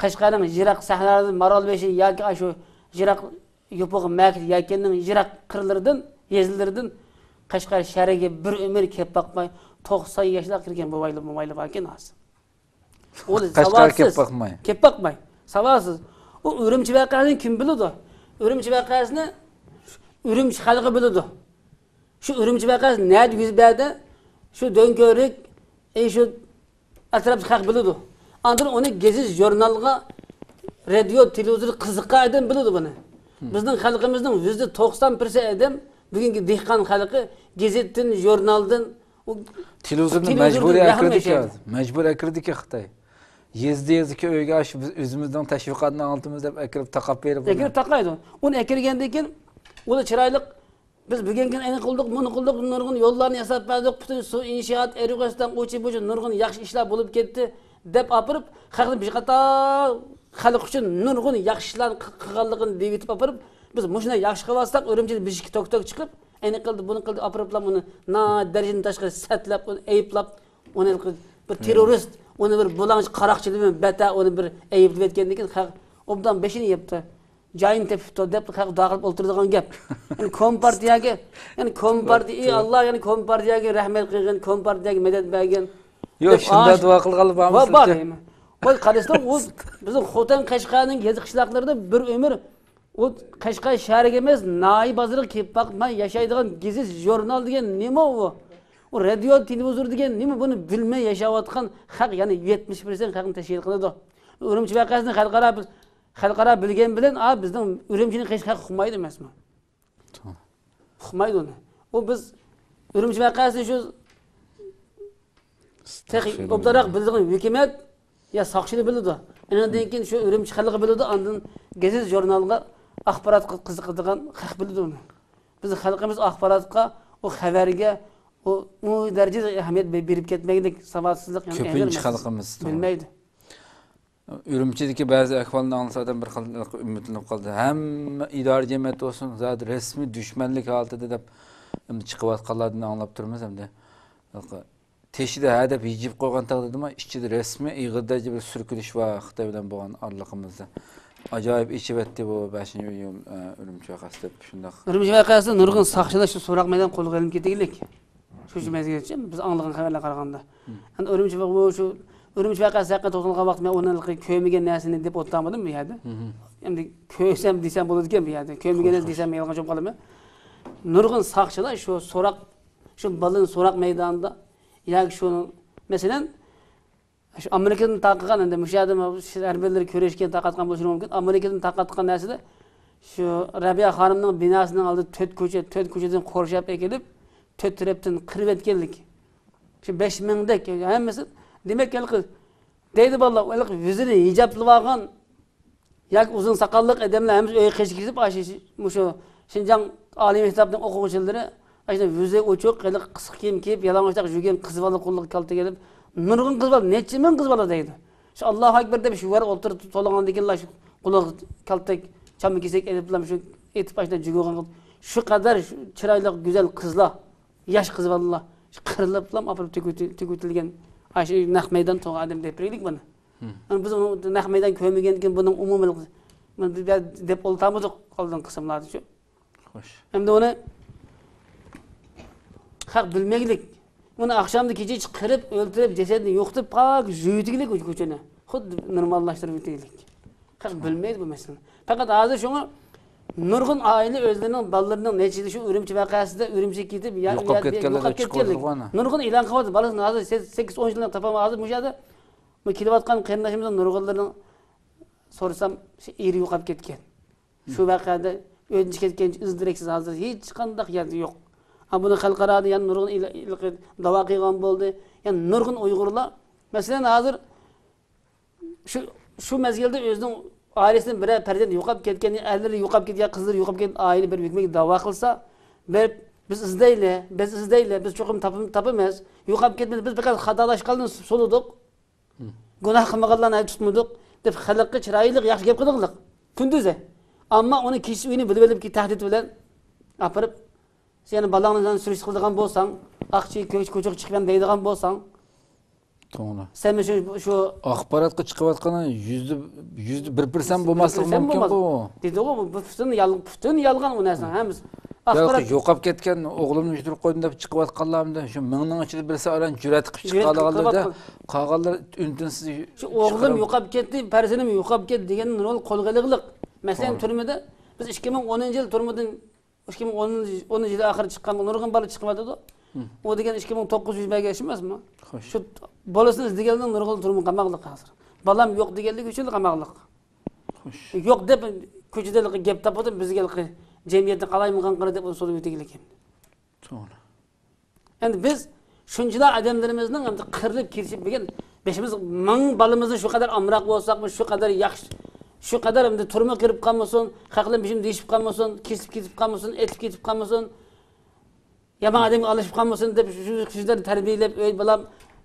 قەشقەرنىڭ يىراق سەھرالىرىدىن مارالبېشى ياكى ئاشۇ يىراق يوپۇق مەكىت يەكەننىڭ يىراق قىرلىرىدىن، يېزىلىرىدىن قەشقەر شەھىرىگە بىر ئۆمۈر كېلىپ باقماي، توقسان ياشلار كىرگەن بوۋايلار، مومايلار باركەن ھازىر. ئۇ قەشقەرگە كېلىپ ساۋاتسىز. باقماي. كېلىپ باقماي. ساۋاتسىز. ئۇ ئۈرۈمچى ۋەقەسىنى كىم بىلىدۇ؟ ئۈرۈمچى ۋەقەسىنى ئۈرۈمچى خەلقى بىلىدۇ. شۇ ئۈرۈمچى ۋەقەسى نەدە يۈز بەردى؟ شۇ دۆڭكۆۋرۈك، ئەي شۇ ئەتراپتىكى خەق بىلىدۇ. ئاندىن ئۇنى گېزىت، ژۇرنالغا، رادىيو، تېلېۋىزورغا قىزىققان ئادەم بىلىدۇ بۇنى. بىزنىڭ خەلقىمىزنىڭ يۈزدە توقسان پىرسەنت ئادەم بۈگۈنكى دېھقان خەلقى گېزىتتىن، ژۇرنالدىن، ئۇ تېلېۋىزورنى تېلېۋىزوردىن مەجبۇرىي مەھرۇم ئەكىردىكى، ياشايدۇ. مەجبۇرىي ئەكىردىكى خىتاي. يېزىدا، يېزىدىكى ئۆيگە ئاشۇ بىز ئۆزىمىزنىڭ تەشۋىقاتىنى ئاڭلىتىمىز دەپ ئەكىرىپ تاقاپ بېرىپ. ئەكىرىپ تاقايدۇ. ئۇنى ئەكىرگەندىن كېيىن ئۇلار چىرايلىق، بىز بۈگۈنكى ئەنە قىلدۇق، مۇنى قىلدۇق، نۇرغۇن يوللارنى ياساپ بەردۇق، پۈتۈن سۇ، ئىنشائات، ئېرىغۆستەن، ئۇچى بۇچى نۇرغۇن ياخشى ئىشلار بولۇپ كەتتى دەپ ئاپىرىپ، خەقنى بىر قاتار خەلق ئۈچۈن نۇرغۇن ياخشى ئىشلارنى قى-، قىلغانلىقىنى دېيىۋېتىپ ئاپىرىپ، بىز مۇشۇنداق ياخشى قىلىۋاتساق، ئۈرۈمچىدە بىر ئىككى توك توك چىقىپ، ئەنە قىلدى، بۇنى قىلدى ئاپىرىپلا ئۇنى ناھايىتى دەرىجىدىن تاشقىرى سەتلەپ، ئۇنى ئەيىبلەپ، ئۇنى بىر تېررورىست، ئۇنى بىر بۇلاڭچى قاراقچى دېمەي، بەتە ئۇنى بىر ئەيىبلىۋەتكەندىن كېيىن خەق ئوبدان بېشىنى يەپتۇ. جايىنى تېپىپتۇ دەپ خەق دۇئا قىلىپ ئولتۇرىدىغان گەپ. يەنى كومپارتىيەگە، يەنى كومپارتىيە، ئى ئاللا، يەنى كومپارتىيەگە رەھمەت قىلغىن، كومپارتىيەگە مەدەت بەرگىن. ياق، دەپ شۇنداق ئاش-، دۇئا قىلغانلار بارمۇ بار، بار. سىلىچە؟ بۇ قارىسىڭ، ئۇ بىزنىڭ خوتەن قەشقەرنىڭ يېزا قىشلاقلىرىدا بىر ئۆمۈر ئۇ قەشقەر شەھىرىگە ئەمەس، ناھىيە بازىرىغا كېلىپ باقماي ياشايدىغان گېزىت، ژۇرنال دېگەن نېمە ئۇ؟ ئۇ رادىيو، تېلېۋىزور دېگەن نېمە؟ بۇنى بىلمەي ياشاۋاتقان خەق، يەنى يەتمىش پىرسەنت خەقنى تەشكىل قىلىدۇ. ئۈرۈمچى ۋەقەسىنى خەلقئارا، خەلقئارا بىلگەن بىلەن، ئا، بىزنىڭ ئۈرۈمچىنى قېش خەق ئۇقمايدۇ ئەمەسمۇ؟ ئۇقمايدۇ ئۇنى. ئۇ بىز ئۈرۈمچى ۋەقەسىنى شۇ تېخى ئوبدانراق بىلىدىغان ھۆكۈمەت يا ساقچىنى بىلىدۇ. ئاندىن كېيىن شۇ ئۈرۈمچى خەلقى بىلىدۇ، ئاندىن گېزىت ژۇرنالغا ئاخباراتقا قىزىقىدىغان خەق بىلىدۇ ئۇنى. بىز خەلقىمىز ئاخباراتقا، ئۇ خەۋەرگە، ئۇ، ئۇ دەرىجىدە ئەھمىيەت بېرىپ كەتمەيلىك، ساۋاتسىزلىق، يەنى كۆپىنچە ئېغىر مەسىلە. خەلقىمىز بىلمەيدۇ. ئۈرۈمچىدىكى بەزى ئەھۋالنى ئاڭلىسا ئادەم بىر خىل ئۈمىدلىنىپ قالدى. ھەممە ئىدارە جەمئىيەت بولسۇن، زادى رەسمىي دۈشمەنلىك ھالىتىدە دەپ ئەمدى چىقىۋاتقانلاردىن ئاڭلاپ تۇرىمىز ئەمدى. تېشىدا ھە دەپ يېجىپ قويغان تەقدىردىمۇ، ئىچىدە رەسمىي ئېغىر دەرىجىدە بىر سۈركىلىش بار خىتاي بىلەن بولغان ئارىلىقىمىزدا. ئاجايىپ ئېچىۋەتتى بۇ بەشىنچى ئىيۇل، ئە، ئۈرۈمچى ۋەقەسى دەپ شۇنداق. ئۈرۈمچى ۋەقەسىدە نۇرغۇن ساقچىلار شۇ سوراق مەيدان قولغا ئېلىنىپ كېتىگلىك. شۇ، شۇ مەزگىلگىچە بىز ئاڭلىغان خەۋەرلەرگە قارىغاندا. ئەمدى ئۈرۈمچى ۋە-، بۇ شۇ ئۈرۈمچى ۋەقەسى ھەققىدە توختالغان ۋاقتىم مەن ئۇنى ھېلىقى كۆرمىگەن نەرسىنى دەپ ئولتۇرمىدىم بۇ يەردە. ئەمدى كۆرسەم دېسەم بولىدىكەن بۇ يەردە. كۆرمىگەن نەرسە دېسەم يالغان چۈشۈپ قالىمەن. نۇرغۇن ساقچىلار شۇ سوراق، شۇ بالىنى سوراق مەيدانىدا ياكى شۇ، مەسىلەن، شۇ ئامېرىكىدىن تارقىغان، ئەمدى مۇشۇ يەردە سىز ھەربىيلەر كۆرۈشكەن، تارقاتقان بولۇشى مۇمكىن. ئامېرىكىدىن تارقاتقان نەرسىدە شۇ رەبىيە خانىمنىڭ بىناسىنىڭ ئالدىدا تۆت كوچا، تۆت كوچىدىن قورشاپ ئەكېلىپ، تۆت تەرەپتىن قىرىۋەتكەنلىك. شۇ بەش مىڭدەك ھەممىسى، دېمەك، ھېلىقى دەيدۇ بالىلار، ھېلىقى يۈزىنى ھىجابلىۋالغان ياكى ئۇزۇن ساقاللىق ئادەملەر ھەممىسى ئۆيگە قېچىپ كېتىپ، ئاشۇ، مۇشۇ شىنجاڭ ئالىي مەكتەپنىڭ ئوقۇغۇچىلىرى، ئاشۇ يۈزى ئوچۇق، ھېلىقى قىسقا كىيىم كىيىپ، يالىڭاچ يۈرگەن قىز بالا قولىغا كالتا كېلىپ، نۇرغۇن قىز بالا، نەچچە مىڭ قىز بالا دەيدۇ. شۇ ئاللاھۇ ئەكبەر دەپ شۇ ۋار ئولتۇرۇپ توۋلىغاندىن كېيىنلا شۇ قولىغا كالتا، چاما كېسەك ئېلىپلا شۇ ئېتىپ ئاشۇنداق جۈگۈرگەن، شۇ قەدەر شۇ چىرايلىق، گۈزەل قىزلار، ياش قىز بالىلار شۇ قىرىلىپلا ئاپىرىپ تۈگىتى-، تۈگىتىلگەن. ئاشۇ نەق مەيدان توغرا ئادەم دەپ بېرەيلىك بۇنى. ئەمما بىز ئۇنى نەق مەيدان كۆرمىگەندىن كېيىن بۇنىڭ ئومۇمىي بۇنى بىز دەپ ئولتۇرمىدۇق ئالدىنقى قىسىملاردا شۇ. خوش. ئەمدى ئۇنى خەق بىلمەيلىك. ئۇنى ئاخشامدا كېچە چىقىرىپ، ئۆلتۈرۈپ، جەسەتنى يوقىتىپ، پاك يۇيۇۋېتىگلىك ئۇ كوچىنى. خۇددى نورماللاشتۇرۇپ ئۆتەيلىك. خەق بىلمەيدۇ بۇ مەسىلىنى. پەقەت ھازىر شۇڭا نۇرغۇن ئائىلە ئۆزلىرىنىڭ بالىلىرىنىڭ نەچچىسى شۇ ئۈرۈمچى ۋەقەسىدە ئۈرۈمچىگە كېتىپ، يا-، يوقاپ يا-، كەتكەنلەر يوقاپ دەپ كەتكەنلىك. چىقىۋاتىدىغۇ ئانا. نۇرغۇن ئېلان قىلىۋاتىدۇ. بالىسىنى ھازىر سەك-، سەككىز، ئون يىللىق تاپالماي ھازىر مۇشۇ يەردە بۇ كېلىۋاتقان قېرىنداشىمىزنىڭ نۇرغۇنلىرىنىڭ سورىسام، شۇ ئېرى يوقاپ كەتكەن. شۇ ۋەقەدە ئۆيدىن چىقىپ كەتكەنچە ئىز دېرەكسىز ھازىر ھېچقانداق يەردە يوق. ھە، بۇنى خەلقئارادا يەنە نۇرغۇن ئىل-، ئىل-، داۋا قىلغان بولدى. يەنە نۇرغۇن ئۇيغۇرلار، مەسىلەن، ھازىر شۇ، شۇ مەزگىلدە ئۆزىنىڭ ئائىلىسىدىن بىرەر پەرزەنت يوقاپ كەتكەن، ئەرلىرى يوقاپ كەتكەن، قىزلىرى يوقاپ كەتكەن ئائىلە بىر ھۆكۈمەتكە داۋا قىلسا، بېرىپ، «بىز ئىزدەيلى، بىز ئىزدەيلى، بىز چوقۇم تاپىم-، تاپىمىز. يوقاپ كەتمىدى، بىز پەقەت خاتالاشقاننى سولىدۇق.» گۇناھ قىلمىغانلارنى تۇتمىدۇق دەپ خەلققە چىرايلىق، ياخشى گەپ قىلىدىغانلىق كۈندۈزى. ئەمما ئۇنى كېچىسى ئۆيىنى بىلىۋېلىپ، تەھدىت بىلەن ئاپىرىپ، سەن بالىڭنى سەن سۈرۈشتە قىلىدىغان بولساڭ، ئاقچى كۆچ كوچىغا چىقىمەن دەيدىغان بولساڭ، توغرا. سەن شۇ، شۇ ئاخباراتقا چىقىۋاتقىنى يۈزدە، يۈزدە بىر پىرسەنت بولماسلىقى مۇمكىنغۇ. دېدىغۇ، بۇ پۈتۈن يال-، پۈتۈن يالغان ئۇ نەرسىنىڭ ھەممىسى. ياق، ئاخبارات يوقاپ كەتكەن ئوغلۇمنى يوشۇرۇپ قويدۇم دەپ چىقىۋاتقانلارمۇ شۇ مىڭنىڭ ئىچىدە بىرسى ئاران جۈرئەت قىلىپ چىقىۋاتقانلىرىدە، قالغانلىرى ئۈن-تىنسىز. شۇ ئوغلۇم يوقاپ كەتتى، پەرزەنتىم يوقاپ كەتتى دېگەن نۇرغۇن قولغا ئېلىغلىق. مەسىلەن، تۈرمىدە بىز ئىككى مىڭ ئونىنچى يىل تۈرمىدىن، ئىككى مىڭ ئونىنچى يىل ئاخىرى چىققان نۇرغۇن بالا چىقىۋاتىدۇ. ئۇ دېگەن ئىككى مىڭ توققۇز يۈز بەرگەن ئىش ئەمەسمۇ؟ خوش. شۇ بالىسىنى ئىزدىگەننىڭ نۇرغۇن تۈرمە قاماقلىق ھازىر. بالام يوق دېگەنلىكى ئۈچۈن قاماقلىق. خوش. يوق دەپ كوچىدا گەپ تاپىدۇ، بىزگە جەمئىيەتنى قالايمىقان قىلدى دەپ ئۇنى سولىۋېتىگلىك. توغرا. ئەمدى بىز شۇنچىلا ئادەملىرىمىزنىڭ ئەمدى قىرىلىپ كېتىشىپ بۈگۈن بېشىمىز مىڭ بالىمىزنى شۇ قەدەر ئامراق بولساقمۇ، شۇ قەدەر ياخشى، شۇ قەدەر ئەمدى تۈرمىگە كىرىپ قالمىسۇن، خەقلەر بېشىمىز دېيىشىپ قالمىسۇن، كېسىپ كېتىپ قالمىسۇن، ئېتىپ كېتىپ قالمىسۇن، يامان ئادەمگە ئالىشىپ قالمىسۇن دەپ شۇ، شۇ سۆزلەرنى تەربىيەلەپ، ئۆي بالام،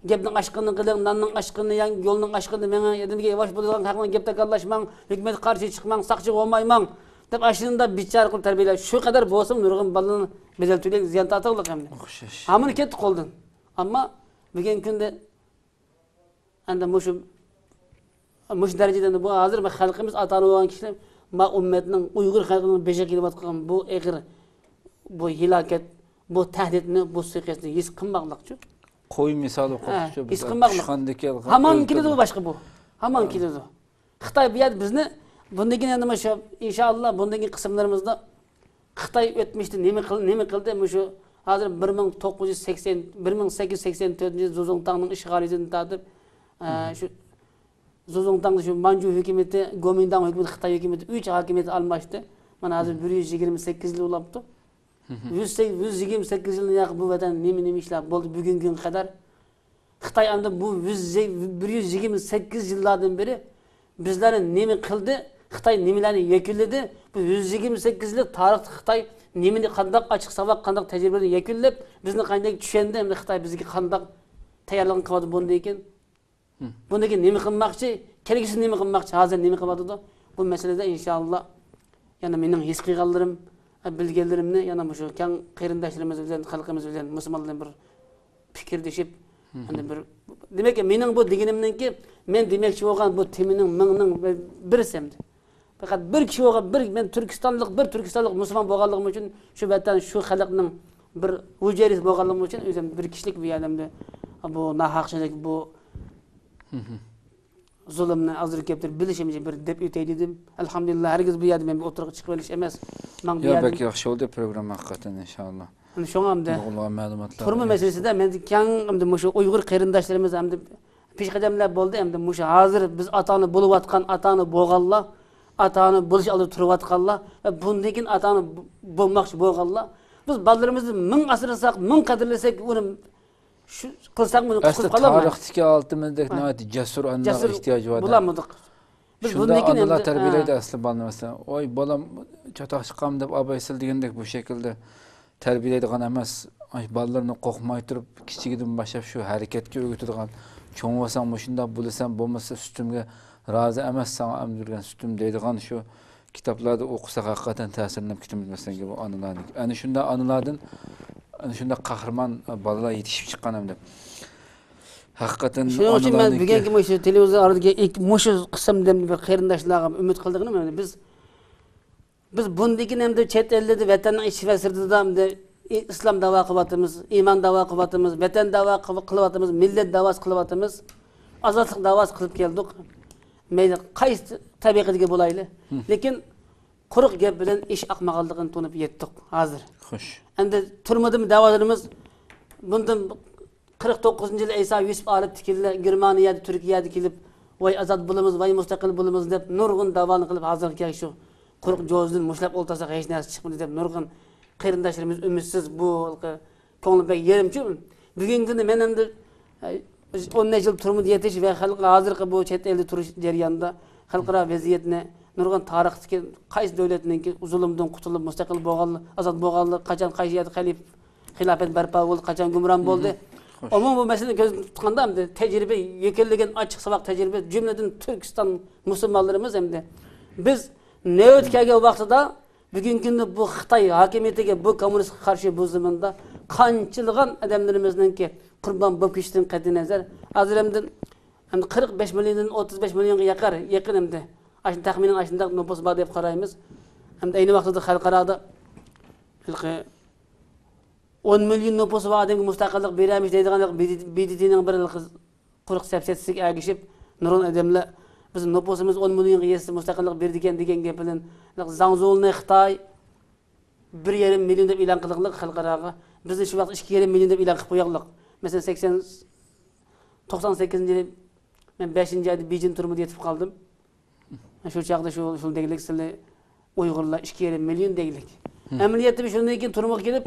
گەپنىڭ ئاشقىنىنى قىلىڭ، ناننىڭ ئاشقىنىنى يەڭ، يولنىڭ ئاشقىنىنى مېڭىڭ، ئادەمگە ياۋاش بولىدىغان خەقنىڭ گەپ تاكاللاشماڭ، ھۆكۈمەتكە قارشى چىقماڭ، ساقچىغا بولمايماڭ دەپ ئاشۇنداق بىچارە قىلىپ تەربىيەلەپ، شۇ قەدەر بولسىمۇ نۇرغۇن بالىنىڭ بەدەل تۆلەپ زىيان تارتىدىغانلىق ئەمدى. ئوخشاش. ھامىنى كەتتى قولدىن. ئەمما بۈگۈنكى كۈندە ئەمدى مۇشۇ، مۇشۇ دەرىجىدە ئەمدى بۇ ھازىر خەلقىمىز ئاتا-ئانا بولغان كىشىلەر ما ئۈممەتنىڭ، ئۇيغۇر خەلقىنىڭ بېشىغا كېلىۋاتقان بۇ ئېغىر، بۇ ھالاكەت، بۇ تەھدىتنى، بۇ سىيقىشنى ھېس قىلماقلىقچۇ. قوي مىسالى قوپۇپچۇ، ھېس قىلماقلىق. ھامان كېلىدۇ باشقا بۇ. ھامان كېلىدۇ. خىتاي بۇ يەردە بىزنى بۇندىن كېيىن ئەمدى مۇشۇ، ئىنشائاللا، بۇندىن كېيىن قىسىملىرىمىزدا خىتاي ئۆتمۈشتە نېمە قىل-، نېمە قىلدى؟ مۇشۇ ھازىر بىر مىڭ توققۇز يۈز سەكسەن، بىر مىڭ سەككىز يۈز سەكسەن تۆتىنچى يىل زۇزۇڭتاڭنىڭ ئىشغالىيىتىدىن تارتىپ، ئە، شۇ زۇزۇڭتاڭدا شۇ مانجۇ ھۆكۈمىتى، گومىنداڭ ھۆكۈمىتى، خىتاي ھۆكۈمىتى ئۈچ ھاكىمىيەت ئالماشتى. مانا ھازىر بىر يۈز يىگىرمە سەككىز يىل بولاپتۇ. يۈز سەك-، يۈز يىگىرمە سەككىز يىلدىن ياقى بۇ ۋەتەندە نېمە، نېمە ئىشلار بولدى بۈگۈنكى كۈنگە قەدەر؟ خىتاي ئەمدى بۇ يۈز، بىر يۈز يىگىرمە سەككىز يىللاردىن بېرى بىزلەرنى نېمە قىلدى؟ خىتاي نېمىلەرنى يەكۈنلىدى؟ بۇ يۈز يىگىرمە سەككىز يىللىق تارىختا خىتاي نېمىنى، قانداق ئاچچىق ساۋاق، قانداق تەجرىبىلەرنى يەكۈنلەپ، بىزنى قانداق چۈشەندى؟ ئەمدى خىتاي بىزگە قانداق تەييارلىقنى قىلىۋاتىدۇ بۇندىن كېيىن؟ بۇندىن كېيىن نېمە قىلماقچى؟ كەلگۈسىدە نېمە قىلماقچى؟ ھازىر نېمە قىلىۋاتىدۇ؟ بۇ مەسىلىدە ئىنشاللا يەنە مېنىڭ ھېس قىلغانلىرىم، بىلگەنلىرىمنى يەنە مۇشۇ كەڭ قېرىنداشلىرىمىز بىلەن، خەلقىمىز بىلەن، مۇسۇلمانلار بىلەن بىر پىكىردىشىپ، ئەمدى بىر، دېمەك، مېنىڭ بۇ دېگىنىمنىڭكى، مەن دېمەكچى بولغان بۇ تېمىنىڭ مىڭنىڭ بىرسى ئەمدى. پەقەت بىر كىشى بولغان، بىر، مەن تۈركىستانلىق، بىر تۈركىستانلىق مۇسۇلمان بولغانلىقىم ئۈچۈن، شۇ ۋەتەن، شۇ خەلقنىڭ بىر ھۈجەيرىسى بولغانلىقىم ئۈچۈن، ئۆزۈم بىر كىشىلىك بۇ يەردە ئەمدى بۇ ناھەقچىلىك، بۇ زۇلۇمنى ئازدۇر كۆپتۇر بىلىشىمچە بىر دەپ ئۆتەي دېدىم. ئەلھەمدۇلىللا، ھەرگىز بۇ يەردە مەن بىر ئوتتۇرىغا چىقىپ ئېلىش ئەمەس. ماڭا بۇ يا، يەردىن بەك ياخشى بولدى پروگرامما ھەقىقەتەن، ئىنشائاللا. ئەمدى شۇڭا ئەمدى نۇرغۇنلىغان مەلۇماتلار تۇرما مەسىلىسىدە مەن كەڭ ئەمدى مۇشۇ ئۇيغۇر قېرىنداشلىرىمىز ئەمدى پېشقەدەملەر بولدى. ئەمدى مۇشۇ ھازىر بىز ئاتا-ئانا بولۇۋاتقان، ئاتا-ئانا بولغانلار، ئاتا-ئانا بولۇش ئالدىدا تۇرۇۋاتقانلار ۋە بۇندىن كېيىن ئاتا-ئانا بولماقچى بولغانلار، بىز بالىلىرىمىزنى مىڭ ئاسرىساق، مىڭ قەدىرلىسەك، ئۇنى شۇ قىلساق، ئۇنى ئەسلى قۇتۇلۇپ قالالمايمىز. تارىختىكى ئالتىمىزدەك ھە. ناھايىتى جەسۇر ئانىلار جەسۇر ئېھتىياجى بار-دە. بولالمىدۇق. بىز شۇنداق بۇندىن كېيىن ئانىلار ئەمدى، تەربىيەلەيدۇ ھە. ئەسلى بالىنى، مەسىلەن، ۋاي بالام، چاتاق چىقامدۇ دەپ، ئابايسىل دېگەندەك بۇ شەكىلدە تەربىيەلەيدىغان ئەمەس. ئاي، بالىلىرىنى قورقماي تۇرۇپ، كىچىكىدىن باشلاپ شۇ ھەرىكەتكە ئۆگىتىدىغان، چوڭ بولساڭ مۇشۇنداق بولىسەن، بولمىسا سۈتۈمگە رازى ئەمەس، ساڭا ئەمدۈرگەن سۈتۈم دەيدىغان شۇ كىتابلاردا ئوقۇساق ھەقىقەتەن تەسىرلىنىپ كېتىمىز، مەسىلەن، بۇ ئانىلاردىن. ئەنە شۇنداق ئانىلاردىن، ئەنە شۇنداق قەھرىمان بالىلار يېتىشىپ چىققان ئەمدى. ھەقىقەتەن شۇنىڭ ئۈچۈن مەن ئانىلارنىڭكى بۈگۈنكى مۇشۇ تېلېۋىزور ئارىدىكى ئىك-، مۇشۇ قىسىم دەم بىر قېرىنداشلارغا ئۈمىد قىلىدىغىنىم، يەنى بىز، بىز بۇندىن كېيىن ئەمدى چەت ئەللەردە، ۋەتەننىڭ ئىچى ۋە سىرتىدا ئەمدى ئى-، ئىسلام داۋا قىلىۋاتىمىز، ئىمان داۋا قىلىۋاتىمىز، ۋەتەن داۋا قىلىۋ-، قىلىۋاتىمىز، مىللەت داۋاسى قىلىۋاتىمىز، ئازادلىق داۋاسى قىلىپ كەلدۇق. مەيلى قايسى تەبىقىدىكى بولايلى. لېكىن قۇرۇق گەپ بىلەن ئىش ئاقمىغانلىقىنى تونۇپ يەتتۇق ھازىر. خوش. ئەمدى تۈرمىدىمۇ دەۋالىرىمىز بۇندىن قىرىق توققۇزىنچى يىلى ئەيسا يۈسۈپ ئالىپ تىكىنلەر گېرمانىيەدە، تۈركىيەدە كېلىپ، ۋاي ئازاد بولىمىز، ۋاي مۇستەقىل بولىمىز دەپ نۇرغۇن داۋالارنى قىلىپ، ھازىرغىچە شۇ قۇرۇق جوزىدىن مۇشتلاپ ئولتۇرساق ھېچ نەرسە چىقمىدى دەپ نۇرغۇن قېرىنداشلىرىمىز ئۈمىدسىز، بۇ كۆڭلى بەك يېرىمچۇ. بۈگۈنكى كۈندە مەن ئەمدى، ئە، ئون نەچچە يىل تۈرمىدە يېتىش ۋە خەلق ھازىرقى بۇ چەت ئەلدە تۇرۇش جەريانىدا خەلقئارا ۋەزىيەتنى، نۇرغۇن تارىختىكى قايسى دۆلەتنىڭكى زۇلۇمدىن قۇتۇلۇپ، مۇستەقىل بولغان، ئازاد بولغانلىقى، قاچان قايسى يەردە خەلىپ-، خىلاپەت بەرپا بولدى، قاچان گۇمران بولدى. خوش. ئومۇمەن بۇ مەسىلىنى كۆزدە تۇتقاندا، ئەمدى تەجرىبە يەكۈنلىگەن ئاچچىق ساۋاق تەجرىبە، جۈملىدىن تۈركىستان مۇسۇلمانلىرىمىز ئەمدى بىز نۆۋەت كەلگەن ۋاقتىدا بۈگۈنكى كۈندە بۇ خىتاي ھاكىمىيىتىگە، بۇ كوممۇنىستقا قارشى بۇ زېمىندا قانچىلىغان ئادەملىرىمىزنىڭكى قۇربان بولۇپ كېتىشىدىن قەتئىينەزەر، ھازىر ئەمدى، ئەمدى قىرىق بەش مىليوندىن ئوتتۇز بەش مىليونغا يېقىن، يېقىن ئەمدى. ئاشۇ تەخمىنەن ئاشۇنداق نوپۇس بار دەپ قارايمىز. ئەمدى ئەينى ۋاقتىدا خەلقئارادا ھېلىقى ئون مىليون نوپۇسى بار ئادەمگە مۇستەقىللىق بېرەلمىش دەيدىغان ھېلىقى بى دى تىنىڭ بىر ھېلىقى قۇرۇق سەپسەتىسىگە ئەگىشىپ، نۇرغۇن ئادەملەر، بىز نوپۇسىمىز ئون مىليونغا يەتسە مۇستەقىللىق بېرىدىكەن دېگەن گەپ بىلەن، زاڭزۇنى خىتاي بىر يېرىم مىليون دەپ ئېلان قىلدۇق خەلقئاراغا. بىزنى شۇ ۋاقىت ئىككى يېرىم مىليون دەپ ئېلان قىلىپ قويغانلىق. مەسىلەن، سەكسەن، توقسان سەككىزىنچى يىلى مەن بەشىنچى ئايدا بېيجىڭ تۈرمىدە يېتىپ قالدىم. شۇ چاغدا شۇ، شۇ دېگۈلۈك سىلى ئۇيغۇرلار ئىككى يېرىم مىليون دېگۈلۈك. ئەمەلىيەتتە بىز شۇندىن كېيىن تۈرمىگە كېلىپ،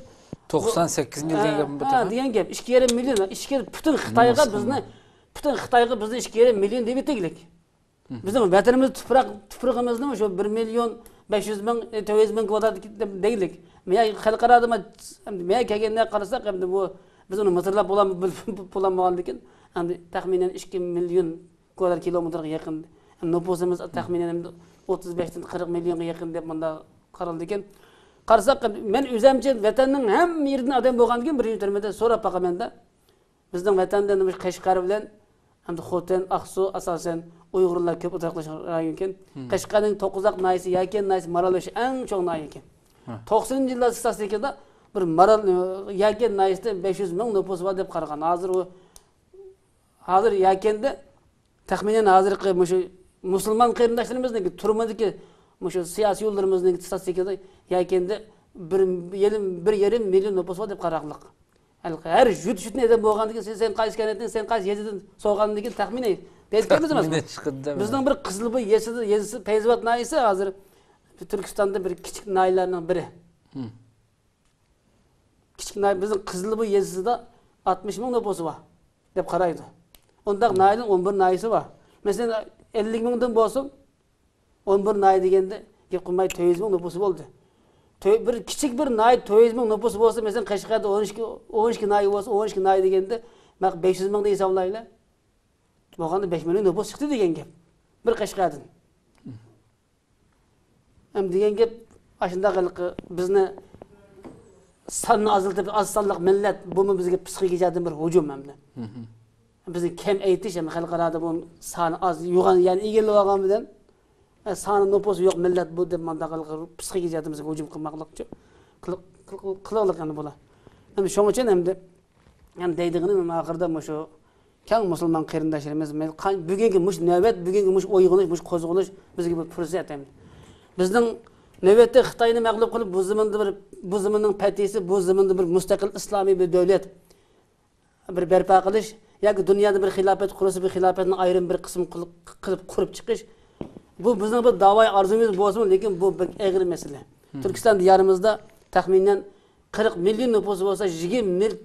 توقسان سەككىزىنچى يىلى ھە، دېگەن گەپمۇ ھە، تېخى؟ دېگەن گەپ. ئىككى يېرىم مىليون. ئىچكىرى پۈتۈن خىتايغا بىزنى، پۈتۈن خىتايغا بىزنى ئىككى يېرىم مىليون دېيىۋېتىگلىك. بىزنىڭ ۋەتىنىمىز، تۇپراق، تۇپرىقىمىزنىمۇ شۇ بىر مىليون بەش يۈز مىڭ، تۆت يۈز مىڭ كۋادرات دېگىلىك. يا خەلقئارادا ما-، ما كەلگەندە قارىساق، ئەمدى بۇ، بىز ئۇنى مىسىرلاپ بولالم-، بولالمىغاندىكىن، ئەمدى تەخمىنەن ئىككى مىليون كۋادرات كىلومېتىرغا يېقىن نوپۇسىمىز، تەخمىنەن ئەمدى ئوتتۇز بەشتىن قىرىق مىليونغا يېقىن دەپ مۇنداق قارالىدىكەن. قارىساق، مەن ئۆزەمچە ۋەتەننىڭ ھەممە يېرىدىن ئادەم بولغاندىكىن، بىرىنچى تۈرمىدە سوراپ باقىمەن-دە. بىزنىڭ ۋەتەندە نېمە قەشقەر بىلەن ئەمدى خوتەن، ئاقسۇ، ئاساسەن ئۇيغۇرلار كۆپ ئولتۇراقلاشقان رايون ئىكەن. قەشقەرنىڭ توققۇزاق ناھىيەسى، يەكەن ناھىيەسى، مارالبېشى ئەڭ چوڭ ناھىيە ئىكەن. توقسىنىنچى يىللار ستاتىستىكىدا بىر مارال، يەكەن ناھىيەسىدە بەش يۈز مىڭ نوپۇسى بار دەپ قارىغان. ھازىر ئۇ، ھازىر يەكەندە تەخمىنەن ھازىرقى مۇشۇ مۇسۇلمان قېرىنداشلىرىمىزنىڭكى، تۈرمىدىكى مۇشۇ سىياسىيونلىرىمىزنىڭكى ستاتىستىكىدا يەكەندە بىر يېرىم، بىر يېرىم مىليون نوپۇس بار دەپ قاراقلىق. ھەر يۇرت يۇرتتىن ئادەم بولغاندىكىن، سەن، سەن قايسى كەنتتىن، سەن قايسى يېزىدىن سورىغاندىن كېيىن تەخمىنەن دەيدىكەنمىز ئەمەسمۇ؟ تەخمىنەن چىقىدۇ دەپ. بىزنىڭ بىر قىزىلباي يېزىسى، يېزىسى پەيزىۋات ناھىيەسى ھازىر تۈركىستاندا بىر كىچىك ناھىيەلەرنىڭ بىرى. كىچىك ناھىيە، بىزنىڭ قىزىلبۇي يېزىسىدا ئاتمىش مىڭ نوپۇسى بار دەپ قارايدۇ. ئۇنداق ناھىيەنىڭ ئون بىر ناھىيەسى بار. مەسىلەن، ئەللىك مىڭدىن بولسۇن، ئون بىر ناھىيە دېگەندە، گەپ قىلماي، تۆت يۈز مىڭ نوپۇسى بولدى. تۆ-، بىر كىچىك بىر ناھىيە تۆت يۈز مىڭ نوپۇسى بولسا، مەسىلەن، قەشقەردە ئون ئىككى، ئون ئىككى ناھىيە بولسا، ئون ئىككى ناھىيە دېگەندە، مانا بەش يۈز مىڭدىن ھېسابلايلى. بولغاندا بەش مىليون نوپۇس چىقتى دېگەن گەپ. بىر قەشقەردىن. ھەم دېگەن گەپ، ئاشۇنداق ھېلىقى بىزنى ساننى ئازلىتىپ، ئاز سانلىق مىللەت، بۇمۇ بىزگە پسىخىك جەھەتتىن بىر ھۇجۇم ھەمدە. بىزنى كەم ئېيتىش ھەم خەلقئارادا بۇ سانى ئاز، يوغان يەرنى ئىگىلىۋالغان بىلەن، ئە، سانى نوپۇسى يوق مىللەت بۇ دەپ مانداق ھېلىقى پسىخىك جەھەتتىن بىزگە ھۇجۇم قىلماقلىق، قىل-، قىل-، قىلىقلىق يەنە بۇلار. ھەم شۇنىڭ ئۈچۈن ھەمدە، ھەم دەيدىغىنىم ھەم ئاخىرىدا مۇشۇ كەڭ مۇسۇلمان قېرىنداشلىرىمىز، مەيلى قان-، بۈگۈنكى مۇشۇ نۆۋەت، بۈگۈنكى مۇشۇ ئويغىنىش، مۇشۇ قوزغىلىش بىزگە بىر پۇرسەت ئەمدى. بىزنىڭ نۆۋەتتە خىتاينى مەغلۇپ قىلىپ، بۇ زېمىندا بىر، بۇ زېمىننىڭ پەتھىسى، بۇ زېمىندا بىر مۇستەقىل ئىسلامىي بىر دۆلەت بىر بەرپا قىلىش ياكى دۇنيادا بىر خىلاپەت قۇرۇلسا، بىر خىلاپەتنى ئايرىم بىر قىسىم قىلىپ، قىلىپ قۇرۇپ چىقىش، بۇ بىزنىڭ بىر داۋايى ئارزۇيىمىز بولسىمۇ، لېكىن بۇ بەك ئېغىر مەسىلە. تۈركىستان دىيارىمىزدا تەخمىنەن قىرىق مىليون نوپۇسى بولسا، يىگىرمە مىل-،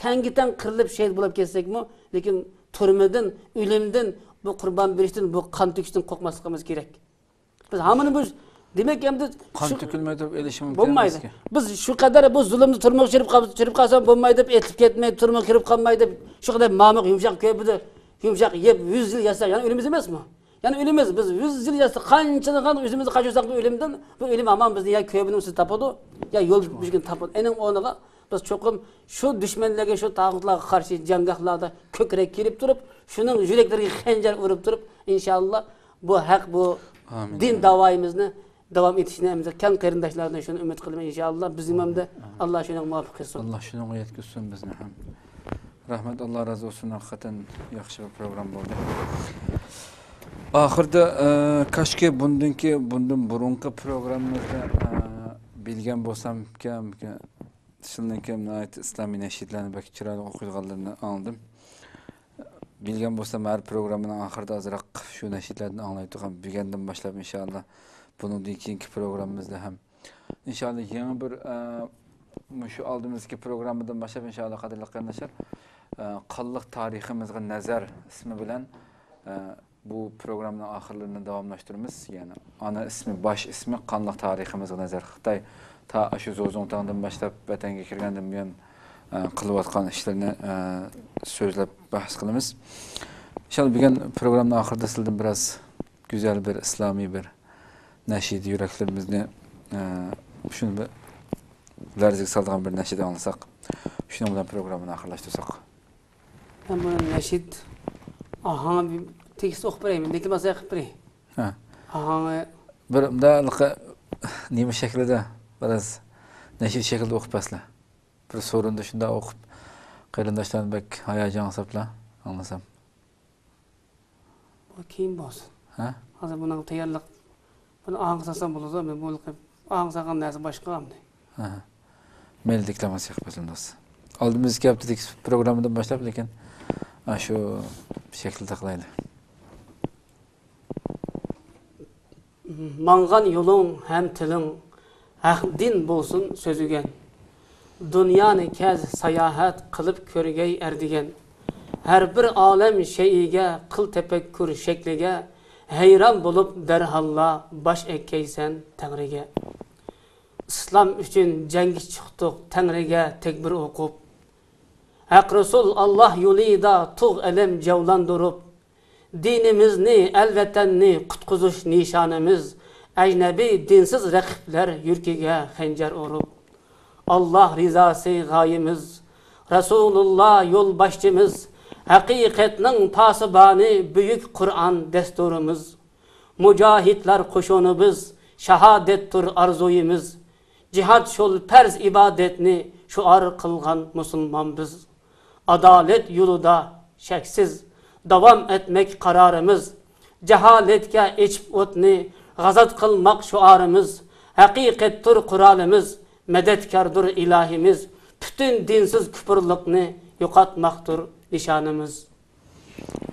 تەڭگە تەڭ قىرىلىپ شېھىت بولۇپ كەتسەكمۇ، لېكىن تۈرمىدىن، ئۆلۈمدىن، بۇ قۇربان بېرىشتىن، بۇ قان تۆكۈشتىن قورقماسلىقىمىز كېرەك. بىز ھامان بۇ، دېمەك، ئەمدى قان تۆكۈلمەي تۇرۇپ ئېلىشىمۇ بولمايدۇ. بىز شۇ قەدەر بۇ زۇلۇمدا تۈرمىگە چىرىپ قال-، چىرىپ قالسام بولماي دەپ، ئېتىلىپ كەتمەي، تۈرمىگە كىرىپ قالماي دەپ، شۇ قەدەر مامۇق يۇمشاق كۆيدى، يۇمشاق يەپ، يۈز يىل ياتساق، يەنە ئۆلىمىز ئەمەسمۇ؟ يەنە ئۆلىمىز. بىز يۈز يىل ياتسا، قانچىلىغان ئۆزىمىزنى قاچۇرساق بۇ ئۆلۈمدىن، بۇ ئۆلۈم ھامان بىزنى يا كۆيۈنۈپ تاپىدۇ، يا يول بۈگۈن تاپىدۇ. ئېنىڭ ئورنىغا بىز چوقۇم شۇ دۈشمەنلەرگە، شۇ تاغۇتلارغا قارشى جەڭگاھلاردا كۆكرەك كېرىپ تۇرۇپ، شۇنىڭ يۈرەكلىرىگە خەنجەر ئۇرۇپ تۇرۇپ، ئىنشاللا بۇ ھەق، بۇ ئامىن. دىن داۋايىمىزنى داۋام ئېتىشىنى ھەمدە كەڭ قېرىنداشلاردىن شۇنى ئۈمىد قىلىمەن، ئىنشاللا. بىزنىڭ ھەمدە ئاللا شۇنىڭغا مۇۋەپپەق قىلسۇن. ئاللا شۇنىڭغا يەتكۈزسۇن بىزنى ھەم. رەھمەت، ئاللا رازى بولسۇن، ھەقىقەتەن ياخشى بىر پروگرامما بولدى. ئاخىرىدا، ئە، كاشكى بۇندىنكى، بۇندىن بۇرۇنقى پروگراممىمىزدا، ئە، بىلگەن بولسام، كەم، كەم، سىلىنىڭكى ناھايىتى ئىسلامىي نەشىدلەرنى بەك چىرايلىق ئوقۇيدىغانلىرىنى ئاڭلىدىم. بىلگەن بولسام، ھەر پروگراممىنىڭ ئاخىرىدا ئازراق شۇ نەشىدلەردىن ئاڭلايدىغان، بۈگۈندىن باشلاپ، ئىنشاللا، بۇنىڭدىن كېيىنكى پروگراممىمىزدا ھەم، ئىنشاللا، يېڭى بىر، ئە، مۇشۇ ئالدىمىزدىكى پروگراممىدىن باشلاپ، ئىنشاللا، قەدىرلىك قېرىنداشلار، ئە، قانلىق تارىخىمىزغا نەزەر ئىسمى بىلەن، ئە، بۇ پروگراممىنىڭ ئاخىرلىرىنى داۋاملاشتۇرىمىز. يەنى ئانا ئىسمى، باش ئىسمى، قانلىق تارىخىمىزغا نەزەر. خىتاي تا ئاشۇ زوزۇڭتاڭدىن باشلاپ ۋەتەنگە كىرگەندىن بۇيان، ئە، قىلىۋاتقان ئىشلىرىنى، ئە، سۆزلەپ بەھس قىلىمىز. ئىنشاللا، بۈگۈن پروگراممىنىڭ ئاخىرىدا سىلىدىن بىراز گۈزەل بىر ئىسلامىي بىر نەشىدە يۈرەكلىرىمىزنى، ئە، شۇنى بىر لەرزىگە سالىدىغان بىر نەشىدە ئاڭلىساق، شۇنىڭ بىلەن پروگراممىنى ئاخىرلاشتۇرساق. مەن بۇ نەشىد ئاھاڭى تېكىست ئوقۇپ بېرەيمەن، لېكىن ماسا قىلىپ بېرەي. ھە. ئاھاڭى. بىر مۇنداق نېمە شەكلىدە، بىراز نەشىد شەكلىدە ئوقۇپ بەرسىلە. بىر سورۇندا شۇنداق ئوقۇپ، قېرىنداشلارنى بەك ھاياجان قىلساپلا ئاڭلىسام. بۇ كېيىن بولسۇن. ھە؟ ھازىر بۇنىڭ تەييارلىق، بۇنى ئاھاڭغا سالسام بولىدۇ، مەن بۇ ئاھاڭغا سالغان نەرسە باشقا ئەمدى. ھە. مەيلى، دېكلاماتسىيە قىلىپ بەرسەم بولسا. ئالدىمىزدىكى ھەپتىدىكى پروگراممىدىن باشلاپ، لېكىن، ئاشۇ شەكىلدە قىلايلى. ماڭغان يولۇڭ ھەم تىلىڭ ھەق دىن بولسۇن سۆزۈگەن. دۇنيانى كەز ساياھەت قىلىپ كۆرگەي ئەردىگەن. ھەر بىر ئالەم شەيئىگە قىل تەپەككۇر شەكلىگە. ھەيران بولۇپ دەرھاللا باش ئەگكەيسەن تەڭرىگە. ئىسلام ئۈچۈن جەڭگە چىقتۇق، تەڭرىگە تەكبىر ئوقۇپ. ھەق رەسۇل ئاللا يولىدا تۇغ ئەلەم جەۋلاندۇرۇپ، دىنىمىزنى، ئەل ۋەتەننى قۇتقۇزۇش نىشانىمىز، ئەجنەبىي دىنسىز رەقىبلەر يۈرىكىگە خەنجەر ئۇرۇپ. ئاللا رىزاسى غايىمىز، رەسۇلۇللا يولباشچىمىز، ھەقىقەتنىڭ پاسىبانى، بۈيۈك قۇرئان دەستۇرىمىز. مۇجاھىدلار قوشۇنىمىز، شاھادەتتۇر ئارزۇيىمىز. جىھاد شۇل پەرز ئىبادەتنى شوئار قىلغان مۇسۇلمان بىز. ئادالەت يولىدا شەكسىز داۋام ئەتمەك قارارىمىز. جاھالەتكە ئېچىپ ئوتنى غازات قىلماق شوئارىمىز. ھەقىقەتتۇر قورالىمىز، مەدەتكاردۇر ئىلاھىمىز. پۈتۈن دىنسىز كۇپۇرلۇقنى يوقاتماقتۇر نىشانىمىز.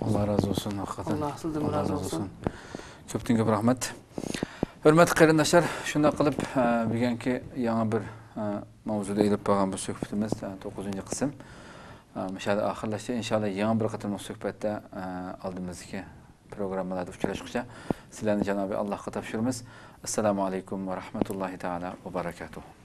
ئاللا رازى بولسۇن، ھەقىقەتەن. ئاللا سىزدىن ئاللا رازى رازى بولسۇن. بولسۇن. كۆپتىن كۆپ رەھمەت. ھۆرمەتلىك قېرىنداشلار، شۇنداق قىلىپ، ئە، بۈگۈنكى يېڭى بىر ماۋزۇدا ئېلىپ بارغان بۇ سۆھبىتىمىز، ئە، توققۇزىنچى قىسىم، ئە، مۇشۇ يەردە ئاخىرلاشتى. ئىنشاللا يېڭى بىر قېتىملىق سۆھبەتتە، ئە، ئالدىمىزدىكى پروگراممىلاردا ئۇچراشقۇچە سىلەرنى جانابى ئاللاھقا تاپشۇرىمىز. ئەسسالامۇ ئەلەيكۇم ۋە رەھمەتۇللاھى تائالا ۋە بەرەكاتۇھ.